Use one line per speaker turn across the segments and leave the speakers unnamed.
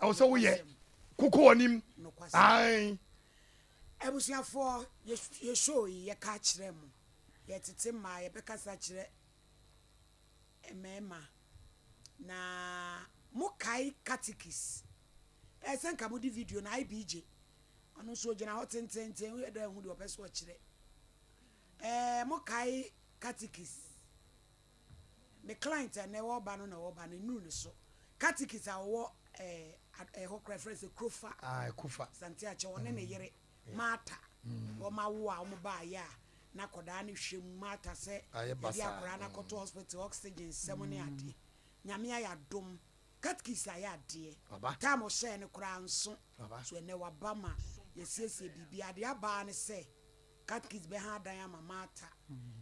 Ɛwɔ sɛ woyɛ koko w'anim. Ae.
Abusuafoɔ, yɛ show yi yɛka kyerɛ mo, yɛtete mmaa, yɛbɛkasa kyerɛ mmarima. Na mokae catechies, ɛyɛ sɛ nka mode video no IBJ, ɔno nso ogyina hɔ tententen, woyɛ dɛ hu deɛ ɔpɛ sɛ ɔkyerɛ. Ɛɛ mokae catechies, me client a nɛ wɔba no na wɔba no nnuru ne so. Catechies a wɔwɔ ɛɛ ɛhɔ koraa frɛ sɛ Krofa.
Ah, Kufa.
Sante akyɛ ɔne ne yere Martha, wɔn awo a wɔn baayɛ a na akwadaa no hwɛ mu Martha sɛ
Ayɛ
yɛde
basaa.
akwadaa no akɔto hospital, oxygen sɛm ne adeɛ. Nyame ayɛ adom, catechies ayɛ adeɛ.
Aba.
Time ɔhyɛɛ no koraa nso
Aba.
so ɛnɛ waba ma yɛsiesie biribi. Adeɛ abaa ne sɛ catechies bɛha adan ama Martha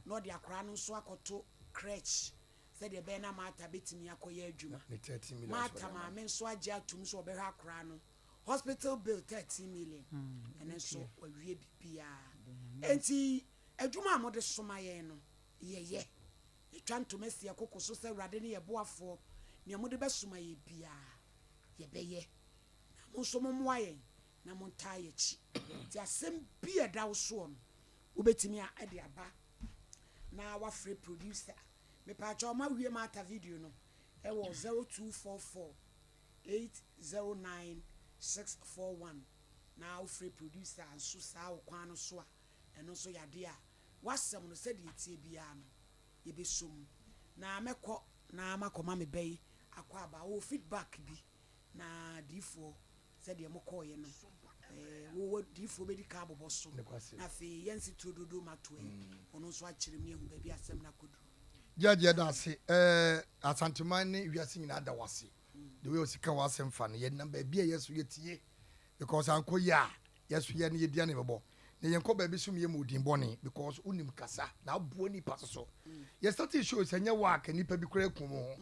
na ɔde akwadaa no nso akɔto crèche sɛdeɛ ɛbɛyɛ na Martha bɛtumi akɔyɛ adwuma.
Ne 13 million.
Martha maame nso agye atum sɛ ɔbɛhwɛ akwadaa no hospital bill 13 million, ɛno nso wawie biribiara. Enti adwuma a mode soma yɛn no, yɛyɛ yɛtwa ntoma si ɛkoko so sɛ Awurade ne yɛ boafoɔ. Nea mode bɛsoma yɛ biara, yɛbɛyɛ. Na mo nso mommoa yɛn na montaa yɛ akyi. Nti asɛm bi a ɛda wo soɔ no, wobɛtumi a ɛde aba na wafrɛ producer. Mepaakyɛ ɔma wie Martha video no ɛwɔ 0244 809 641 na wofrɛ producer nso saa wɔ kwan no so a, ɛno nso yɛ adeɛ a wasɛm no sɛdeɛ ɛtie biara no, yɛbɛsom na mɛkɔ na makɔma me bɛyi akɔ aba wɔ feedback bi na diifoɔ sɛdeɛ mokɔɔyɛ no, wowɔ diifoɔ bɛdi ka abobɔ so.
Nokwasɛm.
Na afei yɛnsi turo dodo ma to yi, ɔno nso akyerɛ mu ne ahu baabi asɛm no akɔduru.
Gyagye da ase. Asanteman ne wiase nyinaa da wase. The way osika w'asɛm fa no, yɛnam baabi a yɛso yɛtie because ankɔ yi a yɛso yɛ no yɛdua ne bɛbɔ na yɛnkɔ baabi so meyɛ mu odin bɔne because wonim kasa na aboa nipa so so yɛ start show sɛ nyɛ wɔ aka nipa bi koraa kum ho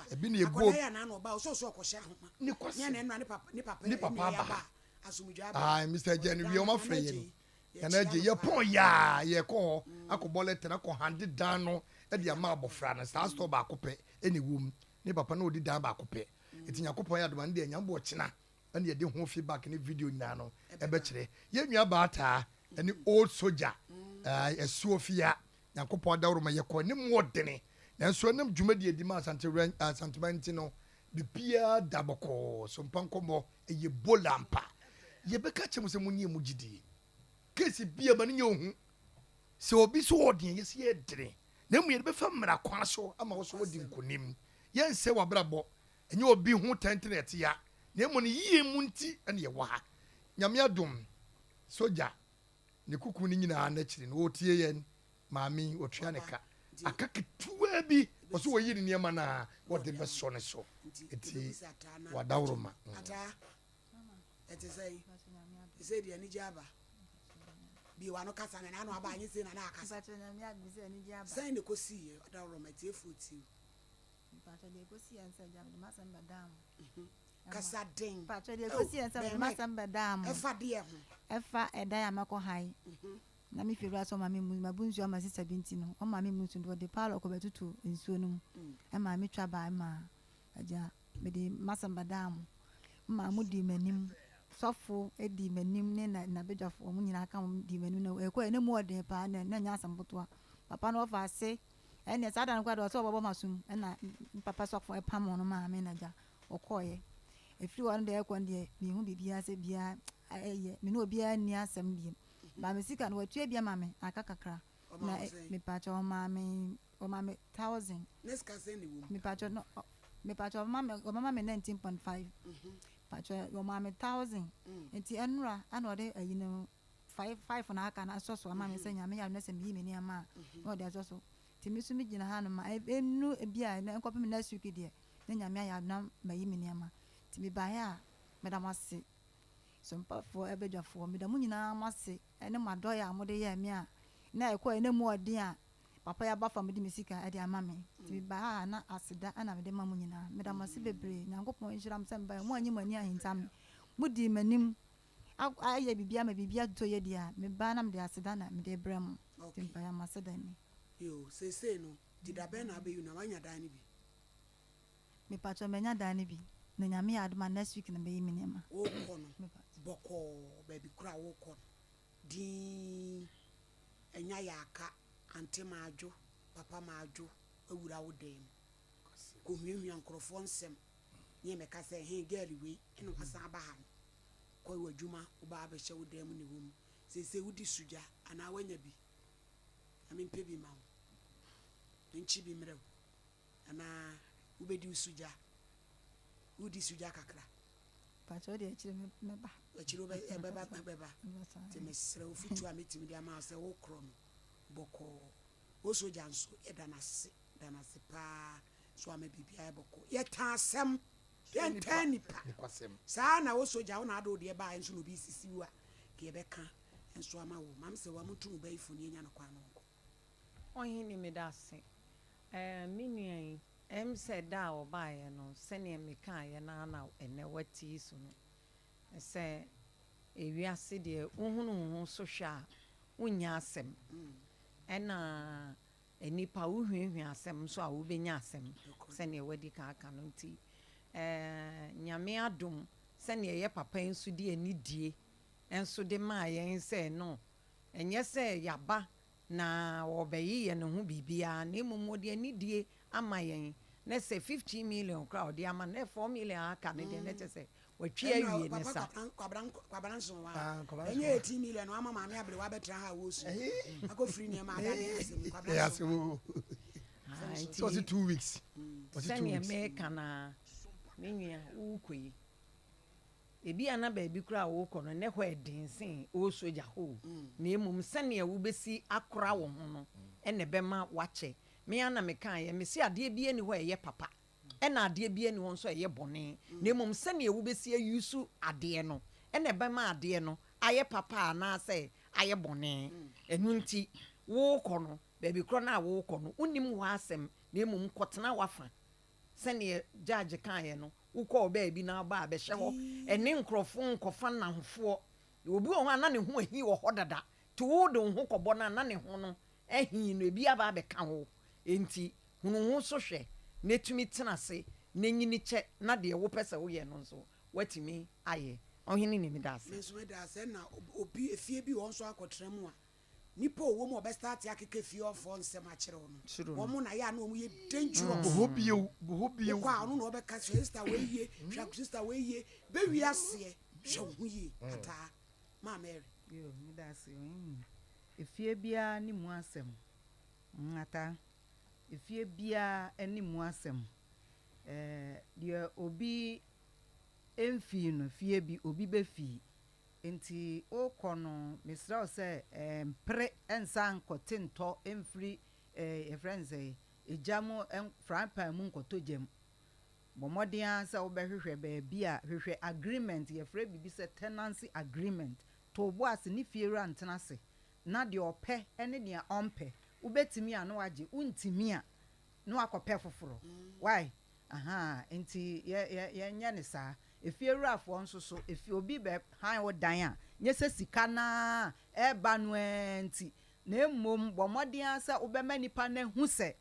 ebi ne
akɔda
ɛbuo
yɛ anaa na ɔba ɔsɛ ɔkɔhyɛ ahoma
ne
nyɛ
kwasɛm
na ɛnura ne papa ne papa
Ne papa
nua
aba
yɛ
ha.
aba asomdwa aba.
Ah, Mr. Jen wie ɔma frɛ yɛ no yɛn agye
Yɛkyia no paa.
yɛpɔn yaa yɛkɔ hɔ akɔbɔ lɛtɛ no akɔ hande dan no de ama abɔfra no. Saa store baako pɛ ɛna ɛwɔ mu ne papa no ɔdi dan baako pɛ. Nti Nyankopɔn yɛ adoma no deɛ, nyambɔ ɔkyena ɛne yɛde ho feedback ne video nyinaa no ɛbɛkyerɛ yɛn nua baataa ɛne old soldier ɛsuo fia. Nyankopɔn adaworo ma yɛkɔ ne mu ɔdene, nanso ɛnam dwumadie di ma Asante Asanteman nti no, biribiara da bɔkɔɔ so. Mpa nkɔmmɔ ɛyɛ bola mpa. Yɛbɛka kyerɛ mu sɛ monyɛ mu gyidie case bia ma no nyɛ ohu sɛ obi so ɔden, yɛsɛ yɛdene na mmom yɛde bɛfa mmara kwan so ama wo so wodi nkonim. Yɛnsɛ w'abrabɔ, ɛnyɛ obi ho tɛntene ɛte ya, na mmom no yie mu nti ɛne yɛwɔ ha. Nyame adom, sogya ne kuku no nyinaa n'akyiri no, wɔtie yɛn maame, wɔtua ne ka aka ketewa bi, ɔso wɔyi ne nneɛma no a wɔde bɛsɔ ne so.
Nti
Nti
yɛbɛbusa ataa na
wadaworo ma.
Ataa, ɛte sɛ sɛ deɛ anigye aba bie wano kasa na n'ano aba anyi se na na akasa.
Mpakyɛ, Nyame adom sɛ anigye aba.
Sɛn ne kɔsiiɛ? Ɔdaworo ma tiefoɔ tie.
Mpakyɛ, deɛ ɛkɔsi yɛn sɛ agya mede m'asɛm bɛdaa mo.
Kasa den.
Mpakyɛ, deɛ ɛkɔsi yɛn sɛ mede
Bɛn
m'asɛm bɛdaa mo.
Ɛfa deɛ ho?
Ɛfa ɛdan a mɛkɔ han na me fie wura sɛ ɔma me mu mabu nsuo ama sisa bi nti no, ɔma me mu nsuo nti wɔde paalo kɔ bɛtutu nsuo no mu ɛma metwa baa ma agya mede m'asɛm bɛdaa mo ma mo di m'anim. Sɔfo di m'anim ne na n'abadwafoɔ mo nyinaa ka mo di m'anim na ɛkɔ ɛne mu ɔden paa na nyɛ asɛm ketewa. Papa no ɔfa ase ɛnɛ saa da no koraa de ɔsɛ ɔbɛbɔ m'asom, ɛna papa sɔfo ɛpam ɔno maame na agya ɔkɔɔyɛ. Ɛfiri hɔ no deɛ, ɛkɔ no deɛ, mehu biribiara sɛ biara ɛyɛ me ne obiara nni asɛm biem. Ba me sika no watua bi ama me, aka kakra.
Ɔma
na
wo sɛn?
Mepakyɛ, ɔma me 1,000.
Ne sika sɛn ne wɔ mu?
Mepakyɛ no mepakyɛ ɔma me 19.5. Pakyɛ, ɔma me 1,000. Nti ɛnora ana ɔde ayi no five five na aka na asɔ so ama me sɛ Nyame yɛ adom na sɛ meyi me nneɛma a na ɔde asɔ so. Nti me nso megyina ha no ma ɛnu bi a ɛnɛ nkɔpem next week deɛ na Nyame ayɛ adom na mayi me nneɛma. Nti mebaeɛ a, meda mo ase, sompafoɔ, ɛbadwafoɔ, meda mo nyinaa mo ase ɛne mo adɔeɛ a mode yɛɛ me a na ɛkɔɛ na mu ɔden a papa yi aba fa mede me sika ɛde ama me. Nti mebaa ha na aseda ɛna mede ma mo nyinaa. Meda mo ase bebree. Nyankopɔn nhyira mo sɛ mebaeɛ mo anyi mo ani ahinta me, modii m'anim ayɛ biribi ama biribi atotɔ yɛ deɛ a mebaa na mede aseda na mede brɛ mo. Nti mpaeɛ mo aseda ni.
Yo, seesei no nti da bɛn na abɛyi na wanya dan no bi?
Mepakyɛ, manya dan no bi. Na Nyame yɛ adom a next week na mɛyi me nneɛma.
Wokɔ no bɔkɔɔ baabi koro a wokɔ no dinn ɛnya yaaka ante madwo papa madwo awura wo dan mu kɔhuahua nkorɔfoɔ nsɛm ne ɛmɛka sɛ he girl wei ɛna wasan aba ha no kɔ w'adwuma woba abɛhyɛ wo dan mu ne wɔ mu seesei wodi sugya anaa woanya bi na mempɛ bi ma wo menkyi bi mmerɛ wo Anaa wobɛdi wo sugya? Wodi sugya kakra?
Pakyɛ wode akyire mɛba.
Akyire wobɛba bɛba. Nti mesrɛ wo fotuo a mɛtumi de ama wo sɛ wokorɔ no bɔkɔɔ. Wo sogya nso yɛda no ase, da no ase paa so ama biribiara yɛ bɔkɔɔ. Yɛtaa asɛm, yɛntaa nnipa. Saa na wo sogya wo na ade wo deɛ baeɛ nso na obi resisi wo a, nka yɛbɛka nso ama wo. Maame sɛ wa monto mo bayifo no yɛnya no kwan no nkɔ.
Ɔhene medase. Ɛɛ me nua yi, ɛm sɛ da a ɔbaeɛ no, sɛdeɛ mekaeɛ no ara na ɛnnɛ woatii so no, sɛ ewiase deɛ wohunu wo ho so hwɛ a, wonnya asɛm. Ɛna nnipa wohuahua asɛm nso a wobɛnya asɛm, sɛdeɛ woadi kan aka no nti, ɛɛ Nyame adom, sɛdeɛ yɛ papa yi nso de anidie nso de maa yɛn sɛ no, ɛnyɛ sɛ yɛaba na wɔbɛyeyɛ ne ho biribiara na mmom wɔde anidie ama yɛn na sɛ 15 million koraa a ɔde ama no na 4 million a aka no deɛ na kyerɛ sɛ watwi awie ne sa.
Kwabena nso wa ɛnyɛ 18 million ama maame aberewa abɛtena ha a wɔsu akɔfiri nneɛma adane asɛm Kwabena nso
nti ɔsi 2 weeks
sɛdeɛ meka no a me nua wokɔ yi Ebia na baabi koraa a worekɔ no, na ɛhɔ yɛ den sen old soldier hɔ o, na mmom sɛnea wubesi akora wo ho no na ɛbɛma woakyɛ. Me ara na mekaeɛ, mese adeɛ biara nni hɔ a ɛyɛ papa, ɛna adeɛ biara nni hɔ nso a ɛyɛ bɔne, na mmom sɛnea wubesi ayusu adeɛ no na ɛbɛma adeɛ no ayɛ papa anaasɛ ayɛ bɔne. Ɛno nti, worekɔ no, baabi korɔ no a worekɔ no, wonnim hɔ asɛm, na mmom kɔtena w'afa. Sɛdeɛ judge kaeɛ no, wokɔɔ baabi na woba a, bɛhyɛ hɔ. Ɛne nkorɔfoɔ nkɔfa nnamfoɔ. Obi wɔ hɔ a na ne ho ahi wɔ hɔ dada, nti wode wo ho kɔbɔ no a, na ne ho no ahi no, ebi aba abɛka wo. Enti hunu wo ho so hwɛ na tumi tena ase na nyini kyɛ na deɛ wopɛ sɛ woyɛ no nso, woatumi ayɛ. Ɔhene ni, meda ase.
Me nso meda ase. Ɛna obi, efie bi wɔ hɔ nso akɔtena mu a, Nipa a ɔwɔ mu a ɔbɛ start akeka fie hɔ foɔ nsɛm akyerɛ wo no, wɔn na yɛ a na wɔn yɛ dangerous.
Bɔ hɔ bio, bɔ hɔ bio.
Wokɔ a ɔno na ɔbɛka hwɛ sister wei yie, hwɛ sister wei yie, bɛ wie aseɛ, hwɛ wo ho yie, ataa. Maa Mary.
Yo, meda ase o, mm. Efie biara ne mu asɛm, mm, ataa. Efie biara ne mu asɛm. Eh, deɛ obi mfii no, fie bi, obi bɛfii. Enti worekɔ no, mesrɛ wo sɛ mpere nsan nkɔte ntɔ mfiri yɛfrɛ no sɛn, egya mu, frying pan mu nkɔtɔ gya mu. Bɔ mmɔden ara sɛ wobɛhwehwɛ baabi a, hwehwɛ agreement, yɛfrɛ biribi sɛ tenancy agreement. To wo bo ase ne fiewura ntena ase na deɛ ɔpɛ ne deɛ ɔmpɛ, wobɛtumi a na wagye, wontumi a na wakɔpɛ foforɔ. Wai? Ahaa, enti yɛ, yɛ, yɛnyɛ no saa. Efiewurafoɔ nso so, efi, obi bɛ han wo dan a, nyɛ sɛ sika no ara a ɛreba no ara nti, na mmom bɔ mmɔden ara sɛ wobɛma nipa no ahu sɛ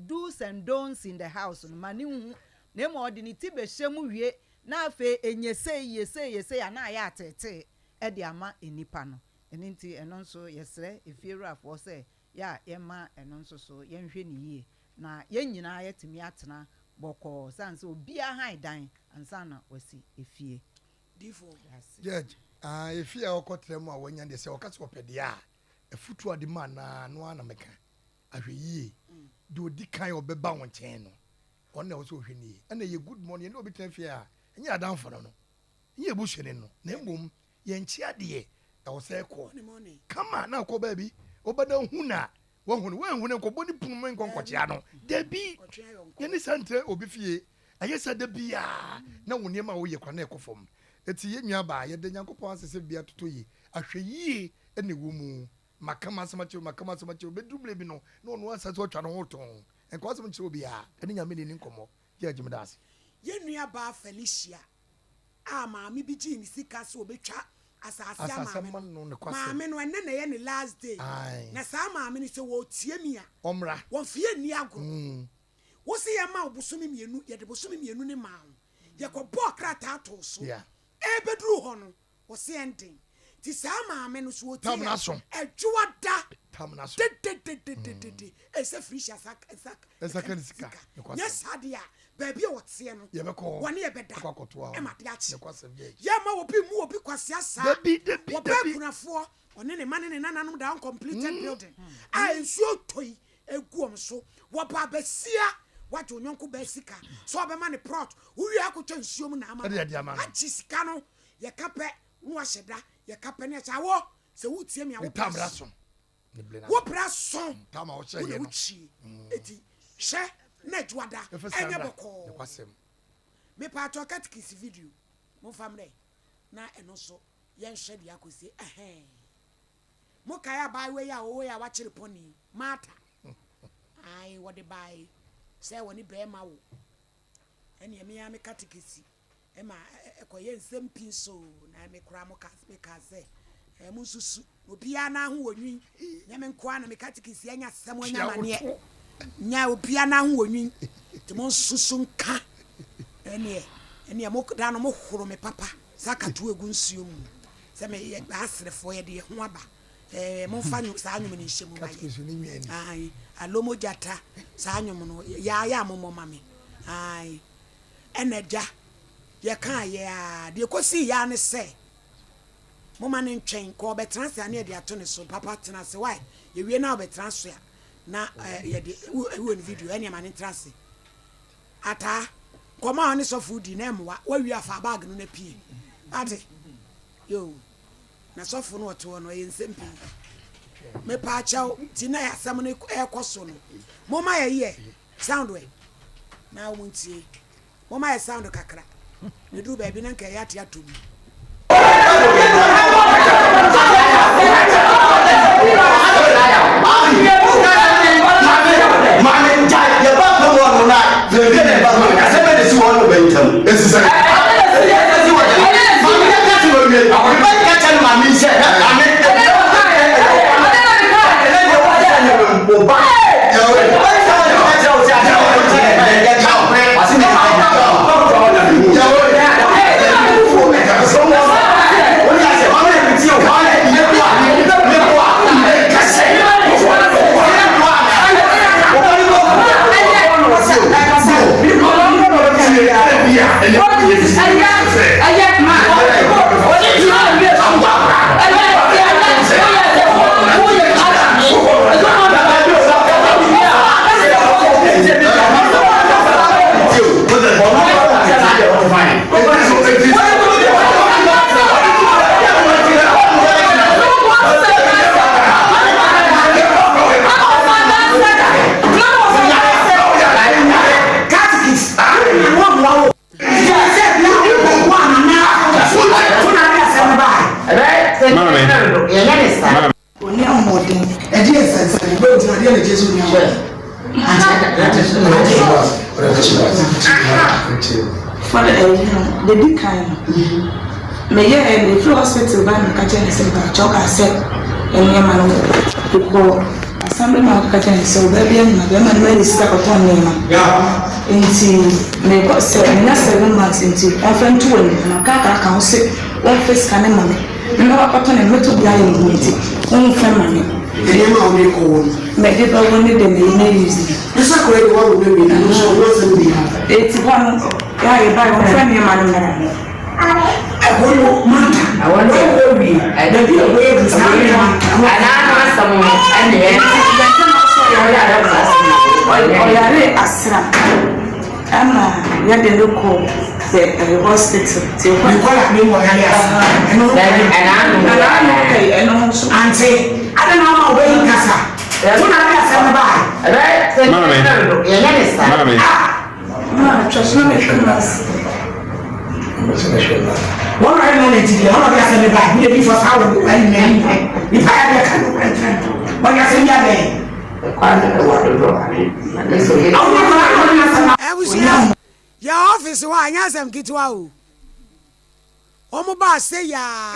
do's and don'ts in the house no, ma no nhu, na mmom ɔde ne ti bɛhyɛ mu wie, na afei ɛnyɛ sei, yɛ sei, yɛ sei a, na ayɛ ateetee de ama nnipa no. Ɛno nti, ɛno nso yɛsrɛ efiewurafoɔ sɛ yɛ a yɛmma ɛno nso so yɛnhwɛ no yie na yɛn nyinaa yɛatumi atena bɔkɔɔ sane sɛ obiara han dan ansa na wasi efie.
Difoɔ.
Judge, Ah, efie a ɔkɔ tra mu a wanya deɛ sɛ ɔka sɛ ɔpɛ deɛ a, afutuo a ɔde ma no ara, ɛno ara na mɛka. Ahwɛyie, deɛ ɔdi kan a ɔbɛba wo nkyɛn no, ɔno na ɛwɔ sɛ ɔhwɛ no yie. Ɛna ɛyɛ good morning, yɛne obi tena fie a, ɛnyɛ yɛn adamfo no no, ɛnyɛ yɛn busuani no, na mmom Yɛnkyea deɛ ɛwɔ sɛ ɛkɔ kama na akɔ baabi. Wobɛda hu na wahu no, woanhu no nkɔbɔ ne punu mu nkɔ nkɔkyea no. Dabi, yɛne saa ntra obi fie. Ɛyɛ saa da biara na wo nneɛma a woyɛ koraa na ɛkɔ fam. Enti yɛn nuabaa, yɛda Nyankopɔn ase sɛ biribiara totɔ yie. Ahwɛyie na ɛwɔ mu. Maka m'asɛm akyerɛ wo, maka m'asɛm akyerɛ wo. Bɛduru berɛ bi no, na ɔno ara sɛ ɔtwa ne ho tɔnn. Nka w'asɛm nkyerɛ obiara. Ɛne Nyame na ɛni nkɔmmɔ. Judge, meda ase.
Yɛn nuabaa Felicia a maame bi gyee ne sika sɛ ɔbɛtwa asase ama maame no, maame no ɛnnɛ na ɛyɛ ne last day, na saa maame no sɛ wɔretie me a, wɔmfa yɛn nni agorɔ. Wo se yɛmma wo bosome mmienu, yɛde bosome mmienu no maa wo. Yɛkɔbɔɔ krataa too so. Ɛrebɛduru hɔ no, wɔse ɛnden. Nti saa maame no, so ɔtie
Tam no
a,
aso.
Adwoa da
Tam no aso.
dededededede. Ɛsɛ Felicia sa nsa
Nsa
ka
ka
ne
ne sika.
sika.
Nokwasɛm.
Nyɛ saa deɛ a, baabi a ɔteɛ no,
Yɛbɛkɔ hɔ.
wɔne yɛbɛda
Yɛkɔ akɔtoa hɔ.
ma ade akye.
Nokwasɛm, Judge.
Yɛmma obi mmu obi kwasea saa.
Dabi, dabi,
Wɔbaa
dabi.
akunafoɔ, ɔne ne mma ne ne nananom da uncompleted building a nsuo tɔ yi gu wɔn so. Wɔbaa basia, wagye wo yɔnko baa sika sɛ ɔbɛma no prɔt, wowie akɔtwa nsuo mu na ama
Ɛde
no.
ade ama no.
Agye sika no, yɛka pɛ na wahyɛ da, yɛka pɛ na yɛhyɛ. Awɔ, sɛ wotie me a,
Ne
wo
tam
brɛ
ra
so.
so. Ne bere no
Wo
aso.
brɛ so.
Tam a wohyɛ
Wo na
yɛ no.
wokyie. Eti hwɛ na adwuada
Ɛfɛ
ɛnyɛ
Sandra.
bɔkɔɔ.
Nokwasɛm.
Mepaatɔ katekisi video momfa mmerɛ na ɛno nso yɛnhwɛ deɛ akɔsie ɛhɛn. Mokae abaayewa yi a ɔwɔ yi a wakyere pɔne yi, Martha? Ae, wɔde bae sɛ wɔne barima wo. Ɛnneɛ me ara me katekesi ma ɛkɔyɛ nsɛm pii nso na me koraa mo ka mekaa sɛ ɛɛ monsusu na obiara nan ho wɔ nwi nyɛ me nkoa na me katekesi anya asɛm anya amaneɛ nyɛ obiara nan ho wɔ nwi nti monsusu nka ɛneɛ ɛneɛ mo da no mo horo me papa sɛ akatoa egu nsuo mu sɛ me yɛ aserefoɔ yɛde yɛ ho aba ɛɛ momfa nwo saa nwom no nhyɛ mu ma yɛ ae alomo gyata saa nwom no yɛ ayɛ a mommɔ ma me ae Ɛna agya, yɛkaeɛ ara, deɛ ɛkɔsiiɛ ara ne sɛ, momma no ntwɛn, kɔ ɔbɛtena ase a na yɛde ato ne so, papa tena ase, why, yɛwie na ɔbɛtena ase a, na yɛde, wɔ ne video, ɛneɛ ma no ntena ase. Ataa, nkɔmmɔ a ɔne sɔfo di na ɛmmoa, wawie a fa bag no na pie, ate, yoo, na sɔfo no ɔte hɔ no, ɛyɛ nsɛm pii. Mepaakyɛw, nti na asɛm no ɛrekɔ so no, momma yɛyɛ. Sound ɛ na wɔn ntie. Wɔn ayɛ sound kakra. Na eduru baabi na nka ɛyɛ ate ato mu.
Onni ahoɔden. Ɛdeɛn nsɛnsɛm? Wobɛ nti na deɛ na ɛkyerɛ sɛ onni ahoɔden?
Fɔlɔ ɛyi no, deɛ di kan no, meyɛɛ mefiri hospital ba na meka kyerɛ no sɛ mpakyɛw kaa sɛ nneɛma no mekɔ assembly man kɔka kyerɛ no sɛ ɔbaa bi anyim a bɛrima no ma ne sika kɔtɔ nneɛma nti mekɔ sɛ menya seven months nti ɔmfa nto w'anim na maka aka ho sɛ wɔmfa sika no ma me na mɛkɔ akɔtɔ ne mɛtɔ bi ayɛ me ho nti wɔmfa ma me.
Nneɛma a wode kɔ wɔ no.
Mede bɛwɔ ne de mɛyi na use bi.
Ne sɛ kɔɛ de wawo no awie no nso ɔno asɛm bi ha.
Eti hɔ no yɛ a yɛbae wɔmfa nneɛma no mmra.
Ɛhɔ no Martha wawo awie baabi a wɔadu saa nneɛma no.
Ɔyare asram. Ɛna yɛde no kɔ the ɛyɛ hospital ti hɔ.
Ne kɔla ne mu ɔyare ase. Ɛno ho kwan.
Ɛna ano kɛyi ɛno ho nso.
Ante ada na ama ɔbɛyi nkasa. Wo na ade asɛm no baa.
Maame. Maame.
Maa twɛ so na mehwɛ mu ase.
Wɔn na ɛna na ti deɛ wɔn na ɔde asɛm no baa. Mi de bi fɔ saa wɔ ɛyi na ɛyi nipa yɛ deɛ ka no kura nkyɛn. Wɔde asɛm bi abɛn.
Abusua, yɛ office hɔ a, ɛnyɛ asɛm ketewa o. Wɔn baa sei aa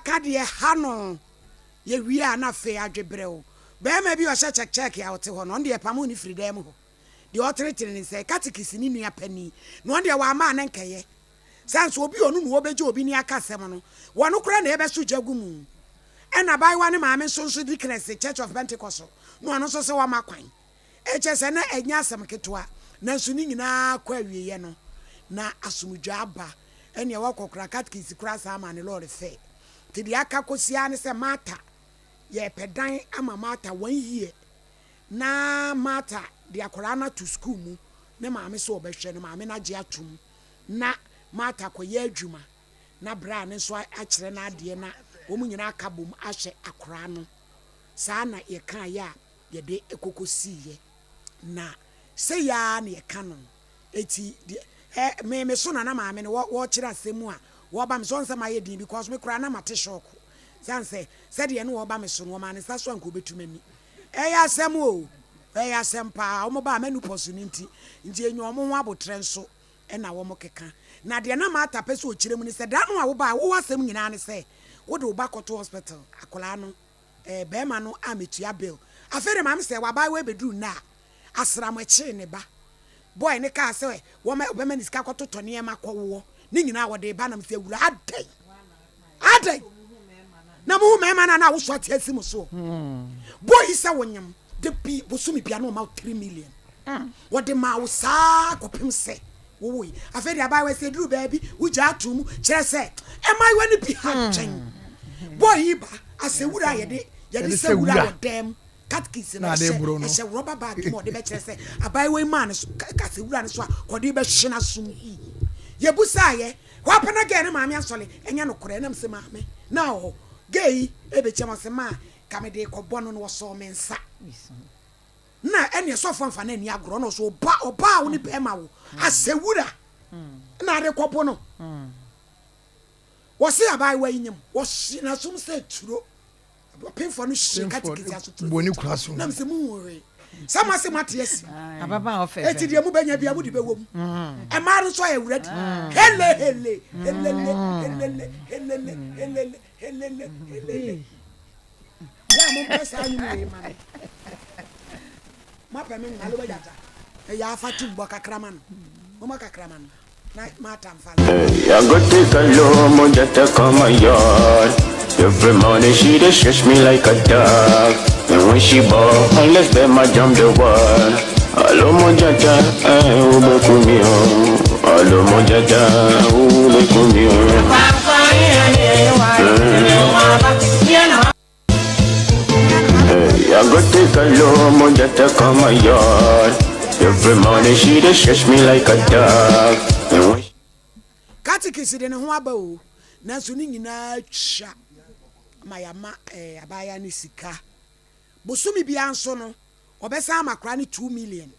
ka deɛ ɛha no, yɛwie a na afei adwebrɛw. Barima bi a ɔhyɛ kyɛk kyɛk a ɔte hɔ no, ɔno deɛ yɛpamoo no firi dan mu hɔ. Deɛ ɔtenetene ne nsa yi, katekisi ne nua panin, na ɔno deɛ wamma a na nkɛyɛ. Sane sɛ obi a ɔno na ɔbɛgye obi ni aka asɛm no, wɔno koraa na ɛbɛso gya gu mu. Ɛna abaayewa no maame nso nso deaconess Church of Pentecost na ɔno nso sɛ wama kwan. Ɛkyerɛ sɛ na ɛnyɛ asɛm ketewa, nanso ne nyinaa kɔ awieɛ no na asomdwoeɛ aba. Ɛnneɛ wɔkɔ koraa katekisi koraa san maa no lɔɔre fare. Nti deɛ aka kɔsi ara ne sɛ Martha, yɛrepɛ dan ama Martha one year na Martha de akwadaa no ato sukuu mu, ne maame sɛ ɔbɛhwɛ no, maame no agye atom na Martha kɔyɛ adwuma na bra no nso akyerɛ no adeɛ na wɔn nyinaa aka bom ahwɛ akwadaa no. Saa na yɛkaeɛ a yɛde kɔkɔsiiɛ. Na sei ara na yɛka no. Eti deɛ ɛ me me so na na maame no wɔ wɔkyerɛ asɛm mu a wɔba me so ɔn sɛ mayɛ din because me koraa na mate shock sane sɛ sɛdeɛ ne wɔba me so no wɔmaa ne nsa so a nka ɔbɛtu m'ani. Ɛyɛ asɛm o, ɛyɛ asɛm paa. Wɔn baa menopause no nti, nti enya wɔn ho abotrɛ nso na wɔn keka. Na deɛ na Martha pɛ sɛ ɔkyerɛ mu ne sɛ, da no a wobaa, wo asɛm nyinaa ne sɛ wode wo ba kɔto hospital, akwadaa no, eh, barima no ammɛtua bill. Afei de maame sɛ w'abaayewa yi bɛduru nnɛ a, asram ɛkyee ne ba. Boy no kaa sɛ wɔma ɔbɛma ne sika kɔtotɔ nneɛma kɔwoɔ. Ne nyinaa wɔde reba na mesɛ awura adɛn? Adɛn na mohu mmarima no a na awoso ate asi mo soɔ? Boy yi sɛ wonyem da bi bosome bia na ɔma wo 3 million. Wɔde maa wo saa kɔpem sɛ wowoe. Afei de abaayewa sɛ duru baabi wogyaa ato mu kyerɛ sɛ mmaayewa no bi ha dwen. Boy yi ba asɛ wura a yɛde yɛde sɛ wura wɔ dɛm Katkis no hyɛ ɛhyɛ rɔba bag mu a ɔde bɛkyerɛ sɛ abaayewa yi maa no so kasɛ wura no so a kɔde bɛhye n'asom. Yɛbusaeɛ Hɔ ara pɛ na girl no maame asɔre, ɛnyɛ nokorɛ, na mese maame na ɔwɔ hɔ, girl yi ɛbɛkyia me, ɔse maa ka mede rekɔbɔ no na ɔsɔɔ me nsa, na ɛneɛ sɔfo amfa no anni agorɔ, na ɔse ɔba, ɔbaa a wo ne bɛɛma wo asɛ wura na ade kɔbo no, wɔse abaayewa yi nyem, wɔhye n'asom sɛ turo. Ɔpemfoɔ no hyee katekete aso
Bɔ ne kura so.
Nam sɛ mu hwee. Sɛ mo ase mo ate asi.
Ababaawa fɛfɛ.
Eti deɛ mo bɛnya bia mo de bɛwɔ mu. Mmaa no nso ayɛ wura di. Hele hele helele helele helele helele helele helele. Yɛ a mo mpɛ saa nwom wei ma me. Mo apɛ me nwom alo bɛgyata. Ɛyɛ afa tum bɔ kakra ma no. Mo ma kakra ma no.
Hey, I go take a low moja come my yard. Every morning she dey stretch me like a dog. And when she ball, unless them I jump the wall. Alo mojata, eh, ube kumio. Alo mojata, ube kumio. Hey, I go take a low mojata come my yard. Every morning she dey stretch me like a dog. And when
Katekis de ne ho aba o, nanso ne nyinaa twa ma yɛama eh, abaayewa no sika. Bosome biara nso no, wɔbɛsan ama akwadaa no 2 million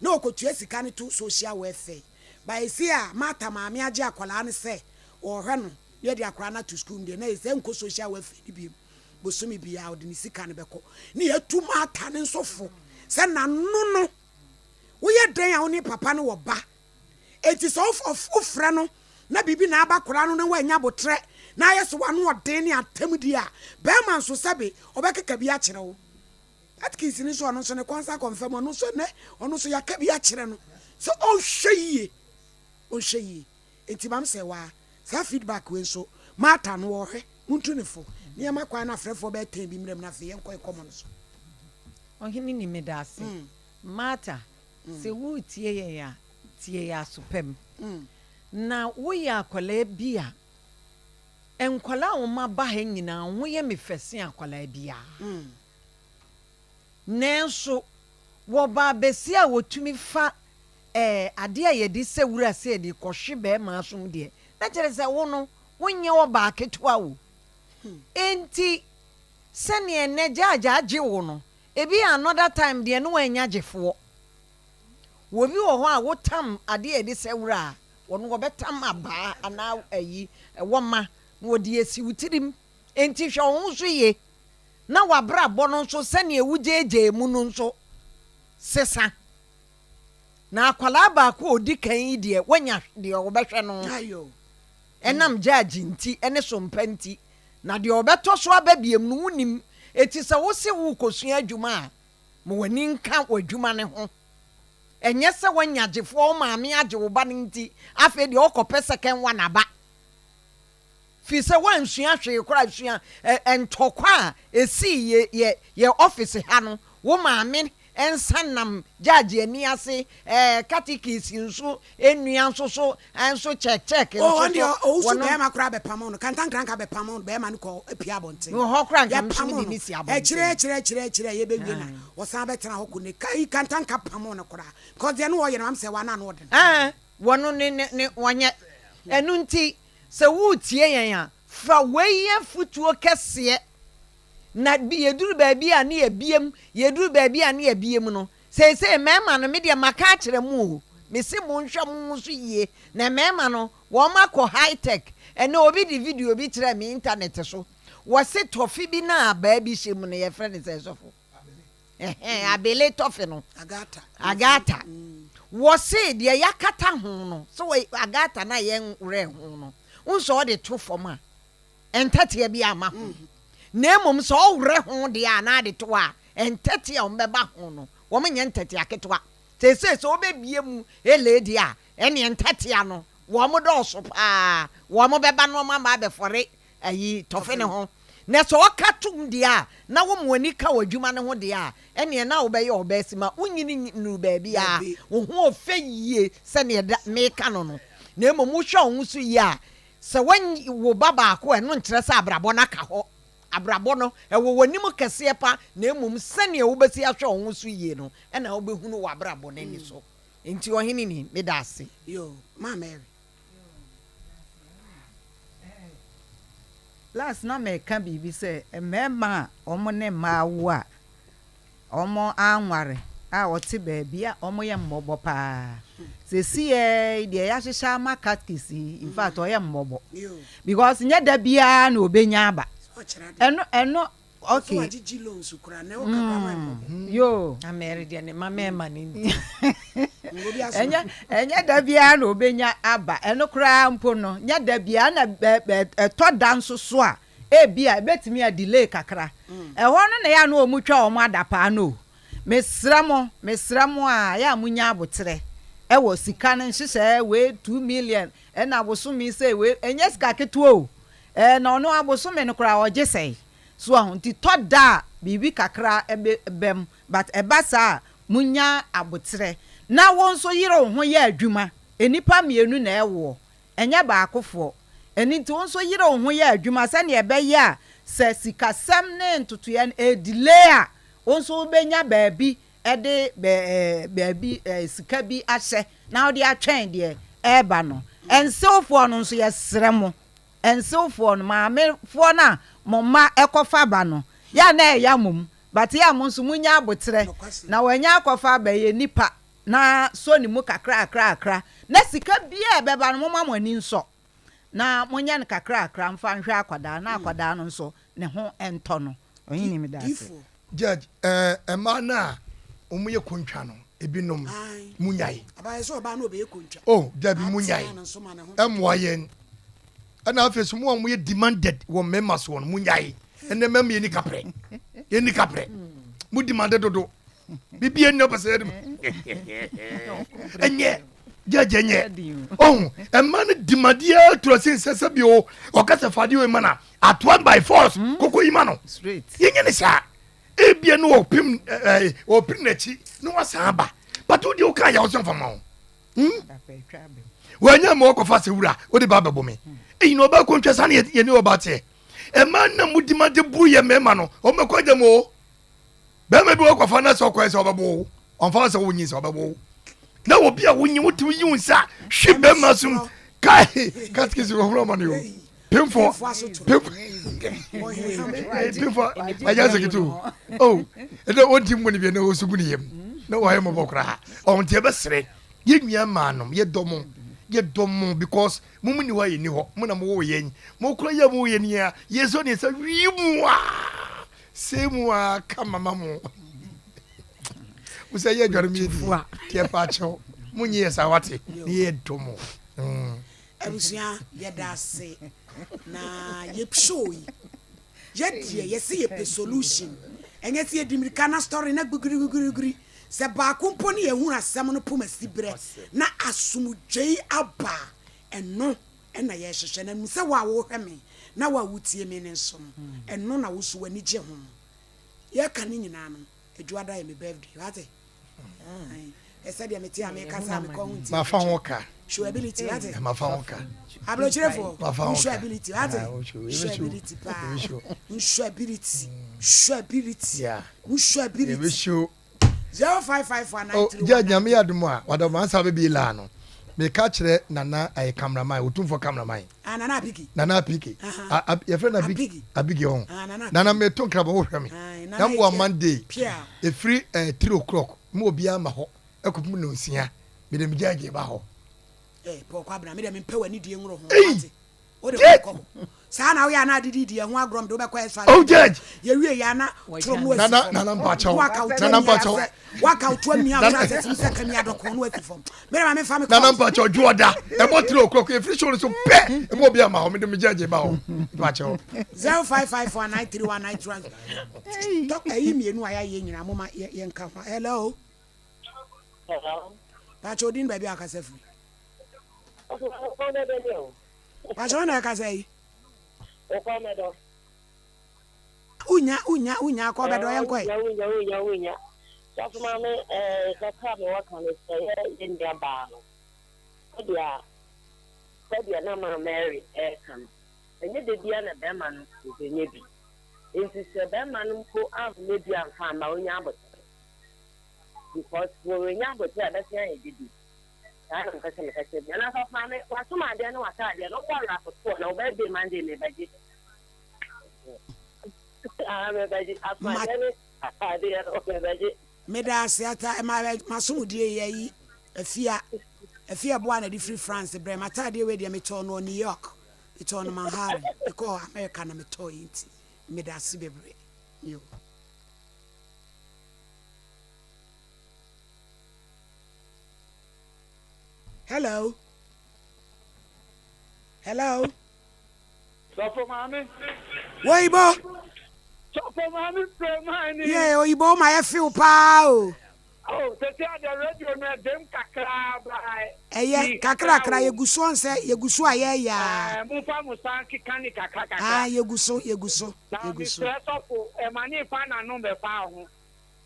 na ɔkɔtua sika no to social welfare. Ba esi a Martha maame agye akwadaa no sɛ ɔrehwɛ no na yɛde akwadaa no ato sukuu no deɛ, na ɛsɛ nkɔ social welfare no biom. Bosome biara ɔde ne sika no bɛkɔ. Na yɛatu Martha no nso fo sɛ n'ano no, woyɛ dɛn a wo ne papa no wɔ ba Enti sɛ wofrɛ no na biribi na aba koraa no na woannya aboterɛ na ayɛ sɛ w'ano ɔden ne atam di a, barima nso sɛbe ɔbɛkeka bi akyerɛ wo. Atkins no nso ɔno nso ne kɔn nsa kɔmfa mu, ɔno nso ɛnnɛ ɔno nso yɛaka bi akyerɛ no sɛ ɔnhwɛ yie, ɔnhwɛ yie. Enti mam sɛ waa saa feedback wei nso Martha no ɔhwɛ, montu no fo na yɛma kwan na afrɛfoɔ bɛyɛ ten bi mmra mu na afei yɛnkɔ nkɔmmɔ no so.
Ɔhene ni meda ase. Martha, sɛ woretie yɛn a, tie yɛn aso pa mu. Na woyɛ akwadaa bi a, nkwadaa a wɔaba ha nyinaa, wo ho yɛ me fɛ sen akwadaa biara. Nanso, wɔba abasia a wɔtumi fa eh, adeɛ a yɛde sɛ wura sɛ yɛde rekɔhwe barima asom deɛ, na kyerɛ sɛ wo no, wonyɛ ɔbaa ketewa o. Enti, sɛdeɛ nnɛ gyaagyaa gye wo no, Ebia another time deɛ ne wannya gyefoɔ. Obi wɔ hɔ a wotam adeɛ a yɛde sɛ wura a, ɔno ɔbɛtam abaa anaa ayi wɔma na ɔde asi wo tirim. Enti hwɛ wo ho so yie na w'abrabɔ no nso sɛdeɛ wogyeegyee mu no nso sesa. Na akwadaa baako a ɔdi kan yi deɛ wanya deɛ ɔbɛhwɛ no ɛnam judge nti ne sompa nti. Na deɛ ɔbɛtɔ so aba biom no, wonnim. Enti sɛ wose worekɔsua adwuma a, ma w'ani nka w'adwuma no ho. Ɛnyɛ sɛ woanya gyefoɔ, wo maame agye wo ba no nti, afei deɛ wokɔpɛ second one aba. Firi sɛ woansua hwee koraa, sua ɛ, ntɔkwa a ɛsii yɛ, yɛ, yɛ office ha no, wo maame nsa nam judge ani ase, ɛɛ, catechist nso nnua nso so, nso check, check
Oh,
nso
ɔno
so,
deɛ ɔwusu
wɔnom.
bɛrima koraa bɛpamo no, kantankranka bɛpamo no, bɛrima no kɔ pie abɔnten.
Mewɔ hɔ koraa nka me nso
Yɛpamo
mede
no,
no si
ɛkyerɛ,
abɔnten.
kyerɛ, kyerɛ, kyerɛ, yɛbɛwie na
Ae.
ɔsan bɛtena hɔ kɔ ne, ka, kantanka pamo no koraa, because deɛ no ɔyɛ no, am sɛ wa na ano ɔden.
Ɛɛ, wɔno ne, ne, ne, wɔnyɛ. Ɛno nti, sɛ woretie yɛn a, fa wei yɛ afotuo kɛseɛ. Na bi, yɛduru baabi a ne yɛbiem, yɛduru baabi a ne yɛbiem no, seesei mmarima no, me deɛ maka akyerɛ mo o, mese monhwɛ mo ho so yie, na mmarima no, wɔn akɔ high tech. Ɛnnɛ obi de video bi kyerɛɛ me internet so, wɔse tɔfe bi no a abaa bi hyɛ mu no, yɛfrɛ no sɛn sɔfo? Ɛhɛn, abele tɔfe no.
Agata.
Agata. Wɔse deɛ yɛakata ho no, sɛ wɔ agata no a yɛnworɛɛ ho no, wohu sɛ ɔde to fam a, ntɛtea bi amma ho. Na mmom sɛ ɔworɛ ho deɛ a na ade to a, ntɛtea a wɔbɛba ho no, wɔnyɛ ntɛtea ketewa. Seesei sɛ wobɛbie mu elee deɛ a, ɛnneɛ ntɛtea no, wɔdɔɔso paa. Wɔbɛba na wɔama abɛfɔre ayi tɔfe no ho. Na sɛ ɔka tom deɛ a, na woma w'ani ka w'adwuma no ho deɛ a, ɛnneɛ na wobɛyɛ ɔbaasima. Wonyini nnuru baabiara. Wo ho ɔfɛ yie sɛdeɛ da meka no no. Na mmom wohwɛ wo ho so yie a, sɛ woawo ba baako a, ɛno nkyerɛ sɛ abrabɔ no aka hɔ. Abrabɔ no, ɛwɔ w'anim kɛseɛ pa, na mmom sɛdeɛ wobɛsi ahwɛ wo ho so yie no na wobɛhunu w'abrabɔ no ani so. Enti ɔhene ni, meda ase.
Yoo, Ma Mary.
Last na meka biribi sɛ mmarima a wɔn ne mmaa wo a wɔn anware a wɔte baabi a wɔn yɛ mmɔbɔ paa. Sɛsiɛ yi deɛ yɛahyehyɛ ama catkist yi in fact ɔyɛ mmɔbɔ because nyɛ da biara na ɔbɛnya aba. Ɛno ɛno
Okay.
Okay. Mm, yo.
Na Mary deɛ ne mma mmarima no nti.
Ɛnyɛ ɛnyɛ da biara na obenya aba. Ɛno koraa mpo no, nyɛ da biara na ɛtɔ da nso so a, ebi a ebetumi a delay kakra. Ɛhɔ no na yɛ a na wɔn twa wɔn adapaa no o. Mesrɛ mo, mesrɛ mo a, yɛ a munya aboterɛ ɛwɔ sika no nhyehyɛɛ wei 2 million ɛna bosome sei wei ɛnyɛ sika ketewa o. Ɛɛ na ɔno abosome no koraa ɔgye sɛe. So wahu? Nti tɔ da a biribi kakra bɛ bam but ɛba saa a munya aboterɛ. Na wo nso yere wo ho yɛ adwuma. Nnipa mmienu na ɛwoɔ, ɛnyɛ baakofoɔ. Ɛno nti wo nso yere wo ho yɛ adwuma sɛdeɛ ɛbɛyɛ a sɛ sikasɛm ne ntotoeɛ no ɛredelay a, wo nso wobɛnya baabi de bɛ baabi sika bi ahyɛ na wode atwɛn deɛ ɛreba no. Nsewfoɔ no nso yɛsrɛ mo, Nsewfoɔ no, maamefoɔ no a mo mma kɔfa ba no, yɛ a na ɛya mom, but yɛ a mo nso monya aboterɛ na wanya akɔfa aba, ɛyɛ nipa, na sɔ ne mu kakrakrakra, na sika biara a ɛbɛba no momma mo ani nsɔ, na monyɛ no kakrakra mfa nhwɛ akwadaa, na akwadaa no nso ne ho ntɔ no. Ɔhene meda ase.
Judge, eh, mmaa no a wɔn yɛ kontwa no, ebinom, munyae. Oh, dabi munyae. Ɛmmoa yɛn. Ɛna afei so mo a moyɛ demanded wɔ mmarima soɔ no, munyae. Ɛnɛ mmarima yɛni kaprɛ. Yɛni kaprɛ. Mo demanded dodo. Bibi ɛnni ɔpɛ sɛ yɛde ɛnyɛ judge ɛnyɛ. Ɔho, mmaa no demadeɛ tura sin sɛ sɛ bi o, ɔkasa fadeɛ o ma na atoa by force hmm? koko yi ma no. Yɛnyɛ ne saa. Ebia no ɔpem ɛɛ ɔpem n'akyi na wasan aba. But wo deɛ woka yɛ ɔsɛn fama ho. Hmm? Wanya ma ɔkɔfa sɛ wura wode ba bɛbɔ me. Eyi na ɔbaa kɔntwa saa na yɛne ɔbaa teɛ. Ɛmaa na mudi ma de buru yɛ mmarima no ɔmɛkɔ agya mu o. Bɛrima bi wɔkɔfa na sɛ ɔkɔɛ sɛ ɔbɛbɔ wo ɔmfa sɛ wonyi sɛ ɔbɛbɔ wo. Na obi a wonyi wotumi yi wo nsa hwe bɛrima so kai katikisi wɔhoro ɔma no o. Pemfo pemfo pemfo ɛyɛ sɛ ketewa o oh ɛdɛ ɔnti mu ne bi na ɔsu gu ne yam na wɔayɛ mmɔbɔ koraa ɔho nti ɛbɛsrɛ yɛ nua maa nom yɛdɔ mo yɛdɔ mo because mo mu ni hɔ a yɛni hɔ mo na mowɔ yɛn mo kora yɛ mo yɛ nia yɛ so ne sɛ wii mu a sɛ mu a ka mama mo mo sɛ yɛ adware mi yɛ di tiɛ pa akyɛw mo nyɛ yɛ saa wate ne yɛ dɔ mo.
Abusua yɛda ase na yɛ show yi yɛ deɛ yɛse yɛpɛ solution ɛnyɛ sɛ yɛdi mirika na story na guguriguguriguri. Sɛ baako mpo ne yɛhunu asɛm no poma siberɛ na asomdwei aba a, ɛno na yɛhwehwɛ. Na menim sɛ wo a wohwɛ me na wo a wotie me no nso no, ɛno na wo nso w'ani gye ho. Yɛka ne nyinaa no, Adwuada yɛ me birthday, wate? Ɛsɛ deɛ mete a mekasa a mekɔ ho nti.
Mafa ho ka.
Show ability, wate?
Mafa ho ka.
Aburokyerɛfoɔ,
Mafa ho
show
ka.
ability, wate?
Ah, wo show,
Show
yɛbɛ show.
ability paa.
Yɛbɛ show.
Show ability, show ability,
Yeah.
show ability.
Yɛbɛ show.
0554
Oh,
931
judge nyame yɛ adom a wadɔ mansa bɛbi laa no meka kyerɛ nana ɛyɛ cameraman otumfoɔ cameraman
Ah, Nana Apiki.
nana apike
Aha.
A- a- yɛfrɛ no abigi
Abigi.
abigi ɔho
Ah, Nana
nana
Apiki.
meto nkrabɔ wohwɛ me
Aye, Nana
na mboa
Etia.
monday
Pia.
ɛfiri eh, 3 o'clock ma obiara ma hɔ ɛkɔpem nonsia mede me judge ba hɔ
Eh, Paul Kwabena, me deɛ mempɛ w'ani die nworo ho.
Ei!
Wate? Wode
Judge!
kɔ hɔ. Saa na woyɛ a na adidi di ɛho agorɔ mede wobɛkɔ ɛsfa.
Oh, Judge!
Yɛwie yɛ a na toro no asi
Nana
fam.
nana mpakyɛw
Waka wo to
nana
amia
mpakyɛw
sɛ waka wo to amia wo
Nana-
sɛ sɛ sɛ kamia dɔkɔn no asi fam. Me deɛ ma memfa me
nana
kɔɔ.
mpakyɛw dwoɔda ɛbɔ 3 o'clock ɛfiri show no so pɛ ɛma obiara ma hɔ mede me judge ba hɔ mpakyɛw
0554 931 931. Tɔ ɛyi mmienu a yɛayɛ nyinaa moma yɛ- yɛnka ho. Hello.
Hello.
Pakyɛ odin baabi a akasa firi. Pakyɛ wo na ɛkasa yi. Wonya wonya wonya akɔ bɛdɔ yɛn kɔɛ.
Wunya wunya wunya. Sɔfo maame ɛɛ kakra mi wɔ ka ne sɛ yɛ yɛ nua baa no. Sɛdeɛ sɛdeɛ na maa Mary ɛɛka no. Ɛnyɛ de bia na bɛrima no obɛnya bi. Nti sɛ bɛrima no mpo ammɛ bi amfa amma onya abotare. Because wɔrenya abotare a bɛsɛn ayɛ didi. Saa na mpɛ sɛ meka kyerɛ bi. Na sɔfo maame wasom adeɛ ne wata adeɛ no wobɔ rapotoɔ na wobɛyɛ Monday mebɛgye. Ah, mebɛgye asomadeɛ ne ataadeɛ no mebɛgye.
Meda ase ata ma masomdie yɛ yi afia afia boa na de firi France brɛ m'ataadeɛ wei deɛ metɔɔ no wɔ New York metɔɔ no Manhattan mekɔɔ America na metɔɔ yi nti meda ase bebree yo. Hello. Hello.
Sɔfo maame.
Woyibo.
Sɔfo maame Premani.
Yeah, oyibo ma yɛ feel paa o.
Oh, sɛsi ade radio no ɛdɛm kakra ba.
Ɛyɛ kakrakra yɛgu so ɔnsɛ yɛgu so a yɛyɛ a.
Ɛɛ momfa mo san keka ne kakra kakra.
Ah, yɛgu so yɛgu so
Na
yɛgu so.
mesrɛ sɔfo ɛma ne mfa n'ano mbɛfa ho.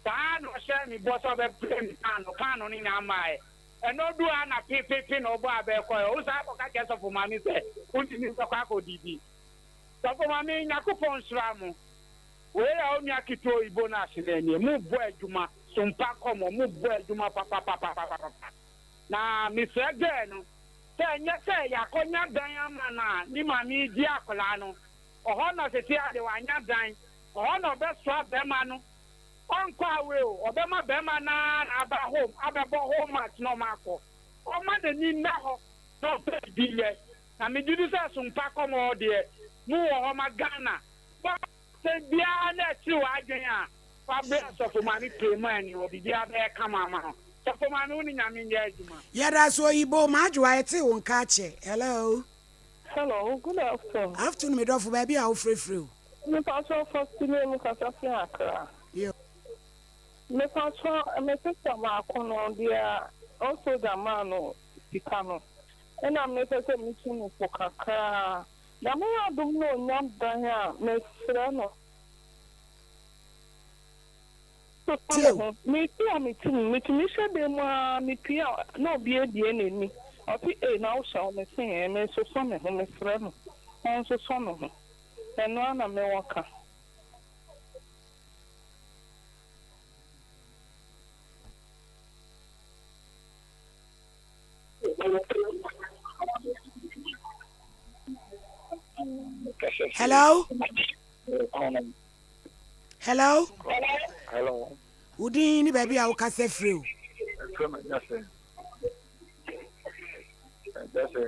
Saa na ɔhyɛ me bɔ sɛ ɔbɛbrɛ me paano paano no nya mmaeɛ. Ɛno du a na pepepe na ɔbɔ abɛɛkɔɛ. Wo saa kɔka kyerɛ sɔfo maame sɛ wontumi bɛkɔ akɔdidi. Sɔfo maame Nyankopɔn nhyira mo. Wei a wo nua ketewa oyibo no ase no nie. Mobɔ adwuma sompa kɔmɔ mobɔ adwuma papapapapapa. Na mesrɛ girl no sɛ ɛnyɛ sɛ yɛakɔnya dan ama no a ne maame di akwadaa no. Ɔhɔ na sese ade wanya dan. Ɔhɔ na ɔbɛsoa bɛrima no. Ɔnkɔ away o. Ɔbɛma bɛrima naa na aba home abɛbɔ home match na ɔma akɔ. Ɔma n'ani nna hɔ na ɔpɛ bi yɛ. Na megye di sɛ sompa kɔmɔ deɛ mu wɔ hɔ ma Ghana. Bɔ sɛ biara na akyiri w'adwene a wabrɛ sɔfo maame Prema ani wɔ biribiara bɛyɛ kama ama no. Sɔfo maame wo ne Nyame nyɛ adwuma.
Yɛda so oyibo maadwoa yɛte wo nka akyɛ. Hello.
Hello, good afternoon.
Afternoon me dɔfo baabi a wofrɛfrɛ o.
Mepacho Faustine mu kasa fi Accra.
Yo.
Mepacho me sister baako no deɛ ɔsoja maa no sika no. Ɛna mepɛ sɛ metu no fo kakraa. Na meyɛ adom na onya dan a mesrɛ no.
Tie o.
Meti a meti mu metumi hyɛ dan mu a mepie a na obi abie n'ani. Ɔse ee na wohyɛ wo me se ɛ mesosɔ me ho mesrɛ no. Ɔnsosɔ me ho. Ɛno ara na mewɔ ka.
Hello. Hello.
Hello.
Wo din ne baabi a wokasa firi o.
Ɛfrɛ me Jase. Jase.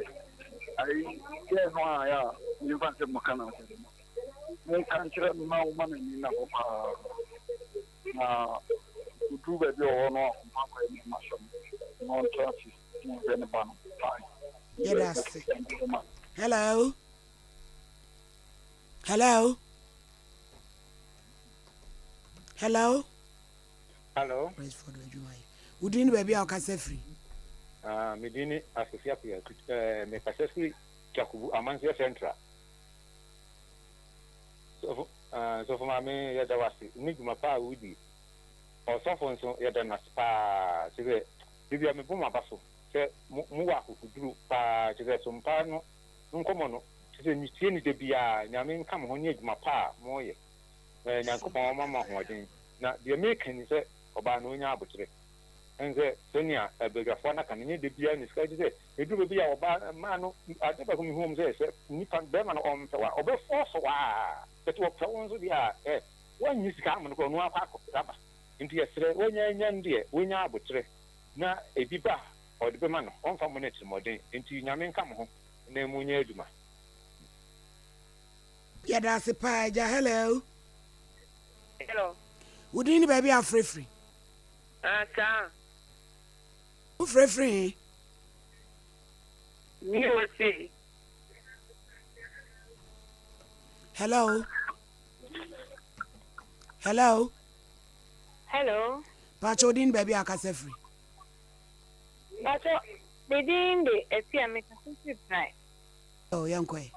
Ayi, yɛ no a yɛ a memfa nsɛ mo ka no asɛm no. Monka nkyerɛ no na woma n'ani nna hɔ paa. Na oduru baabi a ɔwɔ no a ɔmfa nkɔyɛ ne ho asɛm na ɔntra ase na ɔhwɛ ne ba no fine.
Yɛda ase. Hello. Hello. Hello.
Hello.
Ransford adwuma yɛ. Wo din ne baabi a wokasa firi?
Ah, me din ne Asofi Appiah, eh, mekasa firi Twakubu, Amanseɛ Central. Sɔfo, ah, sɔfo maame, yɛda wo ase ne dwuma pa a wodi. Ɔsɔfo nso, yɛda no ase paa, kyerɛ sɛ, da biara mebɔ mo aba so sɛ mo, mowɔ akokoduru paa, kyerɛ sɛ, sompa no nkɔmmɔ no, kyerɛ sɛ, metie no da biara. Nyame nka mo ho ne adwuma pa a moyɛ. Eh, Nyankopɔn ɔma mo ahoɔden. Na deɛ meka ni sɛ, ɔbaa no ɔnya aboterɛ. Ɛne sɛ, sɛnea badwafoɔ no aka no, ɛnyɛ da biara na sika, kyerɛ sɛ, ɛduru baabi a ɔbaa, mmaa no, adeɛ baako mehu wɔn sɛ, sɛ nipa, barima no ɔmpɛ wo a, ɔbɛfɔɔso wo ara. But ɔpɛ wo nso deɛ a, eh, woannye sika amma no koraa, ɔno ara kɔ akɔpɛ aba. Nti yɛsrɛ, wanya anya no deɛ, wɔnya aboterɛ, na ebi ba a, ɔde bɛma no, ɔmfa mmɔ no atirimuɔden. Nti Nyame nka mo ho na monyɛ adwuma.
Yɛda ase paa agya. Hello.
Hello.
Wo din ne baabi a wofrɛ firi?
Ah, saa.
Wofrɛ firi he?
USA.
Hello. Hello.
Hello.
Pakyɛ wo din ne baabi a akasa firi?
Pakyɛ, me din de Afia, mekasa firi Prae.
Oh, yɛnkɔ ɛ.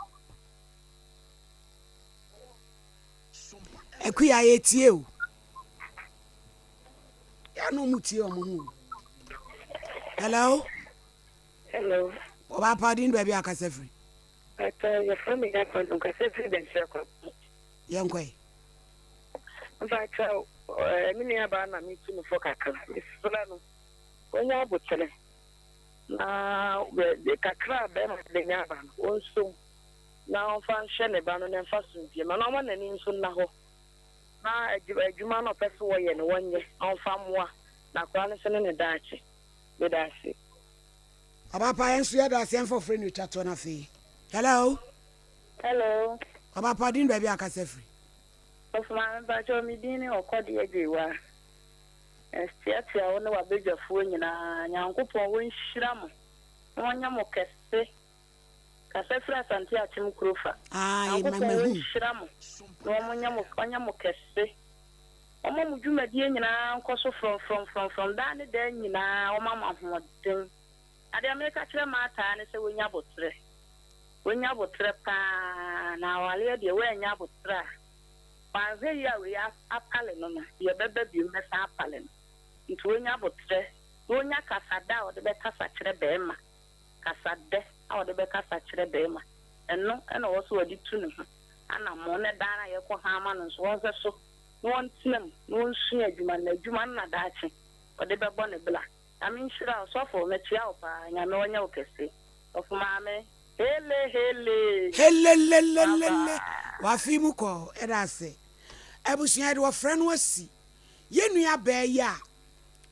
Akuya yɛtie o. Yɛ na ɔmo tie ɔmo ho o. Hello.
Hello.
Ɔbaa pa din baabi akasa firi.
Pàtó yɛfrɛ me Nyakwa no nkasa firi Bɛnkyerɛ kwa.
Yɛnkɔ ɛ.
Mpakyɛ ɛɛ me nua baa na metu no fo kakra. Mesrɛ no wɔnya abotere na kakra a bɛrima bɛnya aba no wɔnsom. na ɔmfa nhwɛ ne ba no na ɛmfa asomdwoeɛ mma na ɔmma n'ani nso nna hɔ na adwuma no a ɔpɛ sɛ ɔyɛ no ɔnyɛ na ɔmfa mmoa n'akwadaa no nso ne ne daakye. Meda ase.
Ɔba pa yɛn nso yɛda ase yɛmfa ɔfrɛ no twa toɔ no afei. Hello.
Hello.
Ɔba pa din baabi a akasa firi.
Ɔfo maame mpakyɛw me din ne Ɔkɔdeɛ Agyeiwaa. Meteatea wo ne w'abadwafoɔ nyinaa Nyankopɔn ɔnhyira mo na ɔnyɛ mo kɛse Kasa firi Asante Akyem kuro fa.
Ae ma
Nyankopɔn
mahu.
ɔnhyira mo na ɔmonyɛ mo ɔnyɛ mo kɛse. Ɔmma mo dwumadie nyinaa nkɔ so frɔmfrɔmfrɔmfrɔm daa ne daa nyinaa ɔma mo ahoɔden. Na deɛ meka kyerɛ Martha ara ne sɛ wɔnya aboterɛ. Wɔnya aboterɛ paa na awareɛ deɛ woannya aboterɛ a wanhwɛ yie a wei apale no no deɛ ɛbɛba biom bɛsan apale no. Nti wɔnya aboterɛ na ɔnya kasadɛ a ɔde bɛkasa kyerɛ barima. Kasadɛ a ɔde bɛkasa kyerɛ barima, ɛno na ɔwɔ sɛ ɔde tu ne ho anammɔn, na dan a yɛkɔ hann ma no nso, ɔnhwɛ so na ɔntena mu na ɔnsua adwuma no, na adwuma no na daakye ɔde bɛbɔ ne bra. Nyame nhyira wo sɔfo, mekyea wo paa, Nyame ɔnyɛ wo kɛse. Sɔfo maame, hele hele.
Helelelelele W'afe mu kɔ yɛda ase Abusua yɛde ɔfrɛ no asi Yɛn nua baa yi a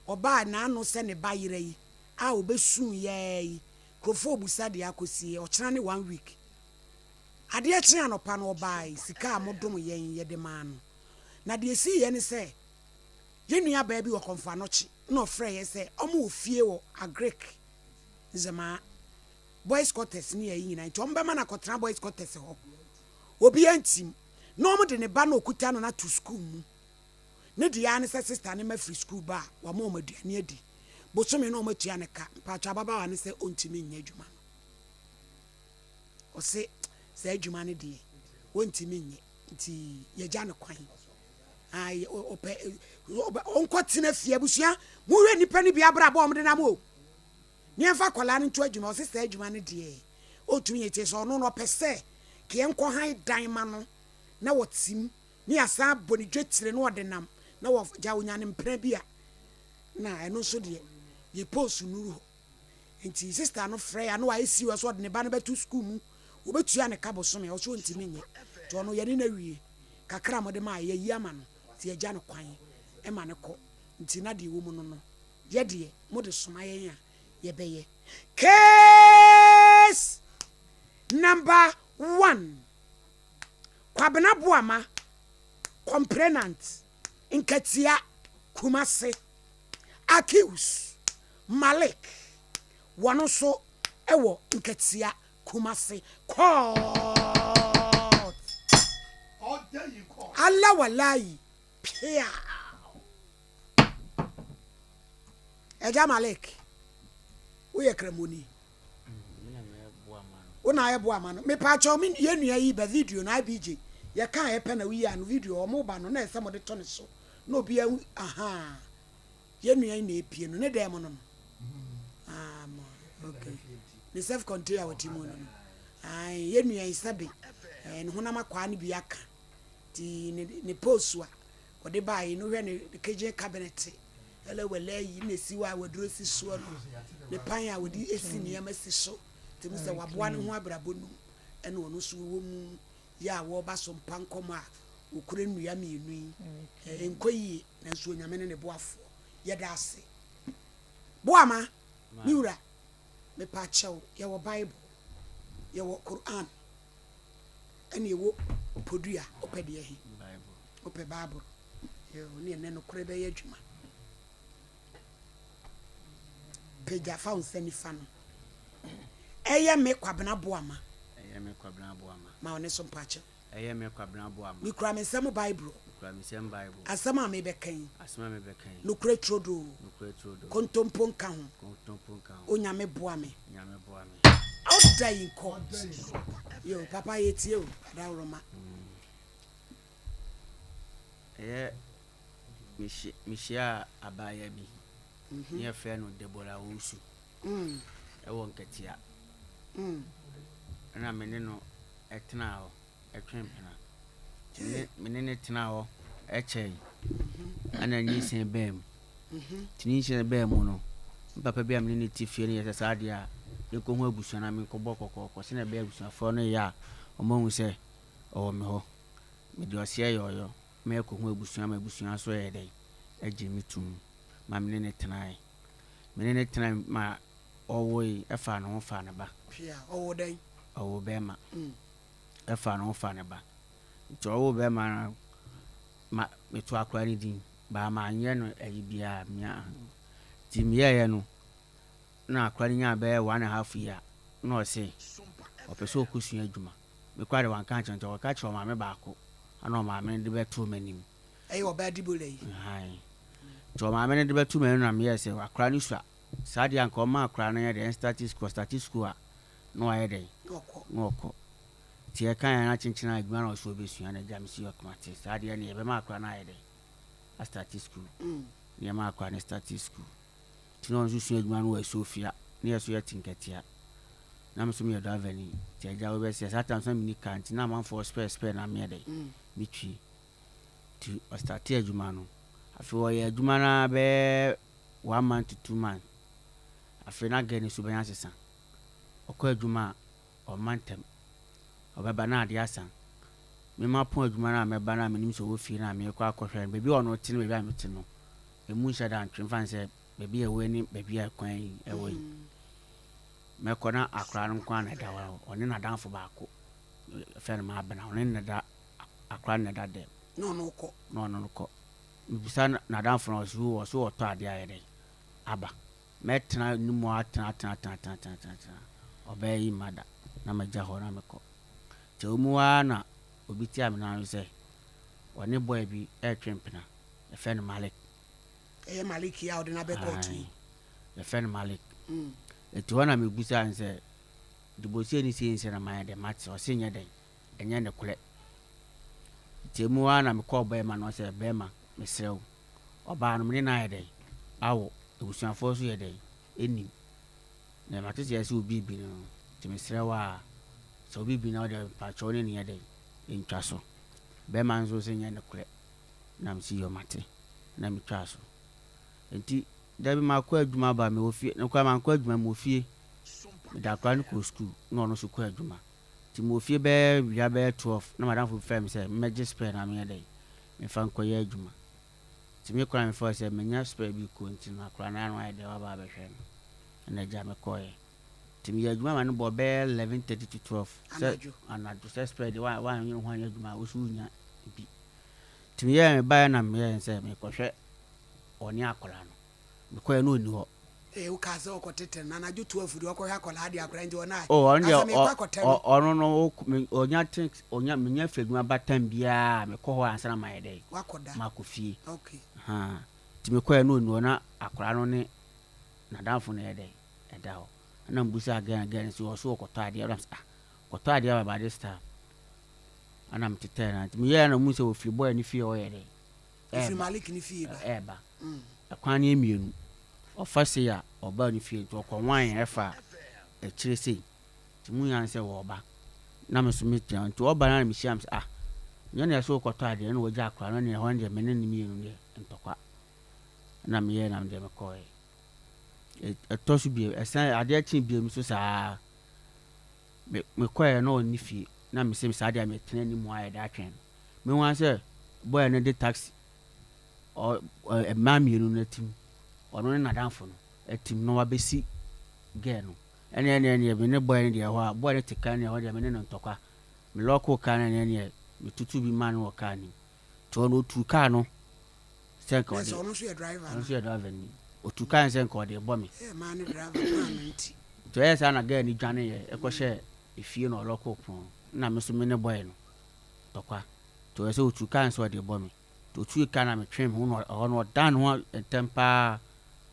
ɔbaa n'ano sɛ ne ba yera yi a ɔbɛsuu yɛɛ yi nkurɔfoɔ ɔbusa deɛ akɔsie ɔkyena ne one week adeɛ kyee anɔpa no ɔbaae sika a modom yɛn yɛde maa no na deɛ ɛsii yɛ ne sɛ yɛn nua baa bi wɔ Kɔmfo Anɔkye na ɔfrɛ yɛ sɛ ɔmo wɔ fie wɔ Agric Nzemaa boys quarters ne ayi nyinaa nti ɔmo bɛma no akɔtena boys quarters hɔ obiara ntim na ɔmo de ne ba na ɔkuta no no ato school mu Ne deɛ ara ne sɛ sister no ma firi sukuu ba a, wama wɔn aduane adi. Bosome no wɔatua no ka. Mpakyɛ ababaawa no sɛ ɔntumi nyɛ adwuma no. Ɔse saa adwuma no deɛ ɔntumi nyɛ nti yɛgya no kwan. Ae ɔpɛ ɔnkɔ tena fie abusua mohwɛ nnipa no bi abrabɔ a wɔde nam o. Ne yɛmfa akwadaa no nto adwuma ɔse saa adwuma no deɛ ɔntumi nyɛ nti sɛ ɔno no ɔpɛ sɛ keɛ nkɔ han dan ma no na wɔte mu. Ne yɛasan abɔ ne dwetire na ɔde nam na wɔgya onya ne mpena bi a na ɛno nso deɛ yɛ post nnuru hɔ nti sister no frɛ ya na wayɛ serious ɔde ne ba no bɛto school mu wɔbɛtua ne ka bosome ɔso ɔntumi nyɛ nti ɔno yɛne no awie kakra a mode maa yɛyi ama no nti yɛgya no kwan ma no kɔ nti na deɛ ɛwɔ mu no no yɛ deɛ mode soma yɛn a yɛbɛyɛ case number one. Kwabena Boamah, Complainant, Nkatia, Kumasi, Accused, Malik, wɔn nso wɔ Nkatia, Kumasi, Court. Allah walayi, piaw. Agya Malik, woyɛ Kramoni? Wo na ayɛ boa ma no. Mepaakyɛw me yɛn nua yi ba video no IBJ yɛ kaa yɛ pɛ na woyi ano video ɔmo ba no na ɛsɛ mo de to ne so na obi ahu ahaa yɛn nua yi na epie no ne dɛm no no ah mo okay ne self container a wɔte mu no no ae yɛn nua yi sɛbe ɛɛ ne honam akwaa no bi aka ti ne ne post a Ɔde baeɛ no, hwɛ ne kitchen cabinet, ɛlɛ wɛlɛ yi na esi hɔ a waduro si soɔ no, ne pan a wɔde si nneɛma si so, nti mu sɛ waboa ne ho abrabɔ no mu, ɛna ɔno nso wɔ mu yɛ a wɔreba so mpa nkɔmɔ a wɔkura nnua mmienu yi, ɛnkɔ yie, nanso Onyame ne ne boafoɔ. Yɛda ase. Boama, me wura, mepa kyɛw, yɛwɔ Bible, yɛwɔ Quran, ɛna ɛwɔ podua, wopɛ deɛ he? Wopɛ Bible? Yoo, ne ɛnnɛ nokorɛ bɛyɛ adwuma. Pagya fa wo nsa nifa no. Ɛyɛ me Kwabena Boama.
Ɛyɛ me Kwabena Boama.
Ma wo ne so mpakyɛw.
Ɛyɛ me Kwabena Boama.
Mekura me nsam Bible.
Mekura me nsam Bible.
Asɛm a mebɛka yi.
Asɛm a mebɛka yi.
Nokorɛ turodoo.
Nokorɛ turodoo.
Kontompo nka ho.
Kontompo nka ho.
Onyame boa me.
Onyame boa me.
Ɔda yi nkɔ. Yoo, papa yɛtie o, Adaworoma.
Mm. Ɛyɛ mehyiaa abaayewa bi, ne yɛfrɛ no Deborah Owusu ɛwɔ Nkatia. Ɛna me ne no tenaa hɔ ɛtwe mpena. Me ne no tenaa hɔ ɛkyɛe ɛna nyinsɛn baa mu. Nti nyinsɛn baa mu no, me papa bi a me ne no te fie no yɛ sɛ saa adeɛ a yɛnkɔhu abusua na menkɔbɔ kɔkɔɔkɔ sɛnea ɛbɛyɛ abusuafoɔ no yɛ a wɔahu sɛ ɔwɔ me hɔ. Mede ɔseɛ yɛ ɔyɔ ma yɛkɔhu abusua ma abusua nso yɛɛ dɛn? Gyee me toom ma me ne no tenaeɛ. Me ne no tenae ma ɔwoe faa ne ho faa ne ba.
Hwɛ a, ɔwoo dɛn?
Ɔwoo bɛrima. Ɛfaa ne ho faa ne ba. Nti ɔwoo bɛrima no ma metoo akwadaa no din but manyɛ no ayi biara. Nti meyɛeɛ no na akwadaa no nyaa bɛyɛ one and half year na ɔse ɔpɛ sɛ ɔkɔsua adwuma. Me koraa deɛ wanka ankyerɛ me nti ɔkɔka kyerɛɛ ɔmaame baako ɛna ɔmaame no de bɛtoo m'anim.
Ɛyɛ ɔbaa Dibora yi.
Aane. Nti ɔmaame no de bɛtoo m'anim na meyɛɛ sɛ akwadaa no sua. Saa deɛ anka ɔma akwadaa no yɛ dɛn ɛnstarte sukuu, ɔstarte sukuu a na wayɛ dɛn?
Na ɔkɔ.
Na ɔkɔ. Nti yɛkaeɛ a na kyenkyen a adwuma na ɔsɛ ɔbɛsua na agya mesi ok mate saa deɛ ɛneɛ yɛbɛma akwadaa no ayɛ dɛn? Astarte sukuu. Na yɛma akwadaa no starte sukuu. Nti na ɔno nso sua adwuma no wɔ Asuofia na yɛ nso yɛte Nkatia. Na me nso meyɛ driver ni nti agya wei bɛsɛ saa time nso na menni car nti na amanfoɔ spare spare na meyɛ dɛn metwi. Nti ɔstartee adwuma no. Afei ɔyɛɛ adwuma no ara bɛyɛ one month to 2 months. Afei na girl no suban asesa. Ɔkɔ adwuma a ɔmma ntɛm. Ɔbɛba na adeɛ asa. Me mapɔn adwuma no a mɛba no a menim sɛ ɔwɔ fie no a merekɔ akɔhwɛ no baabi a ɔno te ne baabi a mete no ɛmu nhyɛ da ntwe mfa no sɛ baabi a ɛwɔ yi ne baabi a kwan yi ɛwɔ yi. Mɛkɔ na akwadaa no nko ara na ɛda hɔ. Ɔne n'adamfo baako yɛfrɛ no Maabena ɔne no na ɛda akwadaa no na ɛda dɛm.
Na ɔno kɔ.
Na ɔno no kɔ. Mebisa n'adamfo no ɔse oo ɔse ɔtɔ adeɛ ayɛ dɛn aba. Mɛtena ne mu atena atena atena atena atena atena atena ɔbaa yi mma da na magya hɔ na mekɔ. Nti ɛwɔ mu ara na obi tia me nan so sɛ ɔne boy bi retwe mpena yɛfrɛ no Malik.
Ɛyɛ Malik yi a ɔde no abɛ kɔɔto yi.
Ae, yɛfrɛ no Malik. Nti hɔ na mebisaa no sɛ, Debo sei ne sei nsɛ na mayɛ dɛn mate? Ɔse nyɛ dɛn, ɛnyɛ nokorɛ. Nti emu ara na mekɔɔ bɛɛma no hɔ sɛ, bɛɛma, mesrɛ wo, ɔbaa no mene no ayɛ dɛn awo, abusuafoɔ nso yɛ dɛn nnim. Na mate sɛ yɛse obi rebi no no, nti mesrɛ wo ara, sɛ obi rebi no a wodeɛ mpakyɛ wo ne no nyɛ dɛn ntwa so. Bɛɛma no nso se nyɛ nokorɛ. Na mese yɔ mate, na metwaa so. Nti da bi makɔ adwuma aba mewɔ fie, nokorɛ mankɔ adwuma mewɔ fie, mede akwadaa no kɔɔ sukuu na ɔno nso kɔɔ adwuma. Nti mewɔ fie bɛyɛ wia bɛyɛ 12 na madamfo bi frɛɛ me sɛ memmɛgye spare na menyɛ dɛn, memfa nkɔyɛ adwuma. Nti me koraa mefɛl sɛ manya spare bi kɔ nti no akwadaa no ano ayɛ dɛn waba abɛhwɛ no. Ɛna agya mekɔeɛ. Nti meyɛɛ adwuma ma no bɔɔ bɛyɛ 11:30 to 12 sɛ anadwo sɛ spare deɛ woanyere ho anyɛ adwuma a wo nso wonnya bi. Nti meyɛɛ mebaeɛ na meyɛɛ sɛ mekɔhwɛ ɔne akwadaa no. Mekɔeɛ na ɔnni hɔ.
Ee, wokaa sɛ ɔkɔtete no, na anadwo 12 deɛ ɔkɔhwɛ akwadaa deɛ akwadaa nti ɔno a,
Oh, ɔno
ka
deɛ
sɛ mekɔ akɔtɛ no.
ɔno no ɔnya te ɔnya menya firi adwuma ba tam biara a mekɔ hɔ ansa na mayɛ dɛn
Wakɔda.
makɔ fie.
Okay.
Ahaa. Nti mekɔeɛ na ɔnni hɔ na akwadaa no ne. n'adamfo no yɛ dɛn ɛda hɔ. Ɛna mebusaa girl no, girl no se ɔse ɔkɔtɔ adeɛ, ɛna mese ah kɔtɔ adeɛ aba by this time. Ɛna metetɛɛ no, nti meyɛɛ na muhu sɛ ɔfiri boy no fie ɔyɛ dɛn
Ɔfiri Malik ne fie ba.
Ɛɛba. Ɛkwan no yɛ mmienu, ɔfa sei a ɔba ne fie, nti ɔkɔ wan ɛfa akyire sei. Nti mu nyaa no sɛ wɔɔba na me nso me gyina hɔ nti ɔba no na me hyia no sɛ ah nyɛ na ɛsɛ wokɔtɔ adeɛ ɛna wagya akora no ɛna ɛhɔ no deɛ me ne no mmienu deɛ ntɔkwa ɛna meyɛɛ na me deɛ mekɔɛ ɛtɔ so biem ɛsan adeɛ kye biem nso saa me mekɔɛ na ɔnni fie na me sɛ saa deɛ metena anim ayɛ de atwɛn no mehu ara sɛ bɔyɛ no de taxi ɔ mmaa mmienu no atim ɔno ne n'adamfo no atim na wabɛsi gɛɛ no Ɛneɛ ɛneɛ ɛneɛ me ne boy no deɛ ɛhɔ a boy no te car no ɛhɔ deɛ me ne no ntɔkwa me lɔɔkoo car no ɛneɛ ɛneɛ me tutu bi maa no wɔ car no mu nti ɔno ɔtuu car no sɛ nka ɔde
ɔno nso yɛ driver
ɔno nso yɛ driver ni ɔtuu car no sɛ nka ɔde bɔ me
ɛyɛ maa ne driver maa no nti
nti ɔyɛ saa na girl no dwane yɛ ɛkɔ hyɛ efie na ɔlɔɔkoo pono no na me nso me ne boy no ntɔkwa nti ɔyɛ sɛ ɔtuu car no sɛ ɔde bɔ me Nti otuui kaa na metwee me ho na ɛhɔ no ɔdan ne ho ntɛm paa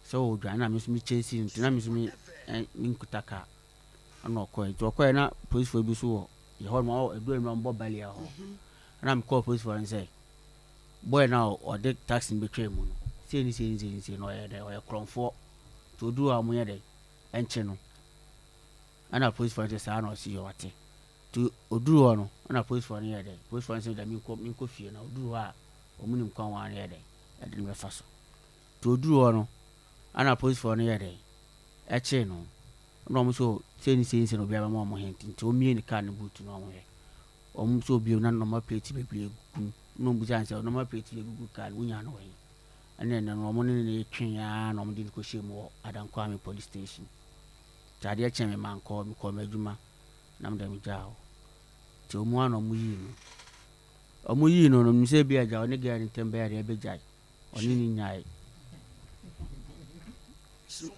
sɛ ɔredwane na me nso me chase no nti na me nso me menkuta kaa ɛna ɔkɔɛ nti ɔkɔɛ na polisifoɔ bi nso wɔ yɛ hɔ nom ɛdu anwummerɛ ɔmo bɔ balia hɔ ɛna mekɔɔ polisifoɔ no sɛ boy no a ɔde taxi no bɛtwaa mu no sei ne sei ne sei ne sei na ɔyɛ dɛ ɔyɛ korɔmfoɔ nti ɔduru hɔ a ɔmo nyɛ dɛ ɛnkye no ɛna polisifoɔ no sɛ saa na ɔsi yɛ wate Nti oduruu hɔ no, ɛna polisifoɔ no yɛɛ dɛn? Polisifoɔ no se dɛ menkɔ menkɔ fie na oduruu hɔ a wɔn nim kwan wɔn yɛ dɛn ɛde no bɛfa so. Nti oduruu hɔ no, ɛna polisifoɔ no yɛɛ dɛn? Ɛkyee no. Ɛna wɔn se sei ne sei ne sei na obiara bɛma wɔn hint nti wɔmmue ne car no boot na wɔn hwɛ. Wɔn nso obue na nɔɔma plate bebree gugu mu. Ɛna wɔn bisaa no sɛ nɔɔma plate yi egugu car no wonyaa no wɔ he? Ɛna ɛnɛ no wɔn ne no twee ara na wɔn de no kɔhyɛɛ mu wɔ Adankwame police station. Nti adeɛ kyee me mankɔ, mekɔɔ m'adwuma. Na me deɛ megyaa hɔ. Nti ɔmo ara na ɔmo yii no. Ɔmo yii no no, menim sɛ ebia agya ɔne girl no ntam bɛyɛ adeɛ ɛbɛgyae. Ɔne no nyae.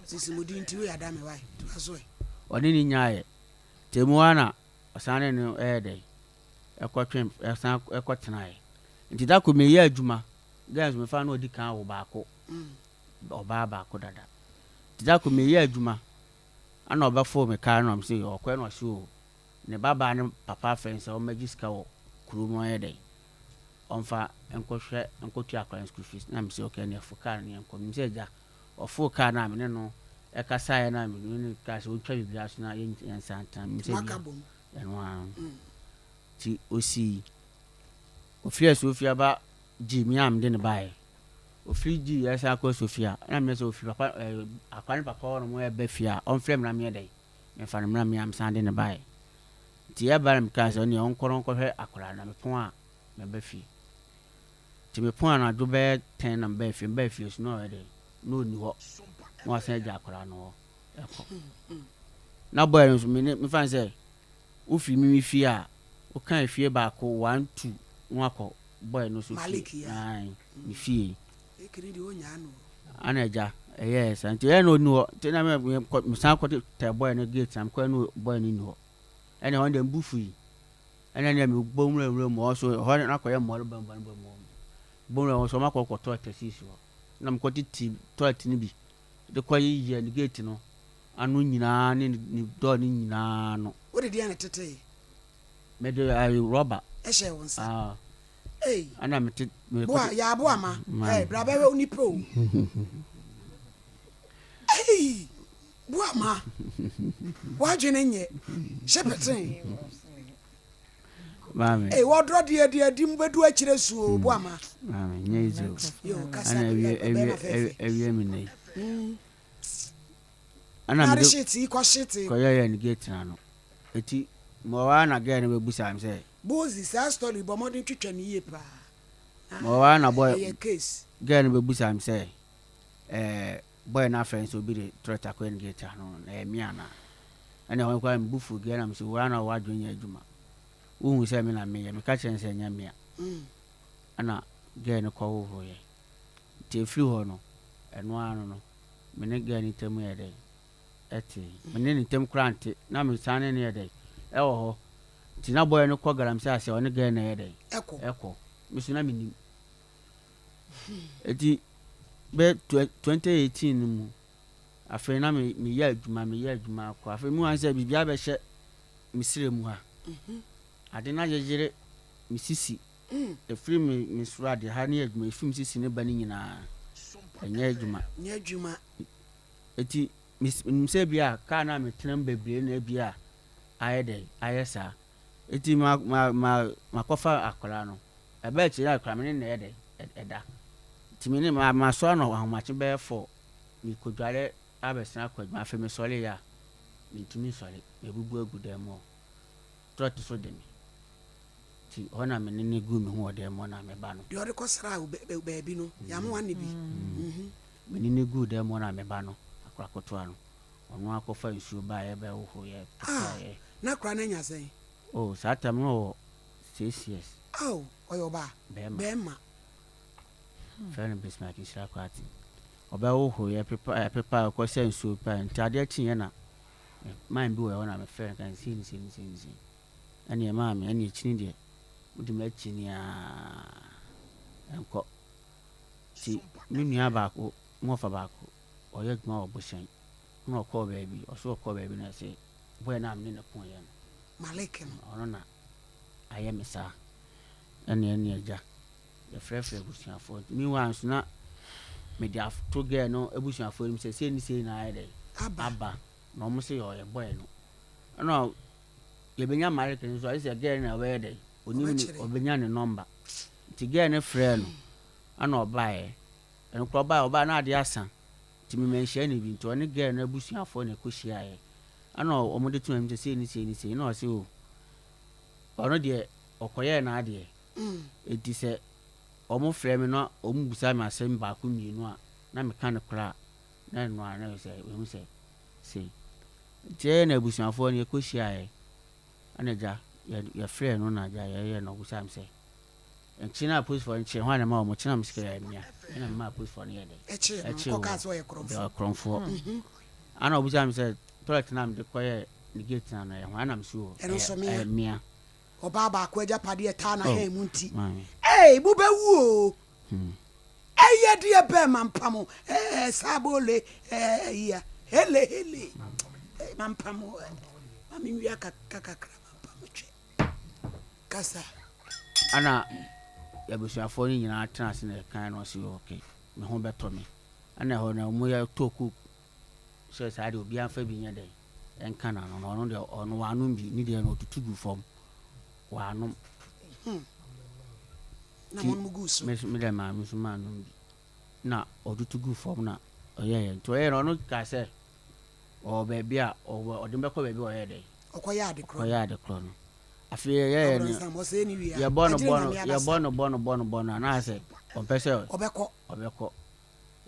Sisi mo din nti woyɛ ada me wae. Toa so ɛ.
Ɔne no nyaeɛ. Nti emu ara na ɔsan ne no ɛyɛ dɛn ɛkɔtwe ɛsan ɛkɔtenaeɛ. Nti da koro meyɛ adwuma, girl nso mefa no na ɔdi kan awo baako, ɔbaa baako dada. Nti da koro meyɛ adwuma, Ɛna ɔbɛfoo me car na ɔse ɔkɔɛ na ɔse oo ne ba baa ne papa afrɛ no sɛ ɔmmɛgye sika wɔ kuro mu ɔnyɛ dɛn ɔmfa nkɔhwɛ nkɔtua akwadaa no school fees na mese okay ɛneɛ fo car no na yɛnkɔ menim sɛ agya ɔfoo car no a me ne no ɛkasaeɛ na me ne no kaa sɛ ɔntwa biribiara so na yɛnsan ntena menim sɛ bia ɛno ara nti ɔsii ɔfiri asuofie aba gyee me a mede no baeɛ Ofiri G ɛsan kɔ Sofia ɛna meyɛ sɛ ofiri papa ɛɛ akora ne papa hɔ nom ɛɛba fie a ɔnfrɛ me na meyɛ dɛn menfa no mmra me a mesan de no baeɛ nti ɛba na mekaa sɛ ɔneɛ ɔnkɔ na ɔnkɔhwɛ akora no na mepɔn a mɛba fie nti mepɔn anadwo bɛyɛ ten na mebaa fie mebaa fie so na ɔyɛ dɛn na ɔnni hɔ na wasan agya akora no hɔ ɛkɔ na bɔɛ no nso me ne mefa no sɛ wofiri me me fie a woka efie baako one two na wakɔ bɔɛ no so fie ae ne fie. Ana agya ɛyɛɛ saa nti ɛyɛ na ɔnni hɔ nti na mesan kɔ tɛ bɔɛ no gate na mekɔɛ no bɔɛ no nni hɔ ɛna ɛhɔ deɛ mebu fui ɛna ɛna mebɔ nwura nwura mu hɔ so ɛhɔ na akɔyɛ mmɔre bambam bam hɔ bɔ nwura hɔ so ɔma kɔ kɔ toilet sisi hɔ na mekɔ tete toilet no bi de kɔ yeyɛ ne gate no ano nyinaa ne ne dɔɔ no nyinaa no.
Wode deɛ na tetee?
Mede ayi rɔba.
Ɛhyɛ wo nsa. Ah. Ei.
Ɛna mete.
Boa yɛ aboa ma. Hey, bra bɛhwɛ wo nipa o. Ei, boa ma. W'adwene nyɛ. Hyɛ pɛtɛn.
Maame.
Ei, wɔdrɔ deɛ deɛ adi mu bɛdu akyire su o, boa ma.
Maame, nyɛ easy o.
Yo, kasa
Ɛna awie
bɛrima
awie
fɛfɛ.
awie mi nɛ yi. Ɛna
Na
mede
de sheet yi kɔ sheet.
kɔyɛ yɛ ne gate na no. Eti mewɔ hɔ ara na girl no bɛbusaa me sɛ.
Bozi, saa story yi bɔ mmɔden twitwa no yie paa. Na
Mewɔ hɔ ara na boy
ɛyɛ case.
girl no bɛbusaa me sɛ ɛɛ boy no afrɛ no sɛ obi de toilet akɔyɛ ne gate ano na ɛyɛ me anaa. Ɛna ɛhɔ no koraa me bo fuu girl no na mese wo ara na w'adwene nyɛ adwuma. Wohu sɛ me na meyɛ, meka kyerɛɛ no sɛ ɛnyɛ me a. Ɛna girl no kɔhohoroeɛ. Nti ɛfiri hɔ no, ɛno ara no no, me ne girl no ntam yɛɛ dɛn? Ɛtee. Me ne ne ntam koraa nte. Na me san ne no yɛ dɛn? Ɛwɔ hɔ. Nti na boy no kɔ galamsey ase a, ɔne girl no yɛ dɛn?
Ɛkɔ.
Ɛkɔ. Me so na mennim. Nti bɛ 2018 no mu. Afei na me meyɛ adwuma meyɛ adwuma kɔ afei mehu ara sɛ biribi abɛhyɛ me srɛ mu ha. Ade no ayeyere me sisi. Ɛfiri me me soro adeɛ ha ne adwuma ɛfiri me sisi ne ba no nyinaa ɛnyɛ adwuma.
Nyɛ adwuma.
Eti menim sɛ bi a kaa no a metena mu bebree na ebi a ayɛ dɛn ayɛ saa. Eti ma ma ma makɔfa akwadaa no. Ɛbaa akyire na akwadaa me ne no na ɛyɛ dɛn ɛda. Nti me ne ma masɔre no ahomakye bɛyɛ four merekɔdware abɛsena akɔ adwuma afei mesɔreeɛ a mentumi nsɔre mabubu agu dan mu hɔ. Trɔt so de me. Nti hɔ na me ne no guu me ho wɔ dan mu hɔ na me ba no.
Deɛ ɔde kɔsraa wo baabi no, yɛama woanne bi.
Me ne no guu dan mu hɔ na me ba no, akora ketewa no, ɔno ara kɔfaa nsuo baeɛ bɛhohoroeɛ,
Ah,
pepaeɛ.
na akora no anya sɛn?
Oh, saa tam no ɔwɔ six years.
Ao, ɔyɛ ɔbaa?
Bɛɛma.
Bɛɛma.
Frɛ no Bismarck Nhyira Kwarteng. Ɔbɛhohoroeɛ, pepaeɛ, pepaeɛ, ɔkɔsaa nsuo pepaeɛ. Nti adeɛ kyeeɛ na man bi wɔ hɔ na mefrɛɛ no kae sei ne sei ne sei ne sei. Ɛnneɛ maame, ɛnneɛ kyini deɛ, wode m'akyini ara ɛnkɔ. Nti me nua baako, me wɔfa baako, ɔyɛ adwuma wɔ Bohyɛn. Ɛna ɔkɔɔ baabi, ɔso ɔkɔɔ baabi na ɛsɛ boy no a me ne no koeɛ no,
Malik no.
ɔno na ayɛ me saa. Ɛnneɛ ɛnneɛ agya, yɛfrɛfrɛ abusuafoɔ. Nti meanwhile nso na mede ato girl no abusuafoɔ anim sɛ sei ne sei na ayɛ dɛn
Aba.
aba. Na wɔn se ɔyɛ boy no. Ɛna yɛbɛnya Malik no nso agye sɛ girl no na ɔbɛyɛ dɛn, ɔnim ne,
Ɔbɛkyerɛ.
ɔbɛnya ne number. Nti girl no frɛɛ no ɛna ɔbaeɛ. Ɛno koraa ɔbaeɛ, ɔbaeɛ na adeɛ asa. Nti me manhyia no bi. Nti ɔne girl no abusuafoɔ na ɛkɔhyiaeɛ. Ɛna wɔde too n'anim sɛ sei ne sei ne sei. Ɛna ɔse oh, ɔno deɛ ɔkɔyɛɛ n'adeɛ. Enti sɛ wɔfrɛ me na wɔbisa me asɛm baako mmienu a, na meka no korɛ a, na ɛno ara na ɛyɛ sɛ wɔhu sɛ sei. Nti ɛyɛ na abusuafoɔ no yɛkɔhyiaeɛ, ɛna agya yɛfrɛɛ no na agya yɛyɛɛ no ɔbisaa me sɛ, nkye no a apolisifoɔ no kyee hwan na ɛma wɔn kye na me sɛ ɛyɛ mea, me na memaa apolisifoɔ no yɛɛ dɛn?
Ɛkyee no,
Ɛkyee
kɔkaa
wɔn,
sɛ ɔyɛ korɔmfoɔ.
korɔmfoɔ. Ɛna ɔbisaa me sɛ toilet no a mede kɔyɛɛ ne gate no ano ɛyɛ hwan? Ɛna me sɛ o,
Ɛno nso mea.
ɛyɛ mea.
Ɔbaa baako agyapadeɛ taa
Oh,
n'ahan mu nti.
maame.
Ei, mobɛwu o.
Hmm.
Ɛyɛ deɛ bɛn mampam eh, sabole eh, yia hele hele eh, mampam eh, ma menwia kakra kakra mampam twɛ kasa.
Ɛna abusuafoɔ no nyinaa tena ase na yɛkae na ɔse ok me ho bɛtɔ me. Ɛna ɛhɔ no wɔn yɛ tɔ coke sɛ saa deɛ obiara mfa bi nyɛ dɛn ɛnka n'ano na ɔno deɛ ɔno wanom bi ne deɛ no ɔtutu gu fam wanom.
Hmm. Na
Nti
mo nom guu so.
me me deɛ maa me nso manom bi na ɔtutu gu fam na ɔyɛeɛ nti ɔyɛeɛ no ɔno kaa sɛ ɔwɔ baabi a ɔwɔ ɔde me bɛkɔ baabi a ɔyɛɛ dɛn
Ɔkɔyɛ ade korɔ no.
ɔkɔyɛ ade korɔ no afei yɛyɛeɛ no
Ɔbrɔnsam ɔsɛe ne wie a
yɛbɔ no
agyina
bɔ no
Nyame abasa.
yɛbɔ no bɔ no bɔ no bɔ no a na ayɛ sɛ ɔmpɛ sɛ
Ɔbɛkɔ.
ɔbɛkɔ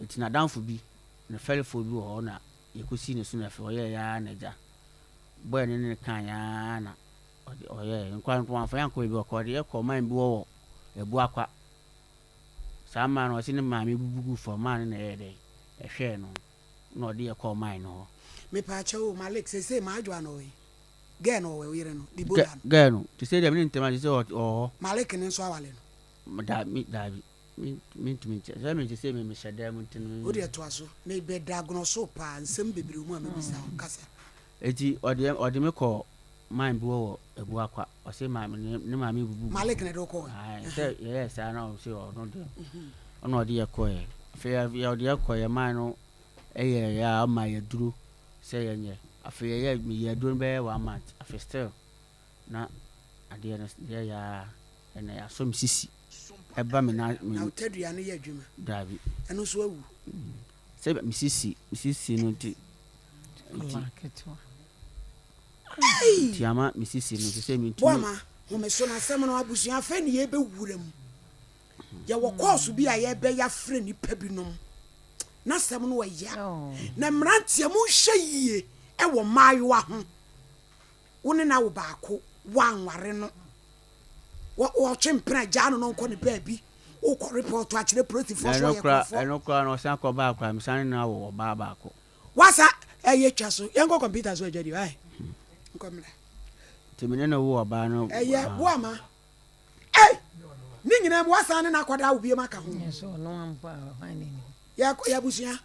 nti n'adamfo bi ne fɛrefoɔ bi wɔ hɔ na yɛkɔsii ne so na afei ɔyɛeɛ ara na agya bɔɛ no ne no kaeɛ ara na ɔde ɔyɛeɛ nkwa nko wamfa yɛn ankɔ baabi ɔkɔ ɔde yɛn kɔɔ man bi wɔ wɔ Abuakwa saa man no ɔse ne maame bubu guu fam man no na ɛyɛɛ dɛn ɛhwɛɛ no na ɔde yɛn kɔɔ man no hɔ.
Mepaakyɛw o Malik seesei Maadwoa na ɔwɔ he? Girl no ɔwɔ he? Wo yere no, Deborah no.
Girl no te sɛ deɛ me ne ntɛm a te sɛ ɔwɔ hɔ.
Malik no nso awale no?
Daabi daabi. Mentumi nkyɛ sɛ me sesei me mehyɛ dan mu nti no.
Wo deɛ toa so. Me bɛ da agorɔ so paa nsɛm bebree wɔ mu a mɛbisa wo. Kasa.
Eti ɔde ɔde me kɔɔ man bi hɔ wɔ Abuakwa. Ɔse maame ne ne maame bubu.
Malik na ɛde wo kɔɔ hɔ?
Ae sɛ yɛyɛɛ saa na ɔse ɔno deɛ ɔna ɔde yɛ kɔɛ. Afei yɛ ɔde yɛ kɔɛ man no yɛɛ yɛ a ɔma yɛ aduro sɛ yɛnyɛ. Afei yɛyɛ meyɛɛ aduro no bɛyɛ one month afei still na adeɛ no yɛyɛ ara ɛna yɛasɔ me sisi. Ɛba me na me.
Na wo tadua no yɛ adwuma?
Daabi.
Ɛno nso awu?
Sɛ me sisi, me sisi no nti. Nti. Nti ama me sisi no sɛ me ntumi.
Boama, home so na asɛm no abusua afei ne yɛbɛwura mu. Yɛwɔ kɔɔso bi a yɛbɛyɛ afrɛ nnipa binom. N'asɛm no ɛya. Na mmeranteɛ monhwɛ yie ɛwɔ mmaayewa ho. Wo ne no awo baako, woanware no. Wɔtwe mpena gyaa no na ɔnkɔ ne baabi. Wokɔ repɔto akyerɛ polisifoɔ sɛ ɔyɛ korɔmfoɔ.
Ɛno koraa no ɔsan kɔ baa koraa mesan ne no awo ɔbaa baako.
Wasa ɛyɛ twa so yɛnkɔ kɔmputa so adwa di ae nkɔ mmra.
Nti me ne no wo ɔbaa no.
Ɛyɛ boama ei ne nyinaa mu wasan ne no akɔda awo biom aka ho. Yɛ abusua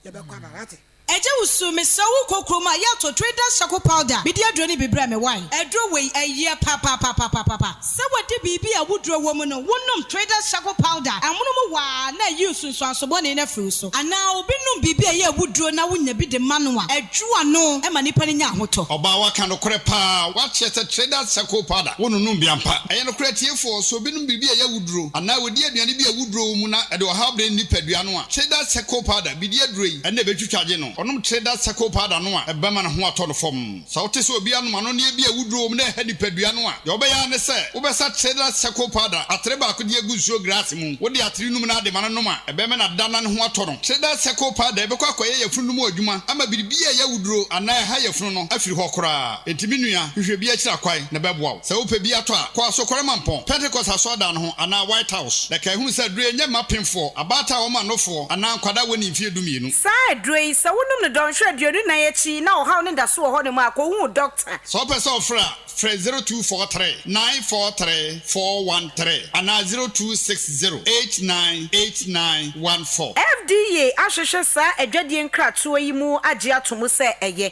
yɛbɛkɔ aba wate.
Agya Wusu, mesrɛ wo wokɔ kurom a yɛ tɔ Traders Charcoal Powder mede aduro no bi brɛ me wai. Aduro wei ɛyɛ papapapapapa. Sɛ wadi biribi a awuduro wɔ mu no, wonom Traders Charcoal Powder amono mu waa na ayi nsunsuanso bɔne no afiri wo so. Anaa obi nom biribi a ɛyɛ awuduro na wonya bi de ma no a, ɛdwo ano ma nipa no nya ahotɔ.
Ɔbaa waka nokorɛ paa, wakyerɛ sɛ Traders Charcoal Powder wo nonom bi ampa. Ɛyɛ nokorɛ atiefoɔ, sɛ obi nom biribi a ɛyɛ awuduro anaa ɔdi aduane bi a awuduro wɔ mu na ɛde ɔhaw brɛ ne nipadua no a, Traders Charcoal Powder bidi aduro yi na ɛbɛtwitwa agye no. Ɔnom Traders Charcoal Powder no a, ɛbɛma ne ho atɔ no fam. Sɛ wote sɛ obi anom anonneɛ bi a awuduro wɔ mu na ɛha nipadua no a, deɛ wobɛyɛ ara ne sɛ wobɛsa Traders Charcoal Powder atere baako de agu nsuo glaase mu. Wode atere num no ara de ma no nom a, ɛbɛma no ada na ne ho atɔ no. Traders Charcoal Powder bɛkɔ akɔyɛ yafunu no mu adwuma ama biribi a ɛyɛ awuduro anaa ɛha yafunu no afiri hɔ koraa. Enti me nua, hwehwɛ bi akyiri akwan na ɛbɛboa wo. Sɛ wopɛ bi atɔ a, kɔ Asokore Mampɔn, Pentecost Asɔredan no ho anaa White House. Na kae hunu sɛ aduro yi nyɛ mma apemfoɔ, abaatan a wɔma nofoɔ, anaa nkwadaa a wɔnnii mfeɛ dumienu.
Saa aduro yi, sɛ wonom no dɔnhwere 24 akyi na ɔhaw no da so wɔ hɔnom a, kɔhu wo dɔkta.
Sɛ wopɛ sɛ wofrɛ a, frɛ 0243 943 413 anaa 0260 898914.
FDA ahwehwɛ saa adwadie nkratoɔ yi mu agye ato mu sɛ ɛyɛ.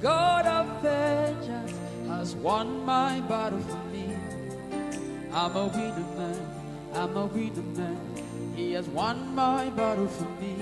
God of vengeance has won my battle for me. I'm a winner man, I'm a winner man. He has won my battle for me.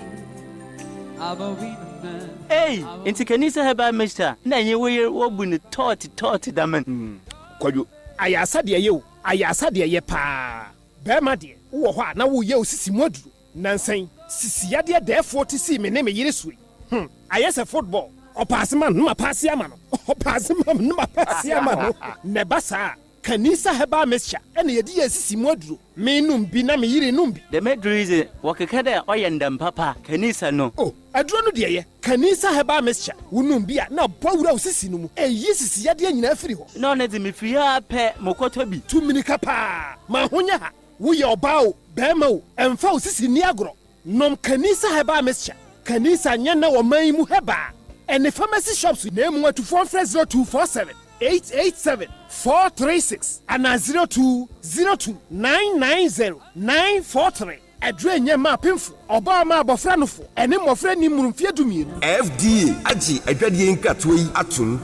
I'm a winner man.
Ei, ntsi Kanisa Herbal Mixture na enye wo yer wobu no tɔɔt tɔɔt dɛm n'?
Kwadwo, ayarsa deɛ ɛyɛ o, ayarsa deɛ ɛyɛ paa. Barima deɛ, wowɔ hɔ a na woreyɛ wo sisi mu aduro. Nansa yi, sisi yadeɛ dɛɛfoɔ te sii me ne me yere so yi. Hmm, ayɛ sɛ football. Ɔpaase ma no na mapaase ama no, ɔpaase ma me na mapaase ama no. Na ɛba saa a, Kanisa Herbal Mixture na yɛde yɛ sisi mu aduro. Menom bi na me yere nom bi.
Dɛm edur yi dze, wɔkeka dɛ ɔyɛ ndam papa, Kanisa no.
Oh, aduro no deɛ yɛ, Kanisa Herbal Mixture. Wonom bi a, na abɔ wura wo sisi no mu. Ɛyi sisi yadeɛ nyinaa firi hɔ.
Nna ɔno dze, mifir ha ara pɛ, mokɔtɔ bi.
Tu mmirika paa, ma ho nyɛ ha. Woyɛ ɔbaa o, barima o, ɛmfa wo sisi nni agorɔ. Nom Kanisa Herbal Mixture. Kanisa nyɛ nnɛ wɔ man yi mu herbal ɛne pharmacy shops na emu atufoɔ mfrɛ 0247 887 436 anaa 0202 990 943. Aduro nyɛ mma apemfo, ɔbaa mma abɔfra nofo, ɛne mmɔfra nni mmoro mfeɛ dumienu.
FDA agye adwadie nkratoɔ yi atom.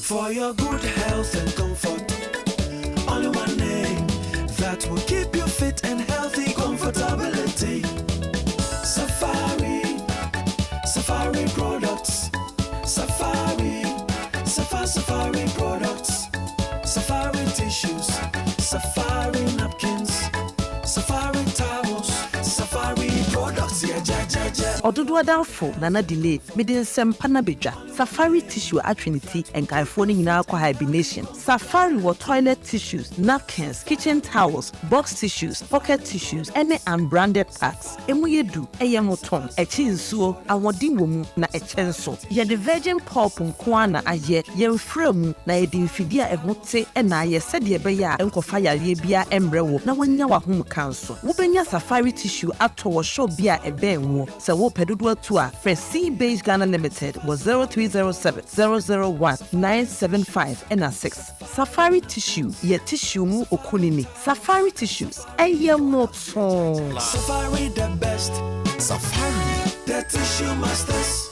For your good health and comfort, only one name that will keep you fit and healthy, comfortability. Safari, Safari products. Safari, Safari, Safari products. Safari tissues, Safari napkins, Safari towels, Safari products. Yeah, ja, ja, ja.
Ɔdodoɔ adamfo Nana Delay, mede nsɛmpa no abɛdwa. Safari tissue atwe ne ti, nkaefoɔ no nyinaa kɔ hibernation. Safari wɔ toilet tissues, napkins, kitchen towels, box tissues, pocket tissues, ne unbranded packs. Emu yɛ du, ɛyɛ mmotɔn, ɛkye nsuo, ahoɔden wɔ mu, na ɛkyɛ nso. Yɛde virgin pulp nko ara na ayɛ, yɛmfra mu, na yɛde mfidie a ɛho te na ayɛ sɛdeɛ ɛbɛyɛ a ɛnkɔfa yareɛ biara mmrɛ wo na woanya w'ahomka nso. Wobɛnya Safari tissue atɔ wɔ shop bi a ɛbɛn woɔ. Sɛ wopɛ dodoɔ atu a, frɛ Sea Base Ghana Limited wɔ 0307 001 975 ɛna 6. Safari Tissue yɛ tissue mu okunini. Safari Tissues, ɛyɛ mmotoo.
Safari the best. Safari, the tissue masters.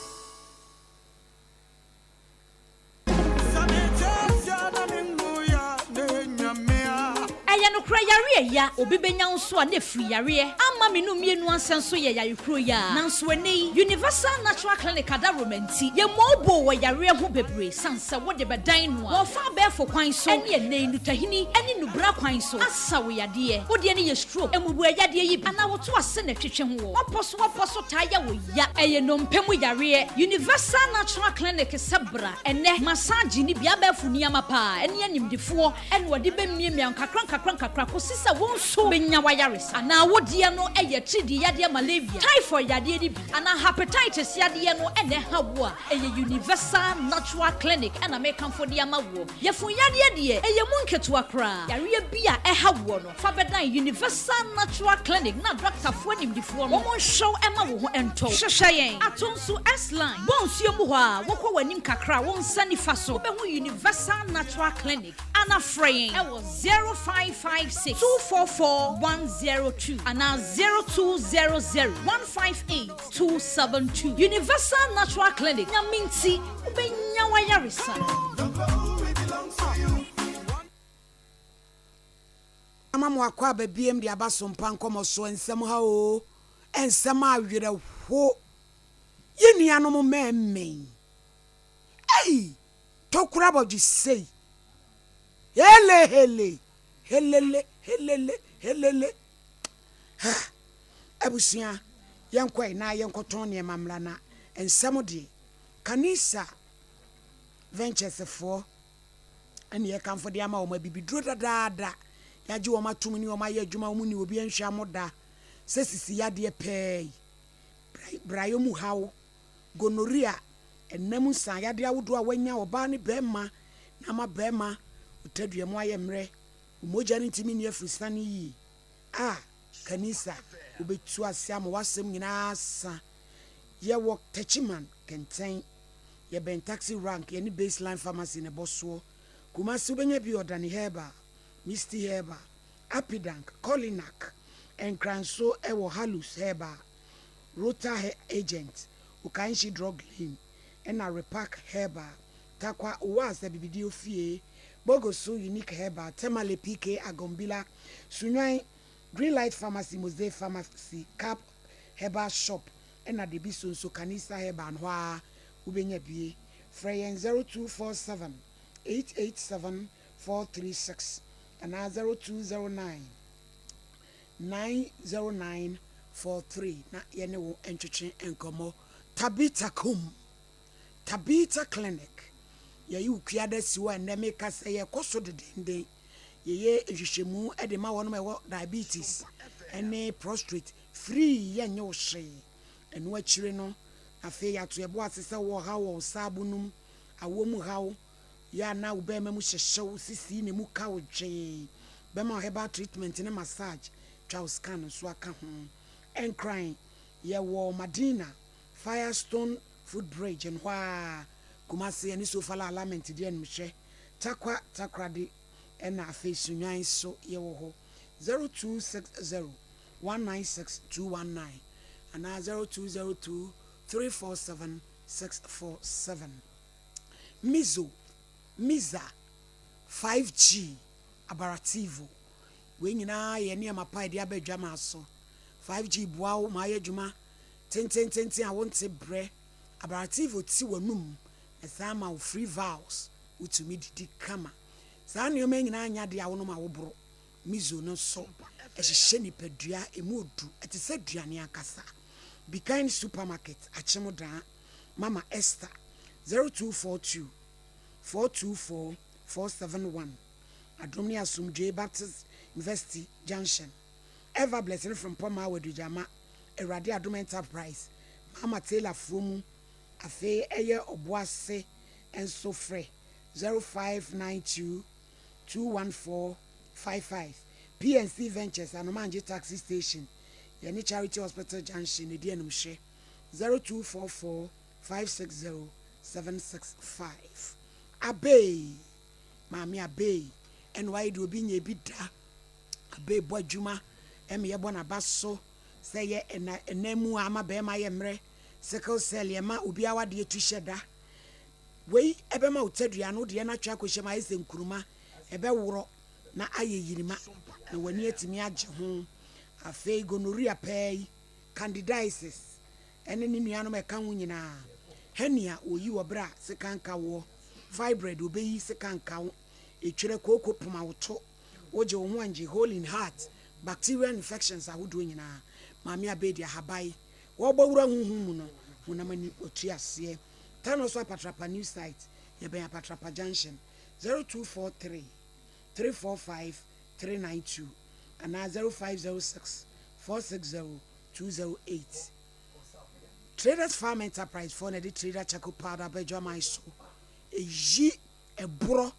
Ɛyɛ nokorɛ yareɛ ya obi bɛnya wo nso a na ɛfiri yareɛ ama me no mmienu ansa nso yɛ yare kuro yi ara nanso ɛnnɛ yi Universal Natural Clinic adaworoma nti yɛ mobile wɔ yareɛ ho bebree sane sɛ wode bɛdan no a wɔfa abɛɛfo kwan so ɛne ɛnnɛ yi nutahini ɛne nubra kwan so asa wo yadeɛ wo deɛ no yɛ stroke mmubuɛ yadeɛ yi bi anaa woto ase na ɛtwetwe ho wɔ wapɔ so wapɔ so taa yɛ wo ya ɛyɛ nnompe mu yareɛ Universal Natural Clinic sɛ bra ɛnnɛ massage ne bi abɛɛfo nneɛma paa ɛne animdefoɔ ɛna wɔde bɛmiamia nkakra nkakra nkakra kɔsi sɛ wo nso bɛnya w'ayaresa anaa wo deɛ no yɛ tiridii yadeɛ malaria, typhoid yadeɛ no bi anaa hepatitis yadeɛ no na ɛha wo a, ɛyɛ Universal Natural Clinic na mekamfo de ama woɔ. Yafunu yadeɛ deɛ, ɛyɛ mu nketewa koraa. Yareɛ bi a ɛha woɔ no, fa bɛdan Universal Natural Clinic na dɔktafoɔ animdefoɔ no wɔn nhwɛ wo ma wo ho ntɔ wo. Hwehwɛ yɛn ato nso S-Line, bɔ nsuo mu hɔ a, wokɔ w'anim kakra a, wo nsa nifa so, wobɛhu Universal Natural Clinic. Ana frɛ yɛn wɔ 0556 244 102 anaa 0200 158 272. Universal Natural Clinic, Nyame nti wobɛnya w'ayaresa.
Ama mo akwaaba biem de aba so mpa nkɔmɔ so nsɛm ha oo nsɛm awerɛho yɛ nuanom mmɛɛmmɛn ei tokura bɔdwe sei hele hele helele helele helele ha abusua yɛnkɔe na yɛnkɔtɔn nneɛma mmra na nsɛm deɛ Kanisa Ventures foɔ ɛne yɛkamfo de ama wɔn abibiduro dadaada yɛagye wɔn atom ne wɔn ayɛ adwuma wɔn ni obi nhwɛ mo da sɛ sisi yadeɛ pɛɛ yi brayɛ mu haw gonorrhea ɛnam nsa yadeɛ ahodoɔ a wanya ɔbaa ne bɛrima na ama bɛrima otadua mu ayɛ mmerɛ mogya no ntumi nni afirisane yie a Kanisa wobɛtu ase ama w'asɛm nyinaa sa. Yɛwɔ Techiman Kɛntɛn, yɛbɛn taxi rank, yɛne Baseline Pharmacy na ɛbɔ soɔ. Kumasi wobɛnya bi Ɔdani Herbal, Misty Herbal, Apidank, Colinac, Nkran nso wɔ Halus Herbal, Rota Agent, Okainshi Drug Lane, ɛna Repack Herbal, Tarkwa Owas Abibidie Ofie, Bogoso Unique Herbal, Tamale PK Agombila, Sunyani, Greenlight Pharmacy, Mose Pharmacy, Cap Herbal Shop, ɛna debi so nso Kanisa Herbal no hɔ a wobɛnya bie. Frɛ yɛn 0247 887 436 anaa 0209 909 43 na yɛne wo ntwetwe nkɔmmɔ. Tabitha Kum, Tabitha Clinic, yɛyi wo kuada si hɔ a ɛnnɛ meka sɛ yɛkɔ so dedenden. Yɛyɛ nhwehwɛmu de ma wɔn a ɛwɔ diabetes ne prostate free, yɛnyɛ wo hwee. Ɛno akyire no, afei yɛato yɛbo ase sɛ wowɔ haw wɔ wo saabo no mu, awoɔ mu haw, yɛ a na wo bɛrima mu hyehyew, sisi na emu ka wo dwee, bɛma wo herbal treatment ne massage, twa wo scan nso aka ho. Nkran, yɛwɔ Madina, Firestone Footbridge no hɔ ara, Kumasi yɛne Sofala Alignment di animhwɛ, Tarkwa Takoradi ɛna afei Sunyani nso yɛwɔ hɔ, 0260 196 219 anaa 0202 347 647. Mizo, Miza, 5G, Abarativo. Wei nyinaa yɛ nneɛma pa a yɛde aba adwamaa so. 5G boa wo ma ayɛ adwuma tentententen a wonte brɛ. Abarativo ti w'anum na ɛsan ma wo free vowels, wotumi didi kama. Saa nneɛma yi nyinaa nyɛ adeɛ a wonom a woboro. Mizo no nso, ɛhyehyɛ nipadua, emu odu, ɛte sɛ aduane ankasa. Be Kind Supermarket, Akyem Daa, Mama Esther, 0242 424 471, Adom ne Asomdwoe Baptist University Junction, Everbless ne Frempɔmaa wɔ Adugyama, Awurade Adom Enterprise, Mama Taylor foɔ mu, afei ɛyɛ Ɔboase nso frɛ 0592 214 55, PNC Ventures, Anomangye Taxi Station, yɛne Charity Hospital Junction na ɛdi animhwɛ, 0244 560 765. Abey, Maame Abey, ɛna wayɛ deɛ obi nyɛ bi da. Abey bɔ adwuma, ɛma yɛbɔ n'aba so sɛ yɛ ɛna ɛna mu a ama bɛrima yɛ mmerɛ, sickle cell yɛma obi awadeɛ tu hyɛ da. Wei ɛbɛma wo tadua no wodeɛ no atwe akɔhyɛ mu ayɛ sɛ nkuruma, ɛbɛworɔ na ayɛ yirima na w'ani atumi agye ho. Afei gonorrhea pɛɛ yi, candidiasis ɛne ne nuanom a ɛka ho nyinaa, hernia wɔyi wɔ berɛ a sika nka woɔ, fibroid wɔbɛyi sika nka wo, etwerɛ kooko poma wo to, wogye wo ho angye, hole in heart, bacterial infections ahodoɔ nyinaa. Maame Abedi Ahaban, wɔrebɔ wura honhom mu no, honam ani wɔtu aseɛ. Tano so Apatrapa new site, yɛbɛn Apatrapa junction, 0243 345 392 anaa 0506 460 208. Traders Farm Enterprise foɔ na ɛde Trader Charcoal Powder aba adwaman so. Ɛyi ɛborɔ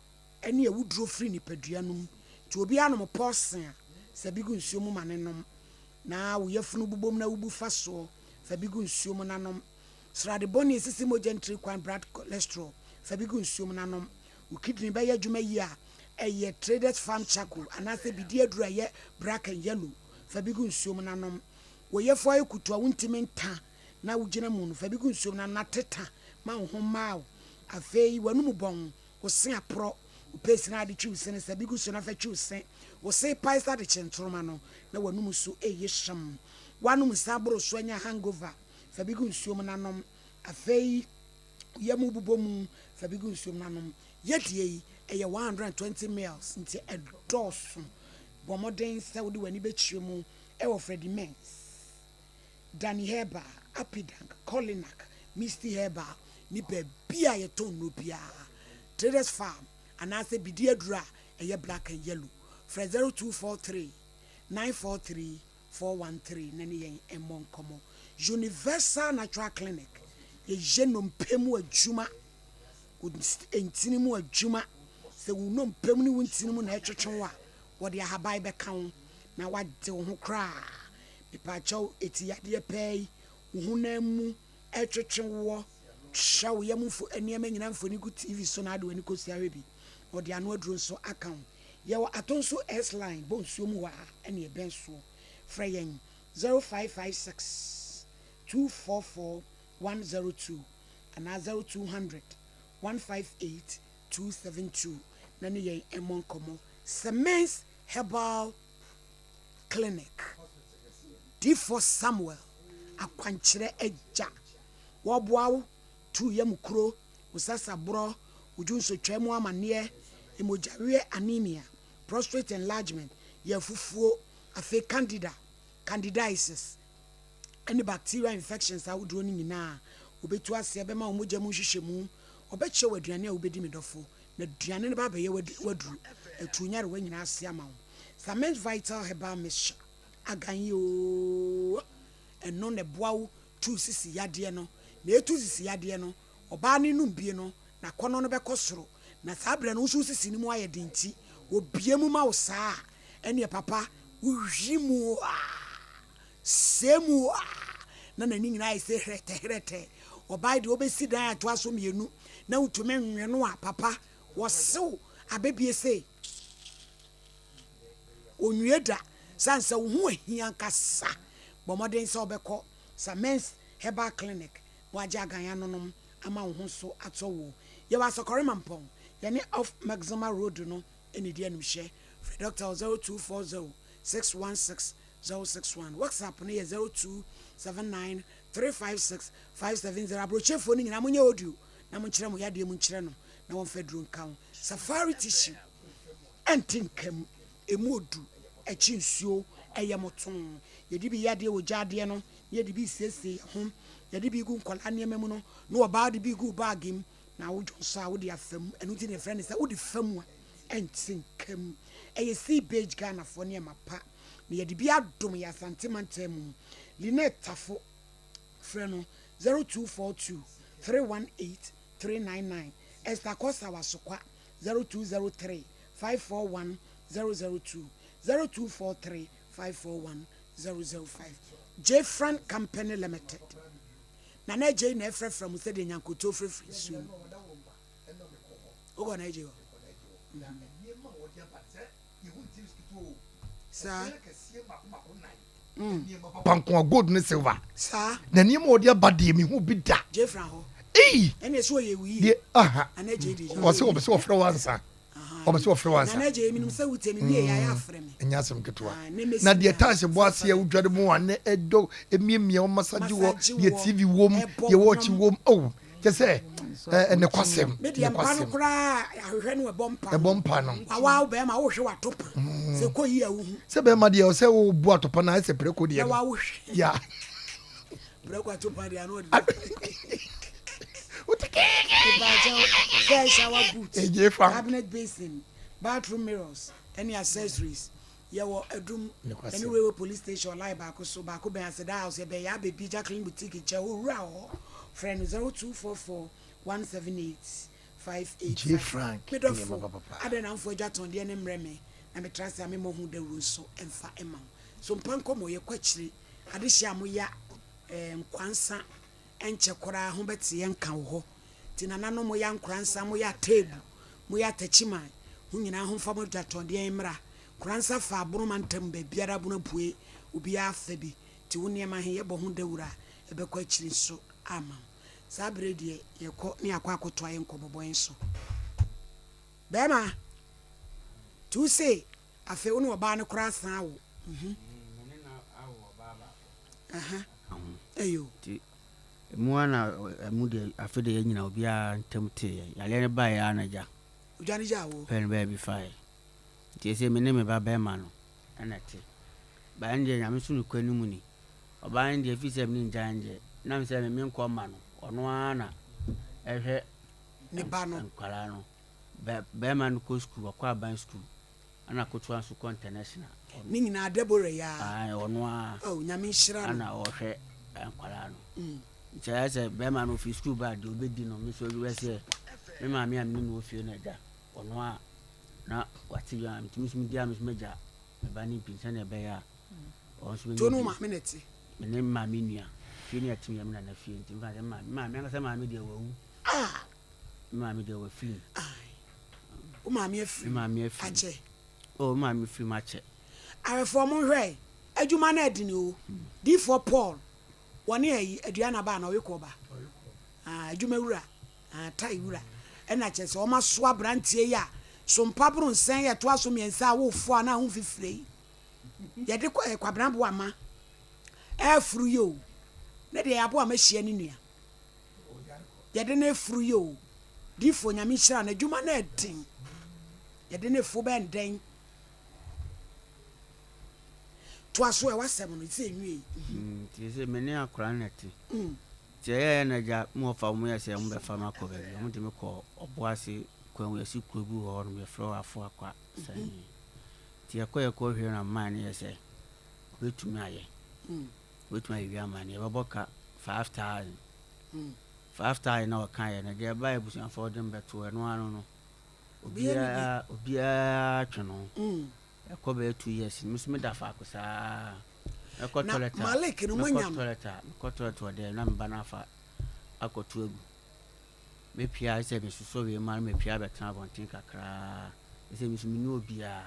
ne awuduro firi nipadua no mu. Nti obi anom pɔɔsen a, sɛ bi gu nsuo mu ma ne nom. Na wo yafunu bobom na wobu fa soɔ, fa bi gu nsuo mu na nom. Srade bɔne a ɛsisi mogya ntiri kwan, blood cholesterol, fa bi gu nsuo mu na nom. Wo kidney bɛyɛ adwuma yie a, Ɛyɛ Traders Farm Charcoal anaasɛ bidie aduro a ɛyɛ brack and yellow. Fa bi gu nsuo mu na nom. Wo yafunu ayɛ kutuu a wontumi nta na wogyina mu no, fa bi gu nsuo mu na nom na teta ma wo ho mmaa wo. Afei w'anum bɔn, wo se aporɔ, wo paste no a wode twi wo se no, sa bi gu so na fa twi wo se. Wo se pae sɛ adekye ntoroma no, na w'anum nso reyɛ hyemm. Woanom nsa aboro so anya hangover, fa bi gu nsuo mu na nom. Afei wo yam bobɔ mu, fa bi gu nsuo mu na nom. Yɛ deɛ yi, ɛyɛ 120 mils nti ɛdɔɔso. Bɔ mmɔden sɛ wode w'ani bɛkyerɛ mu wɔ Freddie Mens, Danny Herbal, Apidank, Colinak, Misty Herbal ne baabi a yɛtɔn nnuro biara, Traders Farm anaasɛ Bidi aduro a ɛyɛ black and yellow. Frɛ 0243 943 413 na ne yɛn mmɔ nkɔmmɔ. Universal Natural Clinic, yɛyɛ nnompe mu adwuma, ntini mu adwuma. Sɛ wo nnompe mu ne wo ntini mu na ɛtwetwe wo a, wɔde ahaban bɛka wo na woade wo ho koraa. Mepaakyɛw, eti yadeɛ pɛɛ yi, wo honam mu ɛtwetwe woɔ, twa wo yam mfo nneɛma nyinaa mfoni gu TV so na ade w'ani kɔsi ahwɛ bi. Na wɔde ano aduro nso aka ho. Yɛwɔ Atonso S-line bɔ nsuo mu hɔ a ɛne ɛbɛn soɔ. Frɛ yɛn 0556 244 102 anaa 0200 158 272 na ne yɛn mmɔ nkɔmmɔ. Semens Herbal Clinic, Difoɔ Samuel, Akwankyerɛ Agya. Wɔboa wo tu yam kuro, wo sasaborɔ, wo dwonsotwaa mu amaneɛ, mmogyaweɛ anemia, prostrate enlargement, yafufuo, afei candida, candidiasis, ne bacterial infections ahodoɔ no nyinaa. Wɔbɛtu aseɛ bɛma wo mogya mu nhwehwɛmu. Wɔbɛkyerɛ wo aduane a wobɛdi me dɔfo. Na aduane no ba abɛyɛ w'aduru, atu nyarewa nyinaa ase ama wo. Samens Vital Herbal Mixture, agan yi oo, ɛno na ɛboa wo tu sisi yadeɛ no. Na ɛtu sisi yadeɛ no, ɔbaa no nom bie no, n'akɔnnɔ no bɛkɔ soro. Na saa berɛ no, wo nso wo sisi no mu ayɛ den nti, wɔbie mu ma wo saa a, ɛnneɛ papa, wohwi mu aa, sɛɛ mu aa, na n'ani nyinaa ayɛ sɛ hrɛtɛhrɛtɛ. Ɔbaa yi deɛ wobɛsi dan a ɛtoa so mmienu na wotumi nwe no a, papa, wɔsew abɛbie sei. Onwie da, sane sɛ wo ho ahia ankasa. Bɔ mmɔden sɛ wobɛkɔ Samens Herbal Clinic na wɔagye agan anonom ama wo ho so atɔ wo. Yɛwɔ Asɔkɔre Mampɔn, yɛne Off Maxima Road no na ɛdi animhyɛ. Frɛ dɔkta wɔ 0240 616 061. WhatsApp no yɛ 0279 356 570. Aburokyefoɔ no nyinaa monyɛ audio na monkyerɛ mo yadeɛ mu nkyerɛ no na wɔmfa aduro nka ho. Safari tissue ɛnte nka mu, ɛmu odu, ɛkye nsuo, ɛyɛ motoo. Yɛde bi yɛ adeɛ wɔ gya adeɛ no na yɛde bi siesie yɛn ho. Yɛde bi gu nkwadaa nneɛma mu no na ɔbaa de bi gu bag mu na wodwo nso a wode afa mu. Ɛno nti na yɛfrɛ no sɛ wode fa mu a ɛnte nka mu. Ɛyɛ Sea Beige Ghanafoɔ nneɛma pa na yɛde bi adom yɛn Asante mantam mu. Lynette Tafo, frɛ no 0242 318 399. Esther Korsah Asokwa, 0203 541 002, 0243 541 005. Jfran Company Limited. Nana Adjei na ɛfrɛfrɛ mo sɛdeɛ nyankoto frɛfrɛ nsuo no. Wokɔ na Adjei hɔ? Saa.
Papa nko a gold ne silver.
Saa.
Na nneɛma a ɔde aba deɛ mehu bi da.
Jefra hɔ.
Ei.
Ɛna ɛsɛ ɔyɛ wii.
Deɛ aha.
Nana Adjei deɛ.
Ɔsɛ ɔbɛ sɛ ɔfrɛ wo ansa. Ɔbɛ sɛ ɔfrɛ wo ansa.
Nana Adjei menim sɛ wotie me wie yɛ ayɛ afrɛ me.
Ɛnyɛ asɛm ketewa. Na deɛ tiles bɔ aseɛ wodware mu a na ɛdɔ emiamia wo massage wɔ deɛ TV wom deɛ watch wom oh. Kyɛ sɛ ɛ nokwasɛm.
Me deɛ mpa no koraa ahwehwɛ no ɛbɔ mpa.
Ɛbɔ mpa no.
Wawa wo bɛrima wohwe watopa. Sɛ kɔ yi a wohu.
Sɛ bɛrima deɛ ɔsɛ wo bu atopa na ayɛ sɛ prɛko deɛ no.
Na wa wohwe.
Ya.
Prɛko atopa deɛ ano ɔde. Mepakyɛw sɛ shower boot.
Egye fa.
Cabinet basin, bathroom mirrors ɛne accessories. Yɛwɔ Adum ɛne Railway Police Station line baako so, baako bɛn Aseda House, yɛbɛn Yaa Baby Jacqueline Boutique nkyɛn, owura wɔ hɔ, frɛ no 0244 178
J
585.
Frank
Me
nneɛma
dɔfo,
papapa.
adɛn na mfo adwatɔndeɛ no mmrɛ me na metra ase a memmɔ ho dawuro nso mfa mma wo. So mpa nkɔmmɔ, yɛkɔ akyire, adehyeɛ a moya eh, nkwansa ɛnkyɛ koraa ho bɛte yɛn nka wɔ hɔ. Nti nananom moya nkoransa, moya ateebu, moya atakyiman. Ho nyinaa ho mfa mo adwatɔndeɛ mmra. Koransa fa Bono mantam baabiara Bono apue obiara fa bi. Nti wo nneɛma he yɛbɔ ho dawuro a ɛbɛkɔ akyiri nso ama wo. Saa berɛ yi deɛ yɛkɔ ne yɛakɔ akɔtoa yɛn nkɔmmɔbɔ he so. Bɛɛma, nti wo se afei wo ne ɔbaa no koraa san awo? Mhm.
Me ne no awo ɔbaa baako.
Aha. Eyo.
Nti emu ara na ɛmu deɛ afei deɛ yɛn nyinaa obiara ntam teeɛ. Yareɛ no baeɛ ara na agya.
Ogya no gyaa wo.
Pɛɛ no baabi faeɛ. Nti seesei me ne me ba bɛɛma no na ɛte. But ɛno deɛ Nyame so nokorɛ no mu ni. Ɔbaa no deɛ ɛfiri sɛ me ne no gyae no deɛ, nam sɛ me menkɔ mma no, ɔno ara na ɛhwɛ
Ne ba no.
nkwadaa no. Bɛ bɛɛma no kɔ sukuu, ɔkɔ aban sukuu, ɛna ketewa nso kɔ international.
Ne nyinaa Deborah yi ara.
Ae, ɔno ara.
Oh, Nyame nhyira no.
Ɛna ɔhwɛ nkwadaa no. Nti ayɛ sɛ bɛɛma no ɔfiri sukuu ba a, deɛ ɔbɛdi no, me nso ɛbɛyɛ sɛ me maame a me ne no wɔ fie no agya, ɔno a na wate bi a, nti me nso medi a me nso mɛgya me ba no bi sɛdeɛ ɛbɛyɛ a ɔno nso
Nti wo
bɛnya
ne wo
bi.
maame na ɛte?
Me ne me maame nua. Fie no yɛte me yɛ me nana fie nti mefa sɛ me maame, me maame ankasa maame deɛ wawu.
Ah!
Me maame deɛ wafiri mu.
Ae. Wo maame afiri
Me maame afiri mu.
Akyɛ.
Oh, me maame firi mu akyɛ.
Awɛfoɔ monhwɛ adwuma no ɛdene o. Diifoɔ Paul wɔne ayi aduana ba anaa ɔyekɔ ba ah adwuma wura ah tai wura ɛna kyerɛ sɛ wɔn aso abranteɛ yi a sompa boro nsɛn yɛ ɛtoa so mmiɛnsa a wofoɔ a na ho fifire yi yɛde kɔ eh, kwabena boa ma ɛfuru yi o ne deɛ yɛaboa ma hyia ne nua yɛde no efuru yi o diifoɔ nyame nhyira no adwuma no ɛden yɛde no efu bɛn dɛn Toa so ɛ, w'asɛm no, sɛ nwiei.
Nti sɛ me ne akwadaa no na ɛte. Nti ɛyɛɛ na agya me wɔfa wɔn yɛ sɛ wɔn bɛfa me akɔ baabi. Wɔn de me kɔ Ɔboase kwan mu, yɛsi kuro bi wɔ hɔ nom yɛfrɛ hɔ Afoakwa sani. Nti yɛkɔ yɛkɔ hwɛ na man no yɛ sɛ obetumi ayɛ. Obetumi ayɛ bi ama no yɛbɛbɔ ka 5,000. 5,000 na ɔka yɛ no deɛ ɛbaeɛ abusuafoɔ de me bɛto ɛno ano no obiara obiara twe no. Ɛkɔ bɛyɛ 2 years no, me nso meda faako saa. Mɛkɔ
Na
toilet a,
Malik no
mɛkɔ
moanya no?
toilet a, mekɔ toilet wɔ dɛm na me ba no afa akɔto agu. Mɛpue a, sɛ mesosɔ wei mu a na mapue abɛtena abɔnten kakraa. Sɛ me nso menni obiara.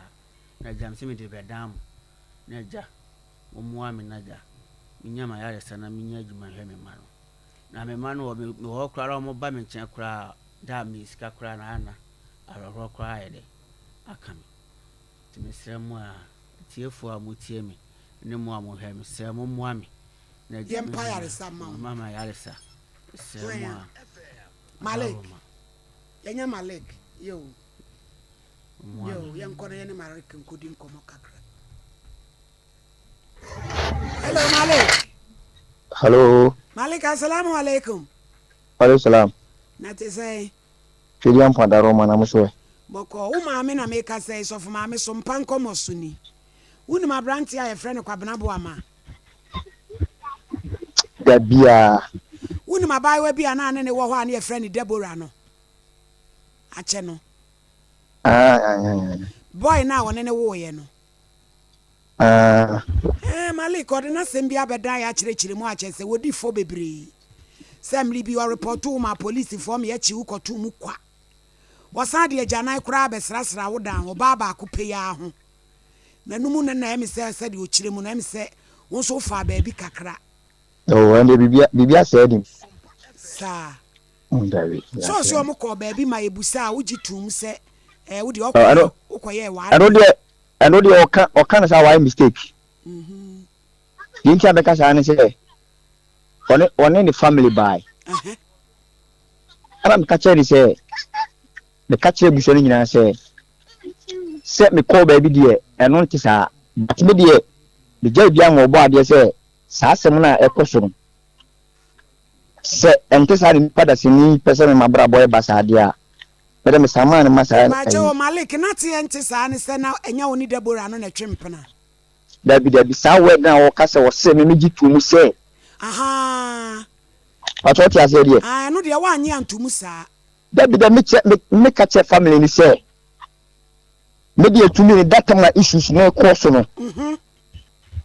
Na agya me sɛ mede rebɛdan mo. Na agya, mommoa me na agya, menya m'ayaresa na menya adwuma nhwɛ me mma no. Na me mma no wɔ me mewɔ hɔ koraa na wɔba me nkyɛn koraa a, da a meyɛ sika koraa na ayɛ na awerɛhoɔ koraa ayɛ dɛ aka me. Nti mesrɛ mo a, atiefoɔ a motie me ne mo a mohwɛ me, mesrɛ mo mmoa me na agya me
Yɛmpa ayaresa mma wo.
Mma me ayaresa. Mesrɛ mo a,
Malik,
adaworoma.
yɛnyɛ Malik, yo.
Mmoa
Yo,
me.
yɛnkɔ na yɛne Malik nkɔdi nkɔmmɔ kakra. Hello, Malik.
Hello.
Malik, assalamu alaikum.
Walaikum salam.
Na te sɛn?
Twɛdi ampa daroma na mo so ɛ?
Bɔkɔɔ, wo maame na mekasa yi, sɔfo maame so mpa nkɔmmɔ so ni. Wonim aberanteɛ a yɛfrɛ no Kwabena Boamah?
Dabiaa.
Wonim abaayewa bi a na ne ne wɔ hɔ a na yɛfrɛ no Deborah no? Akyɛ no.
Ah, ah, ah, ah.
Boy no a ɔne ne woeɛ no.
Ah.
Eh, Malik, ɔde n'asɛm bi abɛdan yɛ akyerɛkyerɛ mu akyɛ sɛ wɔdi fɔ bebree. Sɛ mmere bi ɔrepɔto wo ma apolisifoɔ ma yɛkye wo kɔtoo mu kwa. Wɔsan de agyanan koraa bɛsrasraa wo dan ɔbaa baako pɛ yi ara ho. Na ɛno mu no na ɛyɛ me sɛ sɛdeɛ ɔkyerɛ mu no, ɛyɛ me sɛ wo nso wofaa baabi kakra.
Oh, ɛnde biribi biribi asɛe anim.
Saa.
Dabi.
Sɛ ɔsɛ wɔn kɔɔ baabi ma yɛbusaa a, wogye toom sɛ ɛɛ wo deɛ
Ɛno
ɔkɔyɛ wokɔyɛɛ
ɛno
w'adeɛ.
deɛ ɛno deɛ ɔka ɔka no saa wayɛ mistake. Deɛ nti a mɛka saa ne sɛ ɔne ɔne ne family bae. Ɛna meka kyerɛ ne sɛ meka kyerɛ abusua no nyinaa sɛ sɛ mekɔɔ baabi deɛ ɛno nte saa but me deɛ megyae bi ama ɔbɔ adeɛ sɛ saa asɛm no a ɛkɔ so no sɛ ɛnte saa na nipa dasani pɛ sɛ me mabrabɔ ɛba saa deɛ a mede me samaa no ma saa
Mepakyɛw
ayi
o, Malik, na teɛ nte saa ne sɛ na ɛnyɛ wo ne Deborah no na ɛtwe mpena?
Dabi dabi saa word no a wɔka sɛ wɔse me megye to mu sɛ
Ahaa.
Pakyɛ wote aseɛ deɛ?
Ah, ɛno deɛ woannye anto mu saa.
Dabi dabi me kyɛ me me ka kyerɛ family no sɛ me deɛ tumi no that time na issues no kɔ so no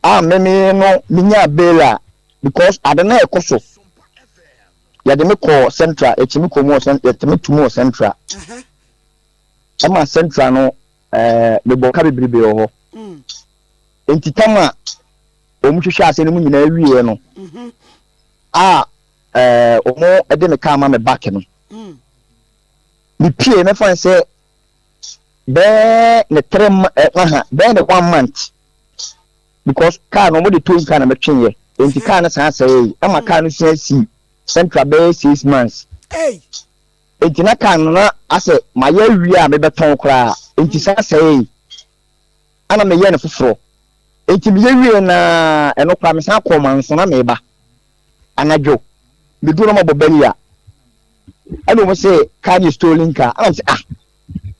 a me me no me nyaa bail a because ade no ɛkɔ so yɛde me kɔ central yɛkye me kɔ mu wɔ yɛte me to mu wɔ central. Ɛma central no ɛɛ mebɔ ka bebrebe wɔ hɔ. Nti tam a wɔn hwehwɛ ase no mu nyinaa wieɛ no a ɛɛ wɔn de me kaa ma me back no. Mepie mɛfa no sɛ bɛɛ ne three aha bɛɛ ne one month because kaa no wɔn de towing car na mɛtwe yɛ nti kaa no san sɛɛ yi ɛma kaa no san si central bɛyɛ six months. Nti na kaa no na asɛ mayɛ awie a mebɛtɔn koraa nti san sɛɛ yi ana meyɛ no foforɔ nti meyɛ wie na ɛno koraa mesan kɔɔ manso na meba anadwo meduru na mabɔ bɛli a ɛna wɔn sɛ kaa no yɛ stolen car ɛna mo sɛ ah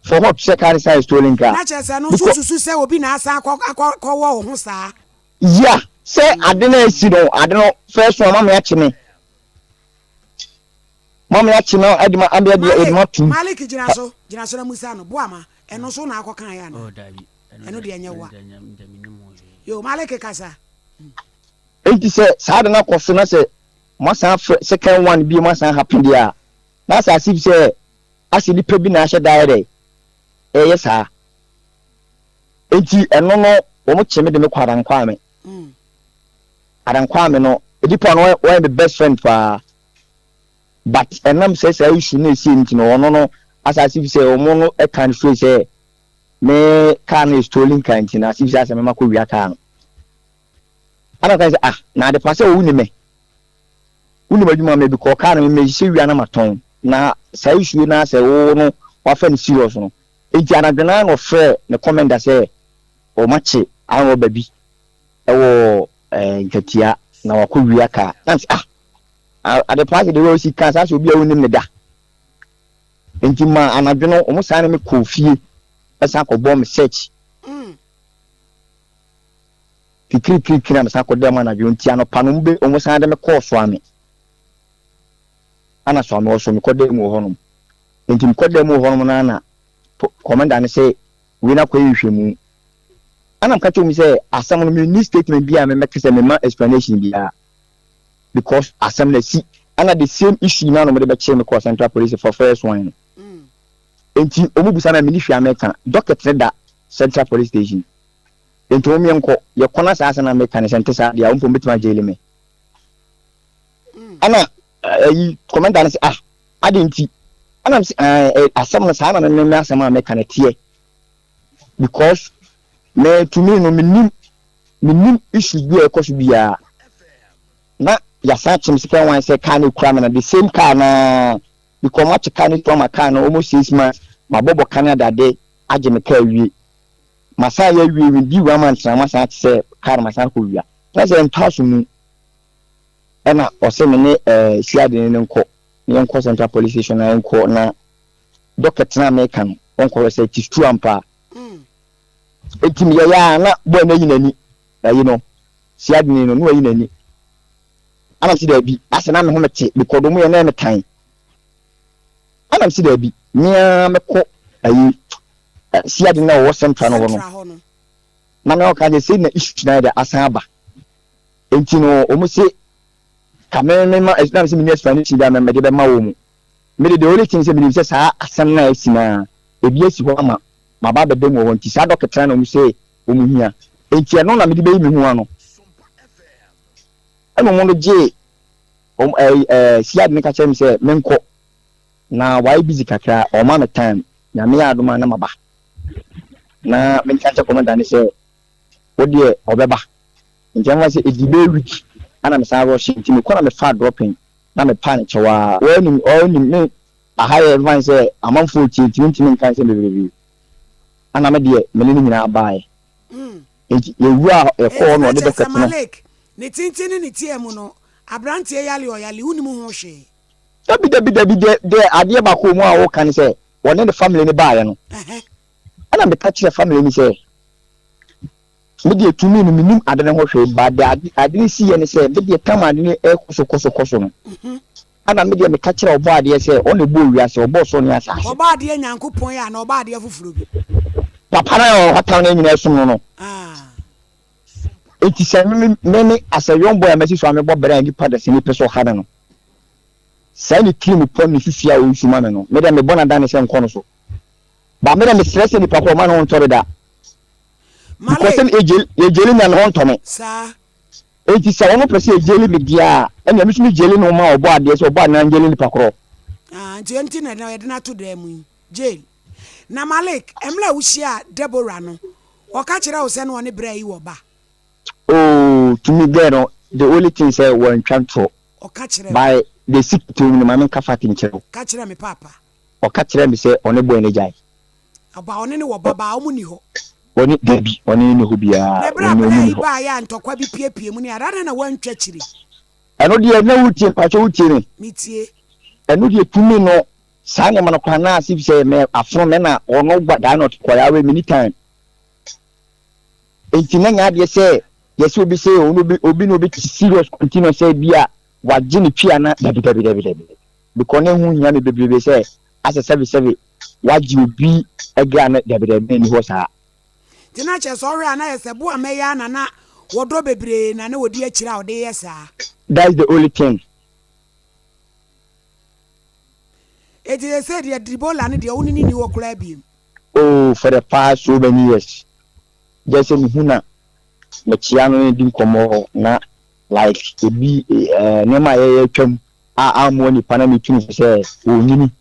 for what sɛ kaa no san yɛ stolen car.
Na kyerɛ sɛ no nso susu sɛ obi na asan akɔ akɔ kɔwɔ wo ho saa.
Yeah sɛ ade no asi no ade no first one mame akye me mame akye me ɛde ma ɛde ɛde ɛde ma tum.
Malik gyina so gyina so na musa no boa ma ɛno so na akɔ kan yɛ ana ɛno deɛ nyɛ wa yo Malik kasa.
Enti sɛ saa ade no akɔ so na sɛ moasan afrɛ second one bio moasan happen deɛ a, na asɛ as if sɛ asɛ nipa bi na ahyɛ da ayɛ dɛ ɛyɛ saa. Enti ɛno no wɔn kye me de me kɔ Adankwame. Adankwame no, nipa no wɔyɛ me best friend paa. But ɛnam sɛ saa issue no esie nti no ɔno no asɛ as if sɛ wɔn no ɛka no straight sɛ me car no yɛ stolen car nti no as if sɛ asɛ mema kɔ wia car no. Ɛna ɔkae sɛ, Ah, na adepa sɛ wo nim me. Wonim adwuma me because car no me mehyɛ wia na matɔn. Na saa issue yi na sɛ wo no wafa no serious no. Enti anadwo no ara na ɔfrɛɛ ne commander sɛ wɔakye armed robber bi wɔ eh, Nkatia na wakɔ wia car. Na mese, ah, adepa sɛ de wei osi ka saa sɛ obi a wonim ne da. Enti ma anadwo no wɔn san ne me kɔɔ fie ɛsan kɔbɔɔ me search. Kikirikirikiri na mesan kɔdaa mu anadwo nti anɔpa no wɔn wɔn san de me kɔɔ Soame. Ana Soame wɔ so mekɔdaa mu wɔ hɔnom. Nti mekɔdaa mu wɔ hɔnom no na kɔmanda no sɛ wei no akɔyɛ nhwehwɛmu. Ana meka kyerɛ wɔn sɛ asɛm no menni statement bi a memɛka sɛ mema explanation biara because asɛm no asi. Ana the same issue no a na wɔde bɛkyee me kɔɔ Central Police for first one no. Nti wɔn bisa me a menni hwee a mɛka. Docket no da Central Police Station. Enti mom yɛnkɔ. Yɛkɔ na saa asɛm na meka no sɛ nte saa deɛ a, wo mpo wobɛtumi agyeli me. Ɛna ayi kɔmɛnta no sɛ ah ade nti ɛna sɛ ɛɛ asɛm no saa na me me asɛm a meka no teɛ because me tumi no menim menim issues bi a ɛkɔ so biara na yɛasan kyem second one sɛ car no kura me na the same car na because makye car no to ama car no almost 6 months mabɔbɔ ka ne adade agye me car wie. Masan yɛ awie medi one month na masan ate sɛ car no masan akɔ wia na sɛ ntɔ aso mu ɛna ɔsɛ me ne ɛɛ siadene no nkɔ na yɛnkɔ central police station na yɛnkɔ na docket na meka no ɔnkɔhwɛ sɛ it is true ampa eti meyɛ yɛ a na boy no ayi n'ani ayi no siadene no na wayi n'ani ɛna msi daabi asɛ na me ho mete because ɔmo yɛ na ɛyɛ me tan ɛna msi daabi mea mɛkɔ ayi siade na ɔwɔ central no hɔ no na me ɔka sɛ sei na issue na yɛ de asan aba nti no wɔn se ka me me ma na me sɛ me ni explanation bi a me de bɛma wɔn mu me de the only thing sɛ me nim sɛ saa asɛm na asi na ebi asi hɔ ama ma ba abɛda mu wɔ hɔ nti saa dɔketa na wɔn sɛ wɔn hia nti ɛno na me de bɛyi me ho ano ɛna wɔn no gye wɔn ɛɛ ɛɛ siade no ka kyerɛ me sɛ menkɔ na wayɛ busy kakra ɔma me time Nyame yɛ adom a na maba. Na menka nkyerɛ kɔmanda no sɛ wo deɛ ɔbɛba. Nti ɛmfa sɛ ɛdi bɛyɛ week ana mesan rush nti mekɔ na mefaa dropping na mepaa no kyɛw ara. Wɔnim ɔnim me aha yɛ ɛmfa sɛ amanfoɔ tie nti mentumi nka nsɛm bebrebe. Ana me deɛ me ne no nyinaa baeɛ. Nti yɛwuraa hɔ yɛkɔɔ hɔ na
Enti
ɔde
na kyerɛ
bucket
sɛ
no.
Malik ne tenten ne ne tiaa mu no abranteɛ yale ɔyale wonim ho hwee.
Dabi dabi dabi deɛ deɛ adeɛ baako wɔ mu a woka ne sɛ wɔne ne family no baeɛ no ɛna meka kyerɛ family no sɛ me deɛ tumi no menim ade no ho hwee ba deɛ ade ade no siiɛ ne sɛ me deɛ tam ade no ɛkɔ so kɔ so kɔ so no ɛna me deɛ meka kyerɛ ɔbɔ adeɛ sɛ ɔna ɛbɔɔ wiase ɔbɔɔ soro ne asase.
Ɔbɔ adeɛ Nyankopɔn yi anaa ɔbɔ adeɛ foforɔ bi?
Papa no a ɔhata no nyinaa som no no. Enti sɛ me me me as a young boy a masi so a mebɔ bra a nipa dasani pɛ sɛ ɔha me no, saa ne tirim pɔ ne susu a ɔresu ma me no, me deɛ mebɔ no adane sɛ nkɔ no so. Ba me dɛ mesrɛ sɛ nipa korɔ ɔma ne ho ntɔ me da. Because sɛ yɛgyeli me a me ho ntɔ me.
Saa.
Enti sɛ ɔno pɛ sɛ yɛgyeli me deɛ a, ɛnna me nso megyeli no ma ɔbɔ adeɛ sɛ ɔbɔ adeɛ na ngyeli nipa korɔ.
Ah, nti ɛnti na yɛde no ato dan mu yi, jail. Na Malik, mmerɛ a wohyiaa Deborah no, ɔka kyerɛɛ wo sɛ na ɔne braa yi wɔ ba?
Oh, to me girl no, the only thing sɛ wantwa ntorɔ.
Ɔka kyerɛɛ wo?
By the secret wɔ mu no, ma menka fact nkyerɛ wo.
Ka kyerɛ me paapa.
Ɔka kyerɛɛ me sɛ ɔne boy no agyae.
Ɔba ɔne no wɔ ba baa ɔmo nni hɔ.
Ɔne dabi ɔne no nni hɔ biara
Na ɛberɛ a
ɔne ɔmo
braa
nni
yi
hɔ.
baeɛ a ntɔkwa bi piepie mu ne ade adɛn na woantwa akyire?
Ɛno deɛ na wotie mpakyɛ wotie me?
Metie.
Ɛno deɛ tumi no saa nneɛma no koraa na as if sɛ me afono me na ɔno gba daa na ɔte kɔyaa wei mini time nti na nyɛ adeɛ sɛ yɛsɛ obi sɛ ɔno obi obi na obi te serious continuous sɛ bi a wagye ne twi ana dabi dabi dabi dabi because na ɛho hia me bebrebe sɛ asɛ sɛbi sɛbi wagye obi agra no dabi dabi na ɛni hɔ saa.
Nti na kyerɛ sɛ ɔhwɛ a na yɛ sɛ bo a mɛyɛ a na na wɔdɔ bebree na na wɔdi akyire a ɔde yɛ saa.
That's the only thing.
Enti sɛsɛ deɛ Dribola no deɛ wo ne no nni hɔ koraa biem.
Oh for the past so many years gyɛ sɛ mehu na mekyea no ne di nkɔmmɔ na like ebi eh, nneɛma a yɛyɛ atwam a ammoa nipa na metu no fo sɛ ɔnyini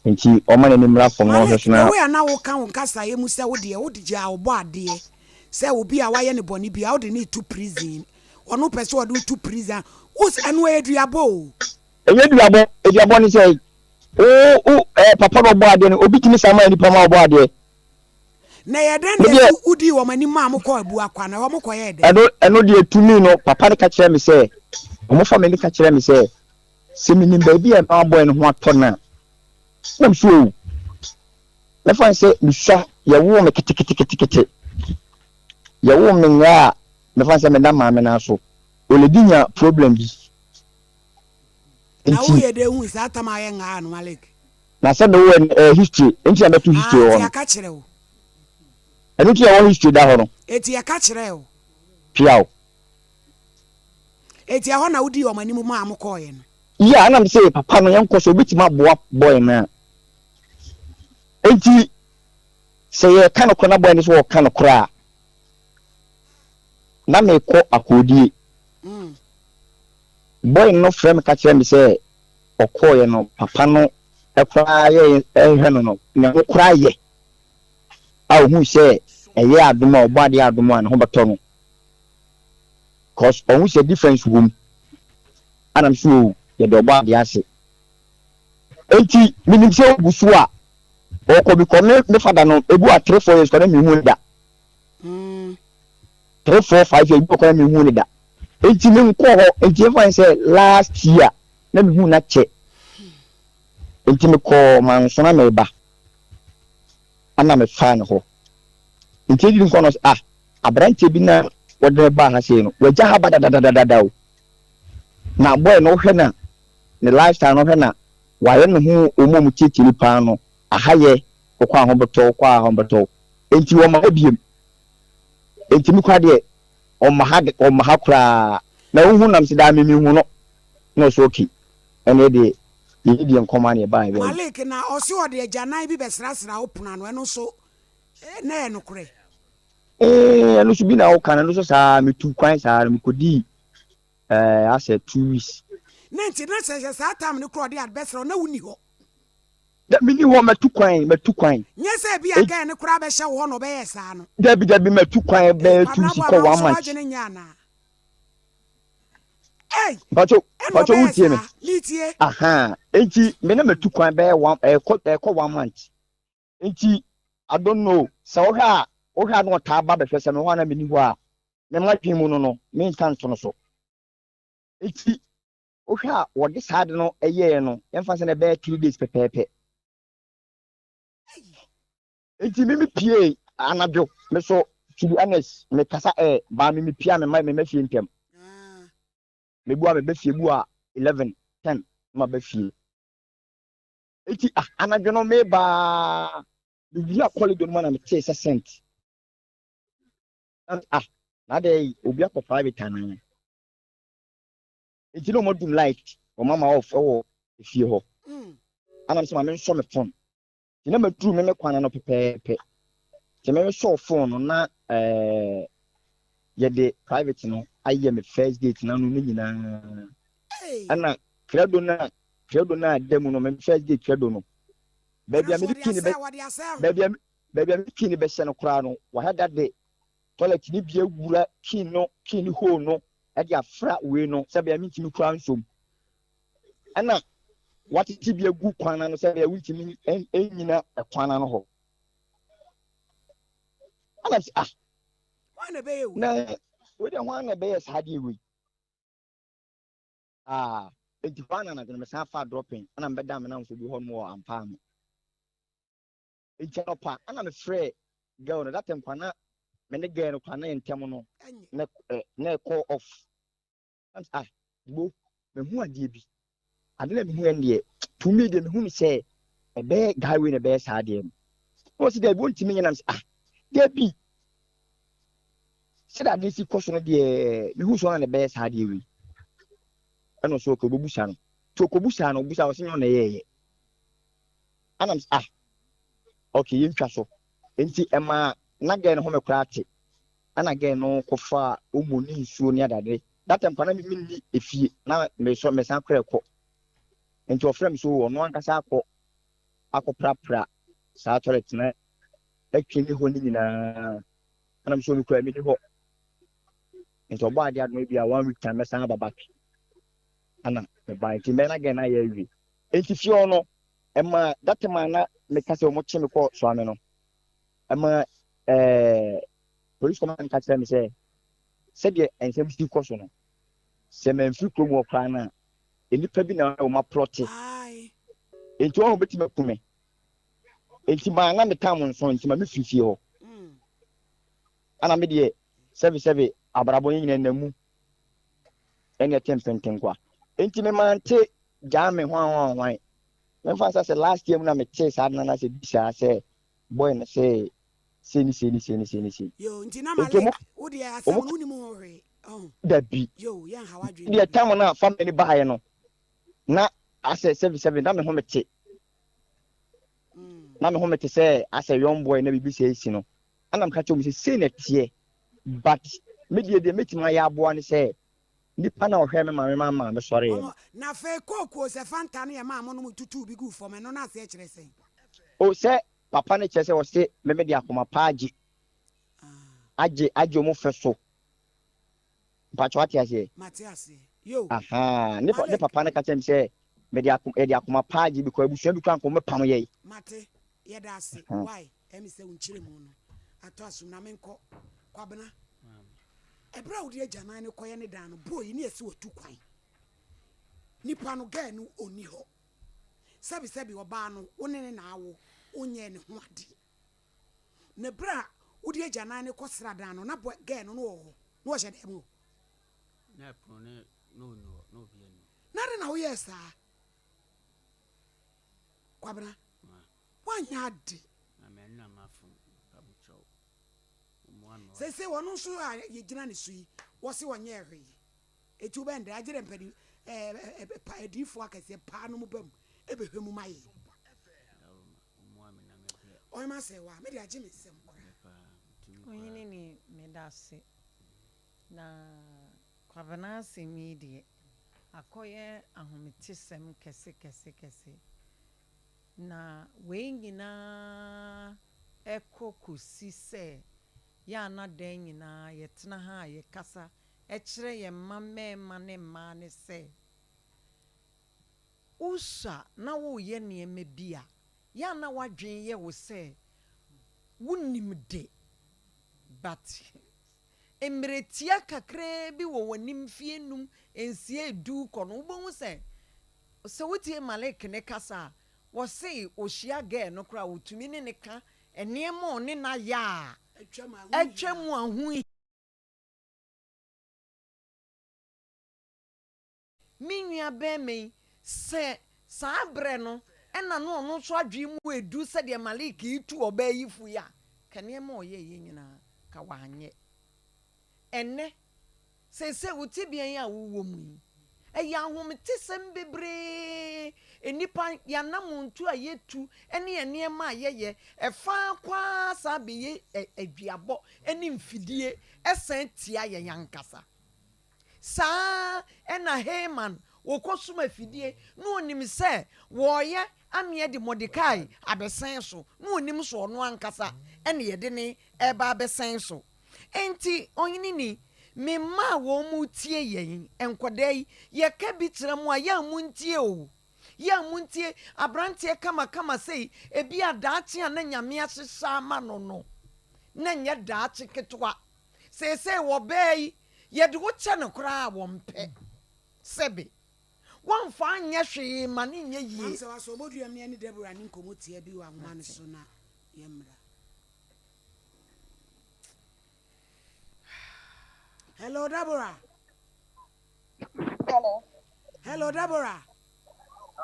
nti ɔma n'ani mmra fam na ɔhwɛ
Malik,
so na
the way a na woka wo nkasaeɛ mu sɛ wo deɛ wode gyaa ɔbɔ adeɛ sɛ obi a wayɛ no bɔne biara wode no reto prison, ɔno pɛ sɛ ɔde wo to prison a, wo ɛno ɛyɛ duabɔ o.
Ɛnyɛ duabɔ, duabɔ ne sɛ wo wo ɛɛ papa na ɔbɔ adeɛ no obi tumi san ma nipa ma ɔbɔ adeɛ.
Na ɛyɛ dɛn na
Medeɛ
wodii wɔn anim maa mokɔɔ Abuakwa na ɛhɔ mokɔyɛɛ dɛn?
ɛno ɛno deɛ tumi no papa no ka kyerɛ me sɛ wɔn family ka kyerɛ me sɛ sɛ menim baabi a ɛma boy no ho atɔ no a na me so o mɛfa no sɛ mesua yɛwoo me keteketekete yɛwoo me nyɛ a mɛfa no sɛ meda maame no so oledi nya problem bi
Na
nti
woyɛ dɛn hui saa tam a ayɛ ngaa no Malik?
Na sɛ mewɔ ɛn ɛɛ history nti na mɛto
Ah,
history wɔ
nti
hɔ no.
yɛaka kyerɛ wo.
Ɛno nti na ɛwɔ history da hɔ no.
Enti yɛka kyerɛɛ wo.
Piaw.
Enti ɛhɔ na wodii wɔn anim maa mokɔeɛ no.
Yeah, ɛna mese papa no yɛnkɔ so obetumi aboa boy no a. Enti sɛ yɛka nokorɛ na boy no sɛ ɔka nokorɛ a, na mekɔ akoodie. Boy no frɛ me ka kyerɛ me sɛ ɔkɔeɛ no papa no koraa yɛ hwɛ no no ne ho koraa yɛ a ohuu sɛ ɛyɛ adom a ɔbɔ adeɛ adom a ne ho bɛtɔ no cause ɔhu sɛ difference wɔ mu anam so o yɛde ɔbɔ adeɛ ase enti menim sɛ ogu so a ɔkɔ bi kɔ me me fada no ebu a 3 4 years kɔ na mehu ne da 3 4 5 years bi kɔ na mehu ne da enti menkɔ hɔ enti ɛfa sɛ last year na mehu no akyɛ nti mekɔɔ manso na meba ana mefaa ne hɔ nti ɛdidi nkɔ no sɛ ah aberanteɛ bi na wɔde no baa ha sei no wagya ha ba dadadadada o na boy no wohwɛ na ne lifestyle no wohwɛ na wayɛ ne ho wɔn a wɔtiatia nipa no aha yɛ wokɔ ahobɛtɔ wokɔ ahobɛtɔ nti wɔma ha biem nti me kora deɛ ɔma ha ɔma ha koraa na wohu nam sɛ daa me mehu no na ɔsɛ okay ɛneɛ deɛ yɛdi deɛ nkɔmɔ a na yɛbaeɛ bɛyɛ.
Malik na ɔse ɔde agyanan bi bɛsrasra wo pono ano ɛno nso na ɛyɛ nokorɛ?
Ee ɛno nso bi na woka no ɛno nso saa metu kwan saa no mekɔdii ɛɛ asɛ 2 weeks.
Na nti na sɛ sɛ saa time no koraa ɔde ade bɛsra wo na wonni hɔ?
Da menni hɔ matu kwan matu kwan.
Nyɛ sɛ ebia girl no koraa bɛhyɛ wo hɔ na ɔbɛyɛɛ saa no.
Dabi dabi matu kwan
Ee
bɛyɛ 2
Kwabena
weeks
Boamah
kɔ
wo
one
nso
month.
w'adwene nyɛ anaa? Ei!
Mpacho,
Ɛna
mpacho
ɔbɛyɛ
wotie me?
saa? Metie.
Aha, enti me na matu kwan bɛyɛ one ɛkɔ ɛkɔ one month. Enti I don't know sɛ wohwɛ a wohwɛ a na ɔtaa ba bɛhwɛ sɛ me hɔ a na menni hɔ a me m'adwene mu no no menka nto no so. Enti wohwɛ a wɔde saa ade no ɛyɛɛ no yɛmfa sɛ na ɛbɛyɛ 3 days pɛpɛɛpɛ. Enti me mepie anadwo me so to be honest me kasa ɛ baa me mepie a me ma me ma fie ntɛm. Mebu a meba fie bu a 11 10 na maba fie. Enti ah anadwo no meba mewura corridor no mu na metee sɛ scent. Na ah na adɛn obi akɔ private anaa. Enti na wɔadum light wɔn ama off wɔ efie hɔ. Ana mesɛ ma mensɔ me phone. Nti Na maduru me me kwan ano pɛpɛɛpɛ. Nti me sɔɔ phone no na ɛɛ yɛde private no ayɛ me first gate no ano no nyinaa. Ɛna credo no a credo no a ɛda mu no me first gate credo no baabi a mede key no bɛ baabi a baabi a mede key no bɛhyɛ no koraa no wahɛ da de toilet no bi awura key no key no hole no ɛde afra wei no sɛ bɛyɛ mentumi koraa nsom ɛna watete bi agu kwan ano sɛ bɛyɛ wontumi nnyina kwan ano hɔ ɛna sɛ ah na wei deɛ hwan na ɛbɛyɛ saa adeɛ wei ah enti hɔ ana anadwo no mesan fa dropping ɛna mebɛda me namfo bi hɔ nom wɔ ampaa no enti anɔpa ɛna mefrɛ girl no that time kwa na me ne girl no kwa na yɛn ntɛm no na na ɛkɔ off Ah, Gbo, mahu adeɛ bi. Ade na mehu ɛndeɛ, to me deɛ mehu no sɛ ɛbɛyɛ guy wei na ɛbɛyɛ saa adeɛ no. Na ɔsi daabi ɔntumi nyɛ nam sɛ ah, daabi. Sɛdeɛ adeɛ si kɔ so no deɛ mehu sɛ ɔna na ɛbɛyɛ saa adeɛ wei. Ɛna ɔsɛ ɔkɔ ɔbɛbusa no. Nti ɔkɔbusa no, ɔbusa ɔsɛ nyɛ ɔna ɛyɛɛyɛ. Ɛna m sɛ ah, okay yɛntwa so. Nti ɛmaa na girl no ho me koraa te. Ɛna girl no kɔfaa omo ne nsuo ne adade. That time koraa na me menni efie na mesɔ mesan koraa kɔ. Nti ɔfrɛ me so ɔno ankasa akɔ akɔprapra saa toilet na atwi ne hɔ ne nyinaa. Ɛna me so me koraa menni hɔ. Nti ɔbɔ adeɛ adom ebi a one week time mɛsan aba back. Ɛna mebaa nti mbɛn na girl no ayɛ awie. Nti fie hɔ no ɛma that time a na meka sɛ wɔn kye me kɔ Suame no ɛma ɛɛ police command ka kyerɛ me sɛ sɛdeɛ nsɛm si kɔ so no sɛ mamfiri kurom hɔ koraa no a nnipa bi na wɔn aprɔte nti wɔn bɛtumi aku me nti maa na metam nso nti ma mefiri fie hɔ ana me deɛ sɛbesɛbe abrabɔ yɛ nyina nam mu ɛne ɛte mpentenkwa nti me mante gyaa me hwan hwan hwan memfa nsa sɛ last year mu na metee saa de no anaasɛ bi saa sɛ boy no sɛ sei ne sei ne sei ne sei ne sei.
Yoo, nti na
Nti
Malik,
ɔmo
wo deɛ asɛm
ɔmo
no wonim ho hwee, ɔho.
dabi.
Yoo, yɛnha w'adwene
Deɛ
bebree.
tam no a family no baeɛ no, na asɛ sɛbi sɛbi na me ho mete. Na me ho mete sɛ asɛ young boy na biribi sɛ esi no. Ɛna meka kyerɛ ɔmo sɛ sei na ɛteɛ. But me deɛ deɛ mɛtumi ayɛ aboa ne sɛ nipa na ɔhwɛ me maame ma maame sɔreeɛ
Ɔmo,
no.
na afei kookoo sɛ Fanta no yɛ maa monom tutuu bi guu fam, ɛno no aseɛ kyerɛ sɛn?
O sɛ Papa no kyerɛ sɛ ɔse me mede akoma pa agye agye agye ɔmo fɛ so mpakyɛ wate aseɛ
Mate aseɛ. Yo.
ahaa ne ne
Malik.
papa no ka kyerɛ me sɛ mede ako yɛde akoma pa agye because abusua bi koraa nka ɔmo bɛpam yɛn.
Mate. Yɛda ase.
Ahaa.
Why? Ɛmi sɛ wo nkyerɛmu no atɔ asom na menkɔ. Kwabena, ɛberɛ a wode agyanan no kɔyɛ ne dan no, boy yi ne yɛse watu kwan. Nipa no, girl no ɔnni hɔ. Sɛbisɛbi ɔbaa no wo ne no na awo, wonyɛɛ ne ho adeɛ. Na berɛ a wode agyanan no kɔ sradan no na bɔ girl no na ɔwɔ hɔ, na ɔhyɛ dan mu hɔ.
Na ɛpono no na ɔnni hɔ, na obiara nni hɔ.
Na adɛn na woyɛɛ saa? Kwabena, woanyɛ ade.
Maame ɛno na mafom, mpabokyɛw. Mmoa me wate.
Seesei ɔno nso a yɛgyina ne so yi, wɔse ɔnyɛɛ hwee. Enti wobɛn dɛn agye dɛ mpani ɛɛ pa adiyifoɔ akɛseɛ paa nom ba mu bɛhwɛ mu ma yɛn. Ɔhema sɛ wa me de agye me nsam koraa.
Ohene ni medase na Kwabena asɛm yi deɛ akɔyɛ ahometesɛm kɛse kɛse kɛse na wei nyinaa ɛkɔ kɔsi sɛ yɛ a na dɛn nyinaa yɛtena ha a yɛkasa kyerɛ yɛn mma mmarima ne mmaa ne sɛ, wosua na woreyɛ nneɛma bi a, yɛ a na w'adwene yɛ wo sɛ wonim de, but mmerɛ tia kakraa bi wɔ w'anim mfeɛ nnum, nsia, edu rekɔ no, wobɛhu sɛ, sɛ wotie Malik ne kasa a, wɔse ɔhyia girl no koraa a, ɔtumi ne no ka nneɛma a ɔne no ayɛ a atwa mu a ho Me nua barima yi, sɛ saa berɛ no na na ɔno nso adwene mu redu sɛdeɛ Malik retu ɔbaa yi fo yi a, ka nneɛma a ɔyɛeɛ nyinaa, ka wanyɛ. Ɛnnɛ, seesei wo tebea yi a wowɔ mu yi, Ɛyɛ ahometesɛm bebree. Nnipa, yɛn anammɔntu a yɛtu ne yɛn nneɛma a yɛyɛ, ɛfa ara kɔ ara san bɛyɛ aduabɔ ne mfidie san tia yɛn ankasa. Saa ara na Haman, ɔkɔsum afidie, na ɔnim sɛ wɔreyɛ ameɛ de Mordekai abɛsɛn so, na ɔnim sɛ ɔno ankasa na yɛde no reba abɛsɛn so. Enti, ɔhene ni, me mma a wɔretie yɛn, nkwadaa yi, yɛka bi kyerɛ mo a, yɛ a montie o. Yɛ a montie, aberanteɛ kamakama sei, ebia daakye a na Nyame ahyehyɛ ama no no, na ɛnyɛ daakye ketewa. Seesei ɔbaa yi, yɛde wo kyɛ no koraa a, wɔmpɛ. Sɛbe, wɔmfa anyɛ hwee ma no nyɛ yie.
Maame sɛ wasɔ ɔbɔduam ne ɛne Deborah ne nkɔmmɔ tia bi wɔ ahoma no so na yɛmmra. Hello, Deborah.
Hello.
Hello, Deborah.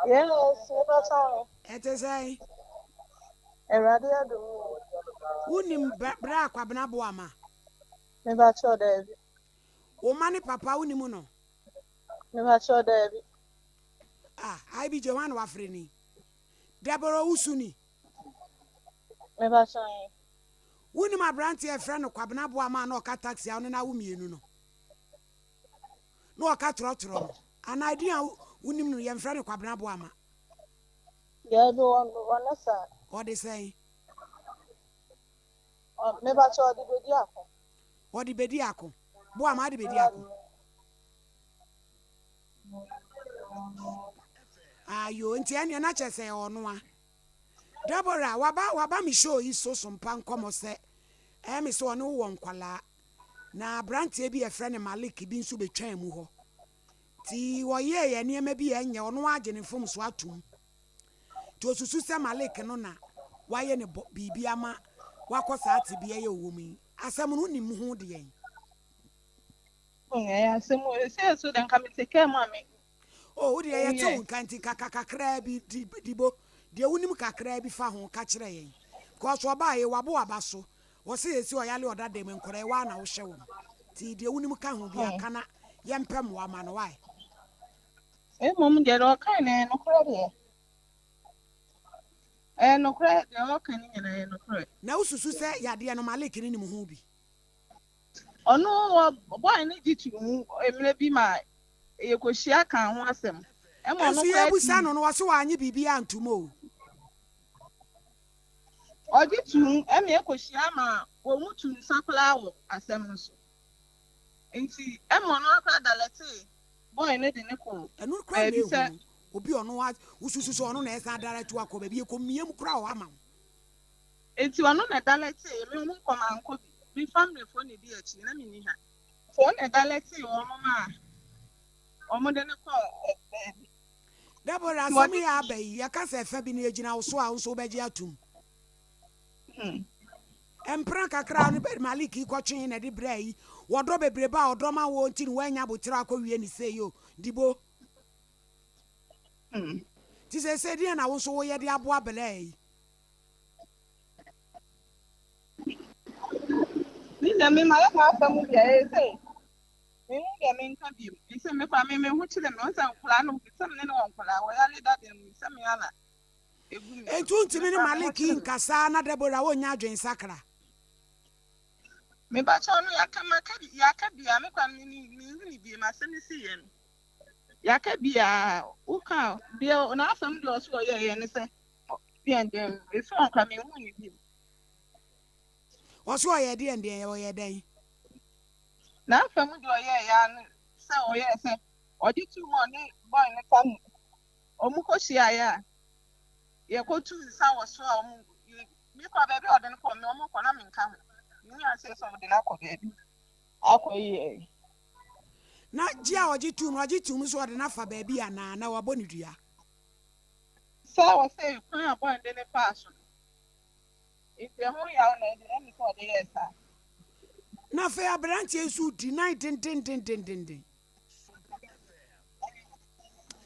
Yes, mepata.
Ɛte sɛn?
Awurade adom o.
Wonim berɛ a Kwabena boa ma?
Mepakyɛw daabi.
Wo ma ne papa wonim no?
Mepakyɛw daabi.
Ah, IBJ hwan na wafrɛ ni? Deborah Owusu ni?
Mepakyɛw ɛ.
Wonim aberanteɛ a yɛfrɛ no Kwabena Boamah a na ɔka taxi a wo ne no awo mmienu no? Na ɔka trɔtrɔ no. Anaa edin a wonim no yɛmfrɛ no Kwabena Boamah?
Daabi, wɔne saa.
Ɔde sɛn?
Mepakyɛw ɔde bedi ako.
Ɔde bedi ako. Boamah de bedi ako. Ayo, nti ɛneɛ na kyerɛ sɛ ɔno a. Deborah, waba waba me show yi so so mpa nkɔmɔ sɛ ɛyɛ me sɛ ɔne wo wɔ nkwalaa na abranteɛ bi a yɛfrɛ no Malik bi nso bɛtwaa mu hɔ nti wɔyɛɛ yɛ nneɛma bi a ɛnyɛ ɔno ara agye ne mfomsoɔ atom nti ɔsusu sɛ Malik no na wayɛ ne bɔ biribi ama wakɔ saa tebea yi a ɔwɔ mu yi asɛm no wonim ho deɛn?
Hmm, ɛyɛ asɛm o. Ɛsɛ so dɛ nka mete kaa mu a me
Oh, wo deɛ yɛte wo nka nti ka ka kakraa bi di Dibo, deɛ wonim kakraa bi fa ho ka kyerɛ yɛn. Because ɔbaa yi wabo waba so, wɔse yɛsi ɔyale ɔda dɛm nkwadaa yi waa na wohwɛ wɔn. Nti deɛ wonim ka ho biara ka na yɛmpɛ mmoa ma no why?
Mmom deɛ deɛ ɔkae no ɛyɛ nokorɛ deɛ. Ɛyɛ nokorɛ deɛ ɔka no nyinaa ɛyɛ nokorɛ.
Na wosusu sɛ yadeɛ no Malik no nim ho bi?
Ɔno wɔ boy no gye too mu mmerɛ bi ma yɛkɔhyia kaa ho asɛm ɛma ɔno
Nso
koraa
yɛbusa
tumi.
no no ɔse wanye biribiara antom o.
Ɔgye too mu ɛma yɛkɔhyia ma wɔn mu tuu nsa koraa wɔ asɛm no so nti ɛma ɔno ara koraa dalɛtee boy no de no kɔɔ
Ɛno koraa na
baabi
ɛhu
sɛ.
no obi ɔno wosusu sɛ ɔno na ɛsan direct wo akɔ baabi yɛkɔ mia mu koraa wɔ hɔ ama wo.
Nti ɔno na ɛdalɛtee me, ɔmo nkɔ mankɔ bi, me family foɔ na edi akyire na menni ha. Nti ɔno na ɛdalɛtee wɔn maa ɔmo de no kɔɔ baabi.
Deborah,
Nti
asɛm
ɔde
yi a aba yi, yɛka sɛ ɛfa bi no, yɛgyina wo so a, wo nso wobɛgye atom? Mpena kakra a wo ne Malik kɔtwee na ɛde brɛɛ yi, wɔdɔ bebrebe a ɔdɔ ma woɔ nti na woannya aboterɛ akɔwie no sei o, Dibo. Nti seesei deɛn na wo nso woyɛ de aboa Belaa yi?
Me deɛ me mayɛ m'afa mu deɛ ɛyɛ sɛ mehu deɛ menka bio sɛ me kora me me ho kyerɛ me sɛ nkwadaa no sɛ me ne no wɔ nkwadaa wɔyare dada mu sɛ me ana egu me
Enti wontumi ne Malik nkasa na Deborah wonnya adwensakra?
Me ba kyɛw no yɛaka maka bi yɛaka bi a me kora me me mehu ne bio m'asɛm si yɛ no yɛaka bi a woka deɛ n'asɛm deɛ ɔso ɔyɛɛyɛ ne sɛ Deɛn deɛn efi wɔn kora menhu ne bio.
Ɔso ɔyɛ deɛn deɛn ɔyɛ dɛn?
N'afa mu deɛ ɔyɛɛ ya no sɛ ɔyɛɛ sɛ ɔde tuu mu ɔne boy no tam ɔmo kɔ hyiaeɛ a yɛkɔ tu nsa wɔ so a ɔmo me kɔ baabi a ɔde no kɔ me ɔmo kɔ na menka ho menni aseɛ sɛ ɔde no akɔ baabi akɔ yɛ.
Na gye a ɔgye tuu mu ɔgye tuu mu sɛ ɔde no afa baabi anaa na wabɔ no dua?
Sɛ ɔsɛe kwan a bɔne de no faa so no nti, ɛho yaw na ɛde ɛne sɛ ɔde yɛɛ saa.
Na afei aberanteɛ nso redi nan dendendendenden.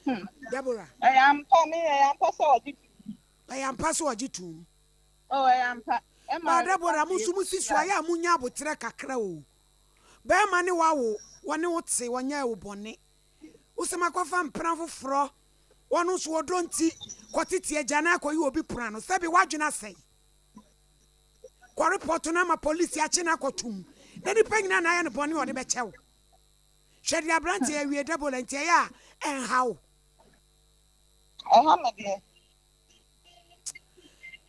Hmm.
Deborah.
Ɛyɛ ampa me ɛyɛ ampa sɛ ɔgye tum.
Ɛyɛ ampa sɛ ɔgye tum.
Oh ɛyɛ ampa. Ɛma
Ba Deborah mo nso mo si so ayɛ a mo nya aboterɛ kakra o. Bɛrima ne wawo wɔne wo te wɔnyɛɛ wo bɔne. Wo sɛ makɔfa mpena foforɔ, ɔno nso ɔdɔ nti, kɔtete agya no akɔyi obi pono ano. Sɛbe w'adwene asɛe. Kɔ report no ama polisi akye no akɔtom. Na nipa nyinaa na ayɛ no bɔne a ɔde bɛkyɛ wo. Hwɛ deɛ aberanteɛ awie Debola nti ɛyɛ a ɛnha wo.
Ɛha me deɛ.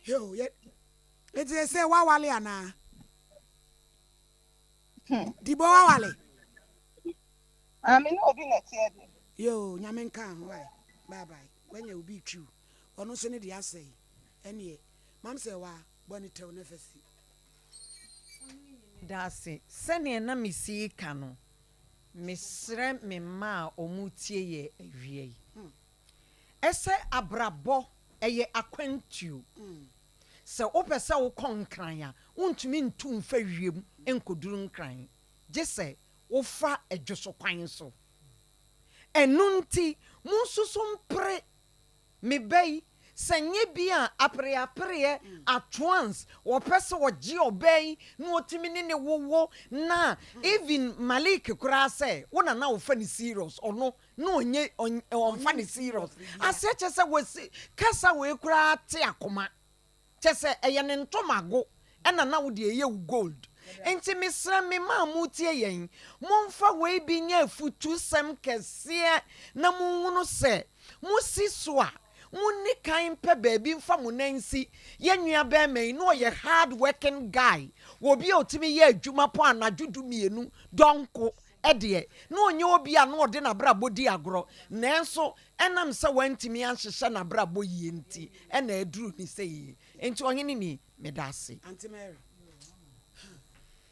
Yo, yɛ, nti sɛ wawale anaa?
Hmm.
Dibo wawale?
Ah, me ne obi na ɛteɛ deɛ.
Yoo, Nyame nka ho wae. Bye bye. Wanya obi retwi wo. Ɔno nso ne deɛ asɛe. Ɛneɛ, mam sɛ wa bɔ ne tɛw na fa si.
Medase. Sɛdeɛ na mesi reka no, mesrɛ me mma a wɔretie yɛ awia yi, sɛ abrabɔ ɛyɛ akwantuo. Sɛ wopɛ sɛ wokɔ Nkran a, wontumi ntu mfa wiem nkɔduru Nkran, gye sɛ wofa dwoso kwan so. Ɛno nti, monsusu mpere me ba yi, sɛ nyɛ bi a apereapereɛ, at once, wɔpɛ sɛ wɔgye ɔbaa yi na wɔtumi ne no wowo, na even Malik koraa sɛ wo na na wofa no serious, ɔno na ɔnyɛ, ɔmfa no serious. Aseɛ kyerɛ sɛ wɔsi, kasa wei koraa te akoma. Kyɛ sɛ ɛyɛ ne ntomago ɛna na wo deɛ ɛyɛ wo gold. Nti mesrɛ me ma a motie yɛn, momfa wei bi nyɛ afutusɛm kɛseɛ na monhunu sɛ mosi so a, monni kan mpɛ baabi mfa mo nan nsi. Yɛn nua barima yi na ɔyɛ hard working guy, obi a ɔtumi yɛ adwuma pɔn anadwo dumienu dɔnko deɛ, na ɔnyɛ obi a na ɔde n'abrabɔ di agorɔ, nanso Ɛnam sɛ wantumi anhyehyɛ n'abrabɔ yie nti na aduru ne sɛ yi. Enti ɔhene ni, meda ase.
Auntie Mary,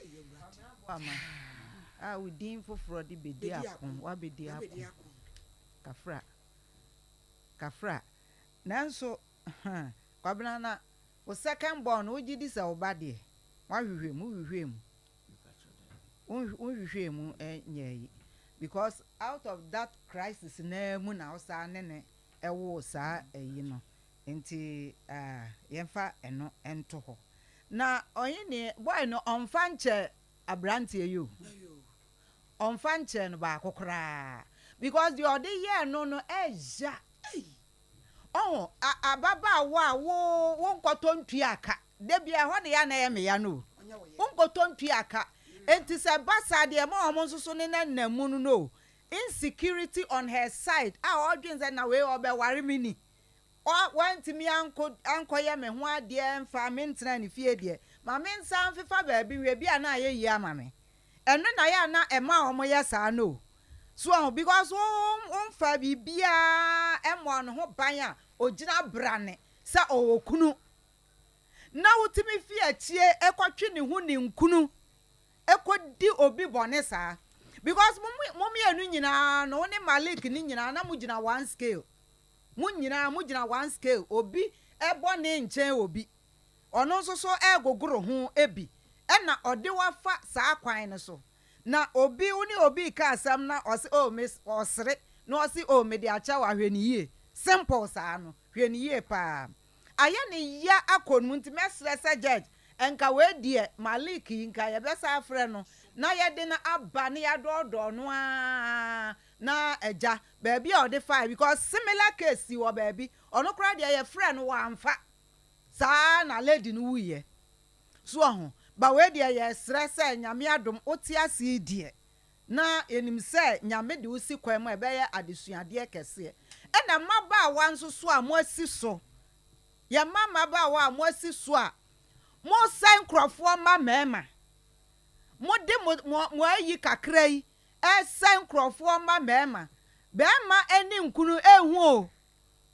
Ɛyɛ Awurade.
Boama, a wo din foforɔ de bɛdi ako, woabɛdi ako. Kafra, kafra. Nanso, huh, Kwabena na wo second born no wogye di sɛ wo ba deɛ? Woahwehwɛ mu, wohwehwɛɛ mu? Wonhwehwɛɛ mu nyɛɛ yi because out of that crisis no ara mu na wosan ne no woo saa ayi no nti yɛmfa ɛno nto hɔ. Na ɔhene boy no ɔmfa nkyɛ abranteɛ yi o, ɔmfa nkyɛ no baako koraa because deɛ ɔde yɛɛ no no ɛya. Ɔho, ababaawa a wo wonkɔtɔ ntua ka Da biara ɛhɔ na ɛyɛ a na ɛyɛ me ya no o. Wonkɔtɔ ntua ka. Enti sɛ ɛba saa deɛ ɛma wɔn nso so nenam mu no no o. Insecurity on her side a ɔdwen sɛ na wei ɔbɛware me ni. Wantumi ankɔ ankɔyɛ me ho adeɛ mfa me ntena ne fie deɛ, ma me nsan mfefa baabi nhwɛ bi a na ayɛ yie ama me. Ɛno na ɛyɛ a na ɛma wɔyɛ saa no o. So wahu? Because wo womfaa biribiara mmɔɔ ne ho ban a ɔgyina brane sɛ ɔwɔ kunu. na wotumi fi akyie kɔtwe ne ho ninkunu kɔdi obi bɔne saa because mo mo mmienu nyinaa no wo ne Malik ne nyinaa na mo gyina one scale mo nyinaa mo gyina one scale obi bɔne nkyɛn obi ɔno nso so ɛregogoro ho bi ɛna ɔde wafa saa kwan no so na obi wo ne obi reka asɛm na ɔse oh me ɔsere na ɔse oh mede akyɛ wo ahwɛ ne yie simple saa no hwɛ ne yie paa. Ayɛ ne ya akɔ no mu nti mɛsrɛ sɛ judge nka wei deɛ Malik yi nka yɛbɛsan afrɛ no na yɛde no aba na yɛadɔɔdɔɔ no ara na agya baabi a ɔde faeɛ because similar case si wɔ baabi ɔno koraa deɛ yɛfrɛɛ no wamfa saa na lady no wuiɛ so wahu but wei deɛ yɛsrɛ sɛ Nyame adom wote ase yi deɛ Na yɛnim sɛ Nyame de wo si kwan mu a ɛbɛyɛ adesuadeɛ kɛseɛ. Ɛna mmabaawa nso so a moasi so, yɛn mma mmabaawa a moasi so a mosɛe nkorɔfoɔ mma mmarima, mode mo, mo, mo ayi kakra yi ɛresɛe nkorɔfoɔ mma mmarima. Barima ne nkunu ɛnhu o,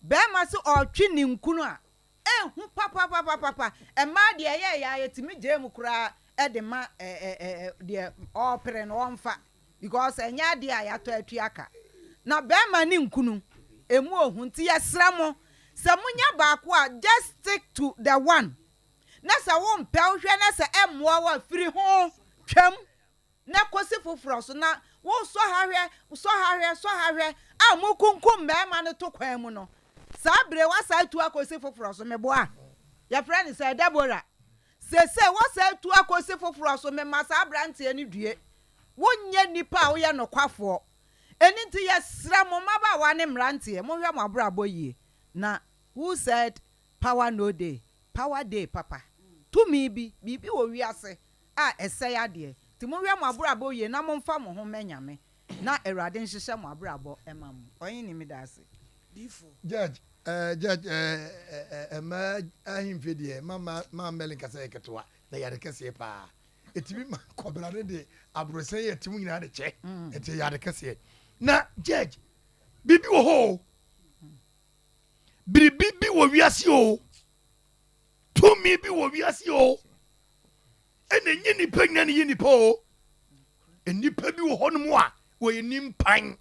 barima se ɔretwe ne nkunu a, Ehu papapapapa. Mmaa deɛ ɛyɛ ya yɛtumi gyae mu koraa de ma deɛ ɔrepere no ɔmfa because ɛnyɛ adeɛ a yɛatɔ atua ka. Na bɛrima ne nkunu ɛmu ohu nti yɛsrɛ mo sɛ monya baako a just stick to the one na sɛ wompɛ wohwɛ na sɛ ɛmmoa wo a firi ho twam. na kosi foforɔ so, na wo sɔ ha hwɛ, sɔ ha hwɛ, sɔ ha hwɛ, a mokunkum mmarima no to kwan mu no, saa bere woasan atu akosi foforɔ so, meboa? Yɛfrɛ no sɛ Deborah. Seesei woasan atu akosi foforɔ so, mema saa aberanteɛ no due. Wonyɛ nipa a woyɛ nokwafoɔ. Ɛno nti yɛsrɛ mo mmabaawa ne mmeranteɛ, monhwɛ mo abrabɔ yie. Na who said power no dey? Power dey papa. Tumi bi, biribi wɔ wiase a ɛsɛe adeɛ. Nti monhwɛ mo abrabɔ yie na momfa mo ho mma Nyame na Awurade nhyehyɛ mo abrabɔ ma mo. Ɔhene medaase.
Judge eh, judge eh, eh, eh, mmaa ahemfie deɛ ma ma ma mmɛle nkasa yɛ ketewa na yɛ ade kɛseɛ paa. Ɛtumi ma kɔbra no de aborɔsan yɛ ɛte mu nyinaa de kyɛ. Ɛti yɛ ade kɛseɛ. Na judge, biribi wɔ hɔ o. Biribi bi wɔ wiase o. Tumi bi wɔ wiase o. Ɛna enye nipa nyina ne yɛ nipa o. Nnipa bi wɔ hɔnom a wɔyɛ nimpan.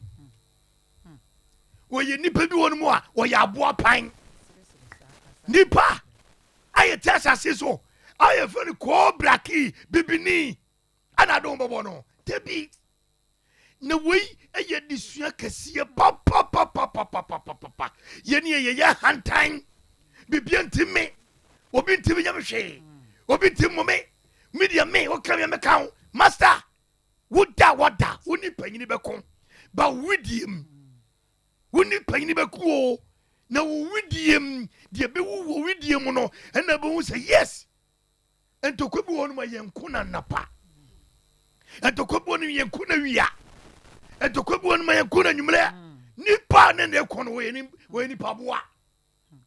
Wɔyɛ nnipa bi wɔ hɔnom a wɔyɛ aboa pan. Nipa a yɛte asase so a yɛfrɛ no kɔɔbraki bibini ana ade ho bɔbɔ no dabi. Na wei yɛ adesua kɛseɛ papapapapapapapa. Yɛn yɛ yɛyɛ hantan. Bibia nti me. Obi nti me nyɛ me hwee. Obi nti mo me. Me deɛ me, woka me a mɛka wo. Master, woda wada, wo ne panyini bɛko. Ba wo widie mu. Wo ne panyini bɛko o. Na wo widie mu, deɛ bɛwu wɔ widie mu no, ɛna bɛhu sɛ yes. Ntɔkwa bi wɔ hɔ nom a yɛnko na nnapa. Ntɔkwa bi wɔ nom yɛnko na wia. Ntɔkwa bi wɔ nom a yɛnko na nwummerɛ. Nipa ne na ɛkɔ no wɔyɛ nipa boa.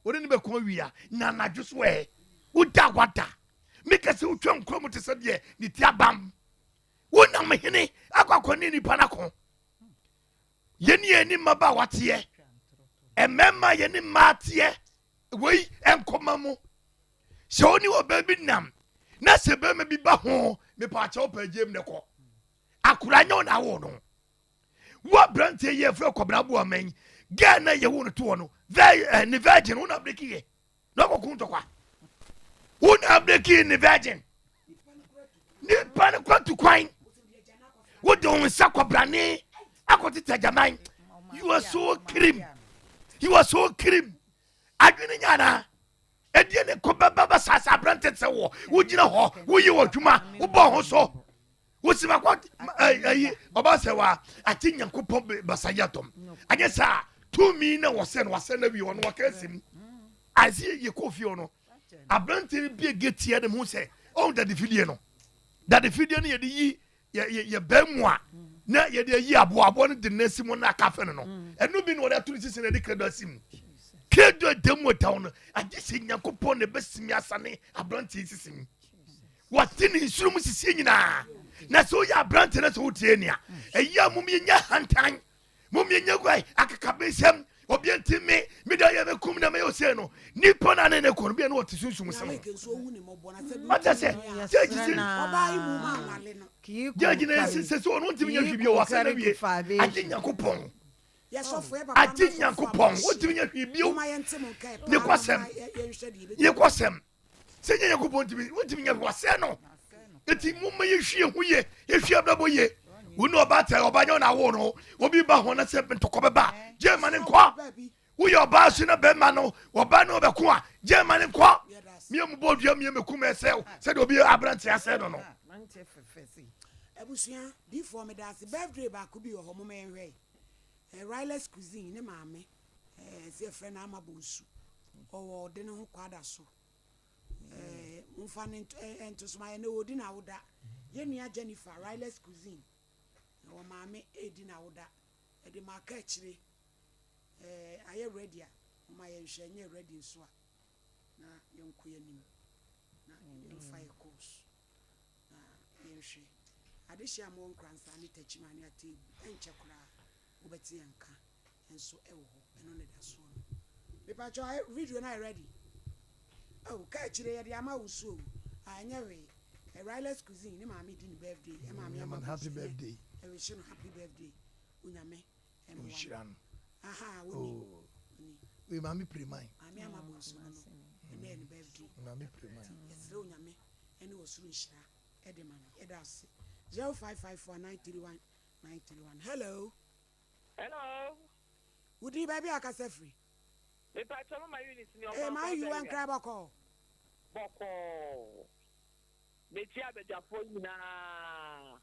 Wɔne ne bɛko awia na anadwo so ɛ. Woda wada. Meka sɛ wotwa nkwa mu te sɛ deɛ ne ti abam. Wonam hene akɔ akɔ ne nipa no ako. Yɛne yɛn ne mmabaawa teɛ. Mmarima yɛne mmaa teɛ. Wei nkɔma mu. Sɛ wo ne ɔbaa bi nam na sɛ bɛrima bi ba ho mepaakyɛw pɛ gyem ne kɔ. Akora nyɛ wo na awo no. Wo aberanteɛ yi ɛfrɛ kɔbena aboamɛn girl na yɛwo no toɔ no eh, ne virgin wo na abreki yɛ na ɔkɔko ntɔkwa. Wo na abreki ne virgin. Nipa no kɔ tu kwan. Wode wo nsa kɔbrane akɔtete agyaman. You are so cream. You are so cream. Adwene nya anaa? Ɛdeɛ ne kɔ bɛba ba saa sɛ aberante sɛ wɔ wogyina hɔ woyɛ wɔ adwuma wobɔ ho so wosi ma kɔ ayi ɔba sɛ wa ate nyankopɔn basa yɛ atɔm anyɛ saa tumi na wɔsɛ no wasɛ no awie ɔno waka asim ase yɛ kɔ fie no aberante no bie gate ne mu sɛ ɔhu dade fidie no dade fidie no yɛde yi yɛ bɛn mu a na yɛde ayi aboa aboa no de ne si mu na aka fɛ no no mm. ɛno bi na wɔde ato ne sisi na yɛde kredo asi mu kredo ɛda mu ɛda no agye sɛ nyankopɔn na ɛbɛsimi asane aberanteɛ sisi mu wɔte ne nsuro mu sisie nyinaa na sɛ woyɛ aberante na sɛ wotie nea ɛyɛ a mom yɛnya hantan Mom yɛnyɛ guai akakabensɛm obi nti me me da yɛ bɛkum na mɛyɛ ose no nipa na ne ne kɔ no bia na ɔte sunsum sɛm ɔte sɛ gyegye sɛ gyegye na ɛsɛ sɛ sɛ ɔno ntumi nyɛ hwee bio wasɛ na wie agye nyankopɔn agye nyankopɔn wontumi nyɛ hwee bio ne kɔsɛm ne kɔsɛm Sɛ nyɛ Nyankopɔn ntumi wontumi nyɛ wasɛ no. Eti momma yɛhwie ho ye, yɛhwie abrabɔ ye. Wo ne ɔbaa tɛ ɔbaa nyɛ ɔna awo no. Obi ba ho na sɛ ntɔkwa bɛba, gye ma ne nkɔ. Woyɛ ɔbaa so na bɛrima no, ɔbaa ne ɔbɛko a, gye ma ne nkɔ. Mie mu bɔ dua mie mɛkum ɛsɛ sɛdeɛ obi aberante asɛ no no.
Abusua, difoɔ meda ase. Birthday baako bi wɔ hɔ, momma yɛnhwɛ. Eh, Riley's Cuisine, ne maame. Eh, sɛ yɛfrɛ no Ama Bonsu. Ɔwɔ ɔde ne ho kwada so. Eh, momfa no nto so ma yɛn. Na ɔredi n'awoda. Yɛn nua Jennifer, Riley's Cuisine, wɔ maame redi n'awoda. Ɛde ma aka akyire. Eh, ayɛ ready a, momma yɛnhwɛ. Ɛnyɛ ready nso a, na yɛnkɔ yɛn anim. Na yɛmfa yɛ course. Na yɛnhwɛ. Adehye a mowɔ Nkoransaa ne Techiman ne Atebu, ɛnkyɛ koraa wobɛte yɛn nka. nso wɔ hɔ ɛno na ɛda soɔ no mepakyɛw ayɛ video no ayɛ ready oh ka akyire yɛde ama wo nso o ah ɛnyɛ hwee eh, Riley's cuisine ne maame di ne birthday ɛ maame ama
happy birthday
ɛwehye no happy birthday onyame
ɛmmoa no
aha woni oh.
woni wei maame piriman
maame ama bɔ nso no no ɛnɛ yɛ ne birthday
maame piriman
yɛsrɛ onyame ɛne ɔsoro nhyira ɛde ma no yɛda ase 0554 931 931 hello
Hello.
Wo din baabi a kasa firi.
Mepakyɛ mama Eunice ni ɔkwan
Ee maa
kɔɔ
you
Sɛnga.
nkra bɔkɔɔ.
Bɔkɔɔ. Mekyia abadwafoɔ nyinaa.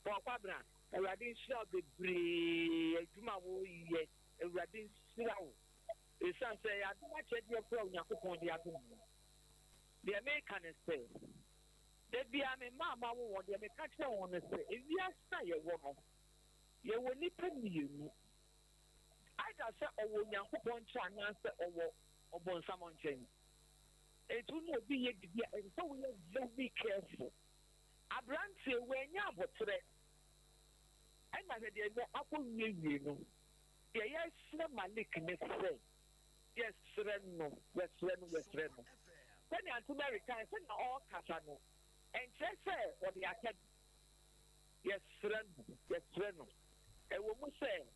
Paul Kwabena Awurade nhyira wo bebree adwuma a woyɛ. Awurade nhyira wo. Ɛsiane sɛ ɛyɛ adom akyɛdeɛ koraa a Onyankopɔn de adom wo. Deɛ meka ne sɛ, da biara me mma a mawo wɔn, deɛ meka kyerɛ wɔn ne sɛ, ewiase a yɛwɔ no, yɛwɔ nnipa mmienu. Either sɛ ɔwɔ Onyankopɔn nkyɛn anaasɛ ɔwɔ ɔbonsam nkyɛn. Enti wo ne obi yɛ biribi a, ɛsɛ sɛ woyɛ very careful. Aberanteɛ, wannya aboterɛ. Ɛna hwɛ deɛ nnɛ akɔwiewie no. Deɛ yɛsrɛ Malik ne sɛ, yɛsrɛ no, yɛsrɛ no, yɛsrɛ no. Sɛnea Auntie Mary kae, sɛnea ɔrekasa no, ɛnkyerɛ sɛ ɔde akyɛ no. Yɛsrɛ no, yɛsrɛ no. Ɛwɔ mu sɛ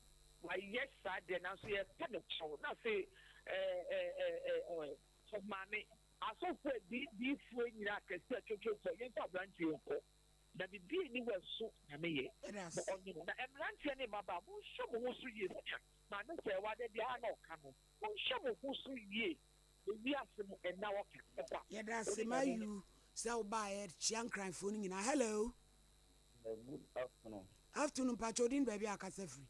wayɛ saa deɛ, nanso yɛpa no kyɛw. Na afei, ɛɛ, ɛɛ, ɛɛ, ɛɛ, sɔfo maame, asɔfo adiyifoɔ nyinaa, akɛseɛ, atwotwofoɔ, yɛmfa aberanteɛ yi nkɔ. Na biribi nni hɔ a ɛso Nyame yɛ, na ɔnye no. Na mmeranteɛ ne mmabaa, monhwɛ mo ho so yie, sɛdeɛ Maame Sɛɛwa da biara na ɔka no, monhwɛ mo ho so yie, na wiase no nna hɔ ka, kwa.
Yɛda ase
Ɔne Nyame.
Mayu sɛ wo baeɛ kyia Nkranfoɔ no nyinaa. Hello.
Good afternoon.
Afternoon, mpakyɛ wo din ne baabi a wakasa firi.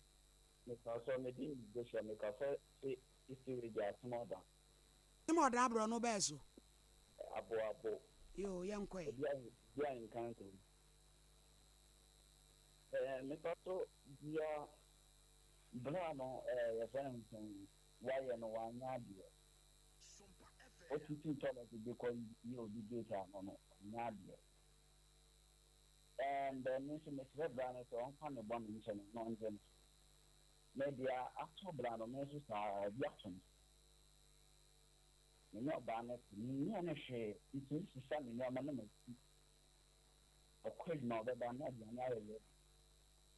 Mepakyɛw me din de Joshua mekasa fi East Region Asom Ɔdan.
Asom Ɔdan aborɔno bɛɛ so?
Abo abo.
Yoo yɛnkɔ ɛ.
Obi a obi a nka ntom. Ɛɛ mepa so bia bra no ɛɛ yɛfrɛ no sɛn wayɛ no wanyɛ adeɛ. Otutu toilet de kɔ yɛ obi gate ano no wanyɛ adeɛ. And me nso mesrɛ bra no sɛ ɔmfa ne bɔne nkyɛ no na ɔngye no. Me deɛ ato bra no me nso saa bi ato me. Me ne ɔbaa no te, mennyɛɛ no hwee, metumi sesa me nneɛma na masi. Ɔkɔ adwuma a ɔbɛba na aduane ayɛ ready.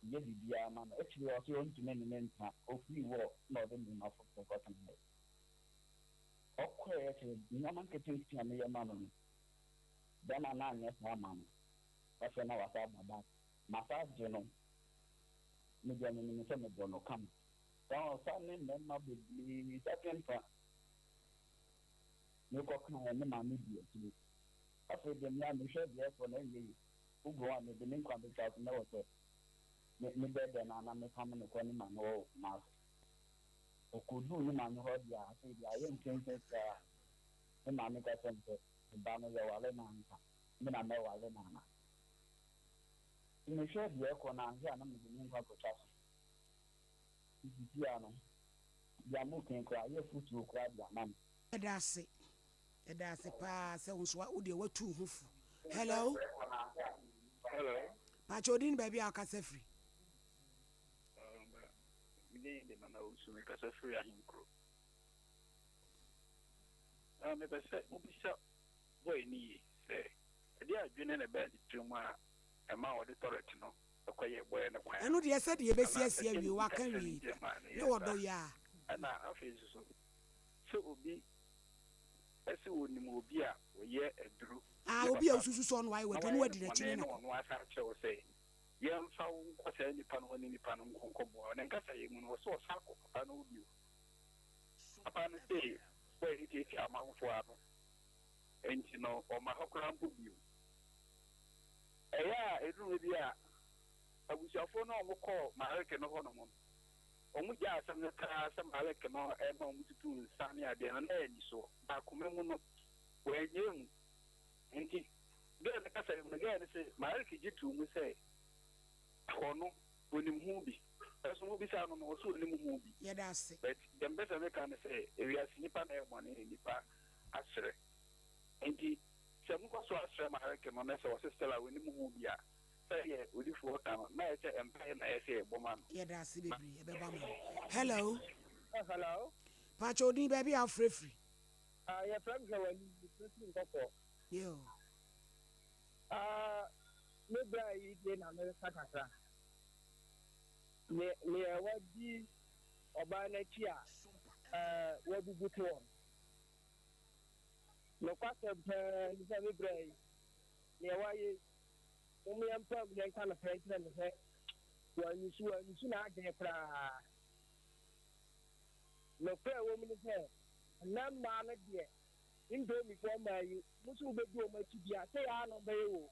Meyɛ biribiara ma no. Akyiri yi ɔse ɔntumi ne me ntena, ɔfirii hɔ na ɔde nneɛma foforɔ kɔtenaeɛ. Ɔkɔeɛ akyiri nneɛma nketenkete a meyɛ ma no no, bɛrima no anyɛ saa amma no. Afei na wasan aba back. Masan agye no. Me deɛ menim sɛ medɔ no kama. Saa ɔsan ne mmarima bebree second fa. Mekɔ kaeɛ ne maame di akyire. Afei deɛ me a mehwɛ deɛ ɛrekɔ no ɛnyɛ yie. Wogu hɔ a mede me nkwa bɛtwa so na ɛwɔ sɛ me medɛɛdɛɛ no anaa mepam no kɔ ne maame hɔ wɔ Kumasi. Ɔkɔduu ne maame hɔ deɛ a afei deɛ ayɛ nkyɛnkyɛn koraa. Ne maame ka kyerɛɛ me sɛ me ba no yɛware no ansa me na mɛware no anaa. Nti mehwɛ deɛ ɛrekɔ no anhwɛ a na mede me nkwa kɔtwa so. Nti seesei ara no Deɛ mo ken koraa yɛ futuo koraa de ama me.
Yɛda ase yɛda ase paa sɛ wo nso wo deɛ watu wo ho fo. Hello.
Hello.
Pakyɛ wo din ne baabi a wokasa firi.
Me din de Nana Owusu, mekasa firi Ahenkuro. Ah, mepɛ sɛ mobisa boy no yie sɛ ɛdeɛ adwene na ɛbaa ne tirim a ɛma ɔde tɔrɛt no kɔyɛɛ bɔɛ no kwan
Ɛno deɛ sɛdeɛ yɛbɛsi
anaasɛ
asi
deɛ
awie
na obi ka
waka
kyerɛ no
wie
nti ɛmaa no
ne
yɛɛ
wɔdɔ
saa.
yi a.
Ɛna afei nso so sɛ obi se onim obi a ɔyɛ aduro
Ah
yɛ
obi a
papa
wosusu sɛ ɔno wayɛ
na
w'aduro
wayɛ
na
no
wadi n'akyi
bɔne
ne
na
no kɔ.
ɔno asan akyerɛ wo sɛ yɛmfa wo nkɔ saa nipa no hɔ ne nipa no nko nkɔboa wo. Ne nkasaeɛ mu no ɔse ɔsan kɔ papa no hɔ bio. Papa no se bɔe no tiatia amanfoɔ ano nti no ɔmma hɔ koraa mpo bio. Ɛyɛ a ɛduru mmere bi a, abusuafoɔ no a wɔkɔɔ Marek no hɔnom no, wɔgyaa asɛm no kaa sɛ Marek no ma wɔtutuu nsa ne adeɛ no, na ɛyɛ anisoɔ. Na akoma mu no, wɔanyɛ mu. Enti, gɛɛ no kasa mu no, gɛɛ no se Marek gye too mu sɛ ɔno, ɔnim ho bi. Nanso mobisaa no no, ɔse ɔnnim ho bi.
Yɛda ase.
But deɛ mepɛ sɛ meka ne sɛ, ewiase nnipa na ɛyɛ bɔne na nnipa asrɛ. Enti sɛ mokɔ so ara srɛ Marek no na sɛ ɔse Stella ɔnnim ho bi a, sɛdeɛ odifoɔ ka no, na ɛyɛ sɛ mpaeɛ na ɛyɛ sɛ yɛbɔ ma no.
Yɛda ase bebree, ɛbɛba ma wo. Hello.
Hello.
Pakyɛ wo din baabi a wofrɛ firi.
Ah, yɛfrɛ me Hwɛwani, mefrɛ firi Nkɔkɔɔ.
Yo.
Ah, me bra yi deɛ na mereka kakra. Ne, neɛ wadi ɔbaa no akyi a, eh, wabubu toɔ no. Nokwasɛm paa ni sɛ me bra yi, nea wayɛ yi, mom yɛmpa mu yɛnka nokorɛ nkyerɛ no sɛ wannusu, wannusu n'adwene koraa. Nokorɛ a ɛwɔ mu ne sɛ, nnɛ mmaa no deɛ, Indomiefoɔ mmaa yi, mo nso mobɛdi wɔn akyi deɛ a, sei ara na wɔbɛyɛ wo o.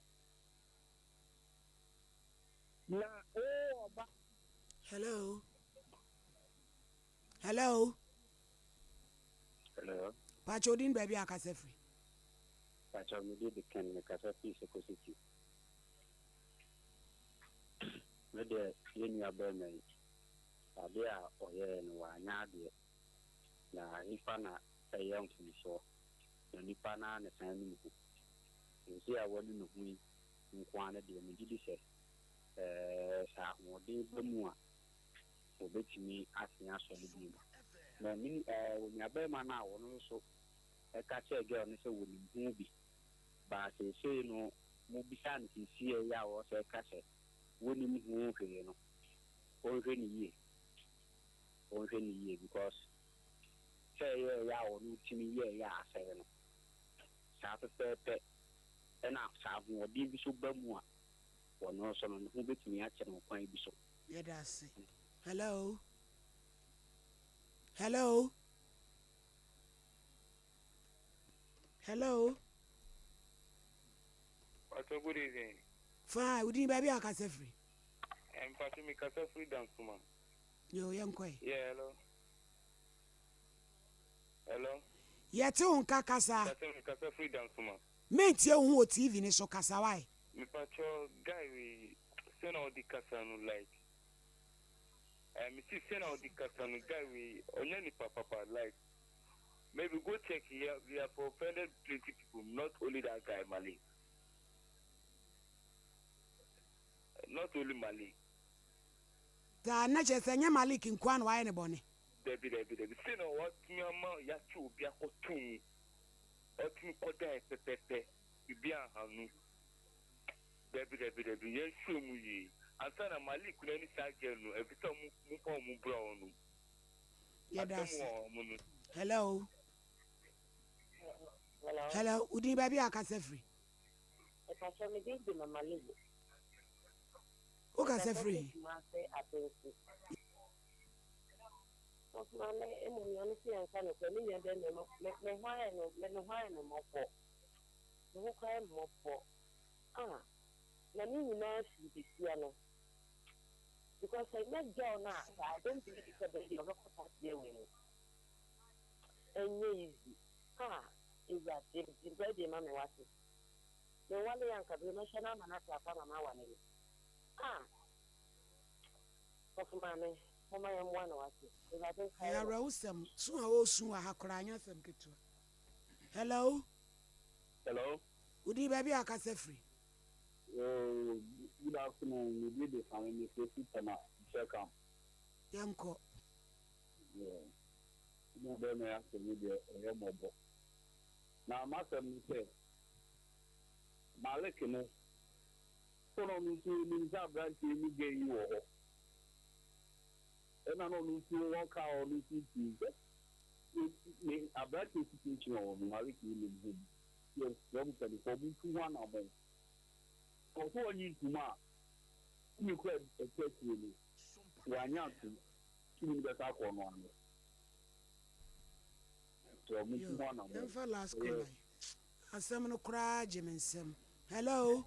Na wo ɔba.
Hello. Hello.
Hello.
Pakyɛ odin baabi a akasa firi.
Pakyɛ me din de Ken me kasa firi Soko City. Me deɛ yɛ nua bɛɛma yi adeɛ a ɔyɛɛ no wanyɛ adeɛ na nipa na ɛyɛ mfomsoɔ na nipa naa na san nu ne ho seesei a wanu ne ho yi nkoaa no deɛ megye di sɛ ɛɛ sɛ ahoɔden ba mu a wɔbɛtumi asen asɔre bio. Na me ɛɛ onuabarima no a ɔno nso ka kyerɛɛ girl no sɛ wɔnim ho bi, but seesei no mobisa no seesei yi a ɔsɛ ka sɛ wɔnnim ho hwee no, ɔnhwɛ no yie. Ɔnhwɛ no yie because sɛ ɛyɛɛyɛ a ɔno tumi yɛɛyɛ a asɛe no, saa pɛpɛɛpɛ ɛna sɛ ahoɔden bi nso ba mu a, ɔno nso no ne ho bɛtumi akyere no kwan bi so.
Yɛda ase. Hello. Hello. Hello.
Pastor, good evening.
Fine, wodin baabi a kasa firi?
Mpacho mi kasa firi Dansuma.
Yo, yɛn kɔe.
Yeah, hello. Hello.
Yɛte wo nka kasa.
Kasa mi kasa firi Dansuma.
Mentie wo ho wɔ TV ne so kasa wae.
Mepacho guy wei sɛ na ɔde kasa no like eh mesi sɛ na ɔde kasa no guy wei ɔnyɛ nipa papa like maybe go check he have, he have offended plenty people not only that guy Malik not only Malik.
Saa na kyerɛ sɛ ɛnyɛ Malik nkoa na wayɛ ne bɔne.
Dabi dabi dabi sei na watumi ama yɛakye obi akɔto mu ɔtumi kɔdae pɛpɛpɛ biribi anha no Dabi dabi dabi yɛn hwɛ mu yie ansa na Malik no ɛne saa girl no ɛfisɛ ɔmo mo fa ɔmo bra ɔnom
Yɛda
asɛm
ase.
wɔ ɔmo no.
Hello.
Hello.
Hello, wo din baabi a akasa firi?
Mepakyɛ me din de Mama Lily.
Wo kasa
Mekasa
firi
firi
he?
Kumase Apensi. Sɔfo maame mmom Nyame se yɛnka nokorɛ me nua bɛɛma mu me me ho ayɛ no me me ho ayɛ me mmɔbɔ me ho koraa yɛ me mmɔbɔ. Ah na ne nyinaa firi besia no because sɛ nyɛ girl no a I don't believe sɛ bɛyɛ deɛ ɔbɛkɔ saa adeɛ wei mu ɛnyɛ easy ah awurade gye birthday ma me wate me nwale yɛ anka bere mɛhwɛ no ama no ate akɔ ama mawale no ah sɔfo maame moma yɛ mmoa no wate awurade nkae
Ɛyɛ
no.
awerɛhosɛm, su a ɔresu wɔ ha koraa nyɛ asɛm ketewa. Hello.
Hello.
Wo din baabi a kasa firi.
Oh, good afternoon. Me din de Sami, me firi fi Tema, Nkyɛ Camp.
Yɛnkɔ.
Yeah. Me bɛrima yi asɛm yi deɛ ɛyɛ mmɔbɔ. Na m'asɛm ne sɛ, Malik no, sɛ na ɔno nso ɔnim sɛ aberanteɛ ne gay yi wɔ hɔ. Ɛna na ɔno nso wɔka a ɔno nso ntie sɛ ne aberanteɛ situation wɔ hɔ no, Malik yi nim ho bi. Yɛsrɛ mo mpanimfoɔ montu ho anammɔn. Sɛ ɔsɛ ɔnye ntom a, tumi kura ɛtɔ akyire no, wanyɛ antom, tumi no bɛsa akɔ ɔno ano. Sɛ ɔmo
Yo,
tu ho anammɔn.
yɛmfa last
Ɛyɛ
caller yi. Asɛm no koraa gye me nsam. Hello.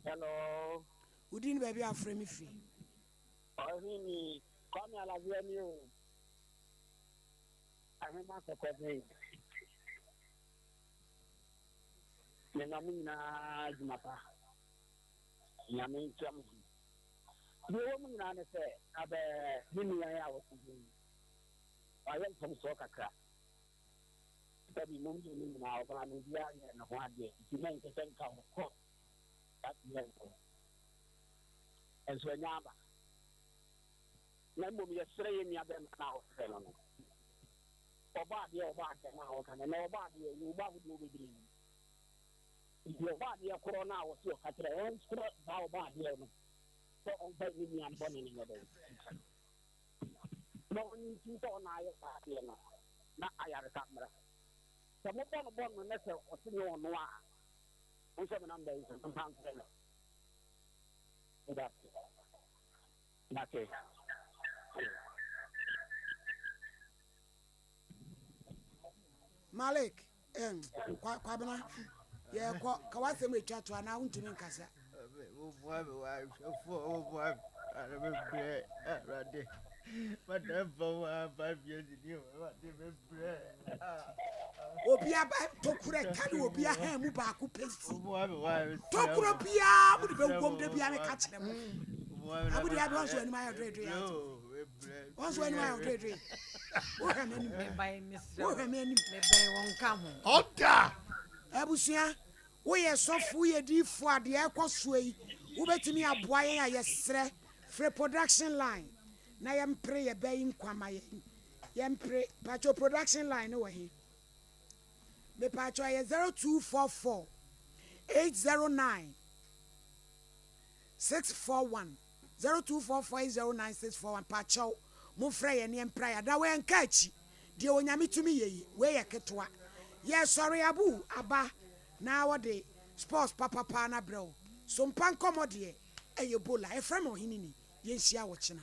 Hello.
Wo din ne baabi a wofrɛ me firi?
Ɔhene Kwame Alaveɛ ni o. Ahema kɔkɔben. Mema mo nyinaa adwuma pa. Nyame nhyira mo. Deɛ ɛwɔ mu nyinaa ne sɛ, abɛ me nua yi a ɔte ha yi, wayɛ mfomsoɔ kakra. Sɛbi mo mmienu nyinaa ɔbaa no obiara nyɛɛ ne ho adeɛ nti na ɛnsɛ sɛ nka ɔkɔ saa bea yi hɔ. Nso ɛnyɛ aba. Na mmom yɛsrɛ yɛn nua bɛrima no a ɔfrɛ no no. Ɔbɔ adeɛ ɔbɔ adeɛ no a ɔka no, ɛnɛ ɔbɔ adeɛ yɛwɔ mu ahodoɔ bebree. Nti ɔbɔ adeɛ korɔ no a ɔse ɔka kyerɛ ɔnsrɛ saa ɔbɔ adeɛ no sɛ ɔmfa ne nua no bɔne no nyɛ dɛn nkyɛ no. Na ɔnye ntom sɛ ɔna ayɛ saa adeɛ no na ayaresa mmra. Sɛ mobɔ no bɔ no na sɛ ɔse nyɛ ɔno a, monhyɛ me number yi so memfa mfrɛ no. Meda ase. Mate.
Malik, eh, Kwabena, yɛkɔ, ka w'asɛm atwa to anaa wontumi nkasa.
Woboa me wɔ ahwɛfoɔ woboa me ara mebrɛ Awurade mada mfa wo a 5 years ni o Awurade mebrɛ ah.
Obi aba tokuro ɛka ne obi ahan mu baako pɛ si
Woboa me wɔ
tokuro biara mo de bɛ wom de biara meka kyerɛ mo abudi abi wɔn so anim ayɛ dredre ate wɔn so anim ayɛ dredre wohwɛ m'anim wohwɛ m'anim
Ɔda.
Abusua woyɛ sɔfo woyɛ diifo a deɛ ɛkɔ soɔ yi wobɛtumi aboa yɛn a yɛsrɛ frɛ production line na yɛmpere yɛ bɛ yi nkwa ma yɛn yɛmpere patro production line no wɔ he mepatro ɛyɛ 0244 809 641 0244 809 641 pakyɛw momfrɛ yɛn ne yɛmpra yɛ ada wɔyɛnka akyi deɛ Onyame tumi yɛ yi wei yɛ ketewa yɛsɔre abu aba na wɔde sports papapa na brɛ wo so mpa nkɔmmɔ deɛ ɛyɛ bola ɛfrɛ me ɔhene ni yɛnhyia wɔ kyena.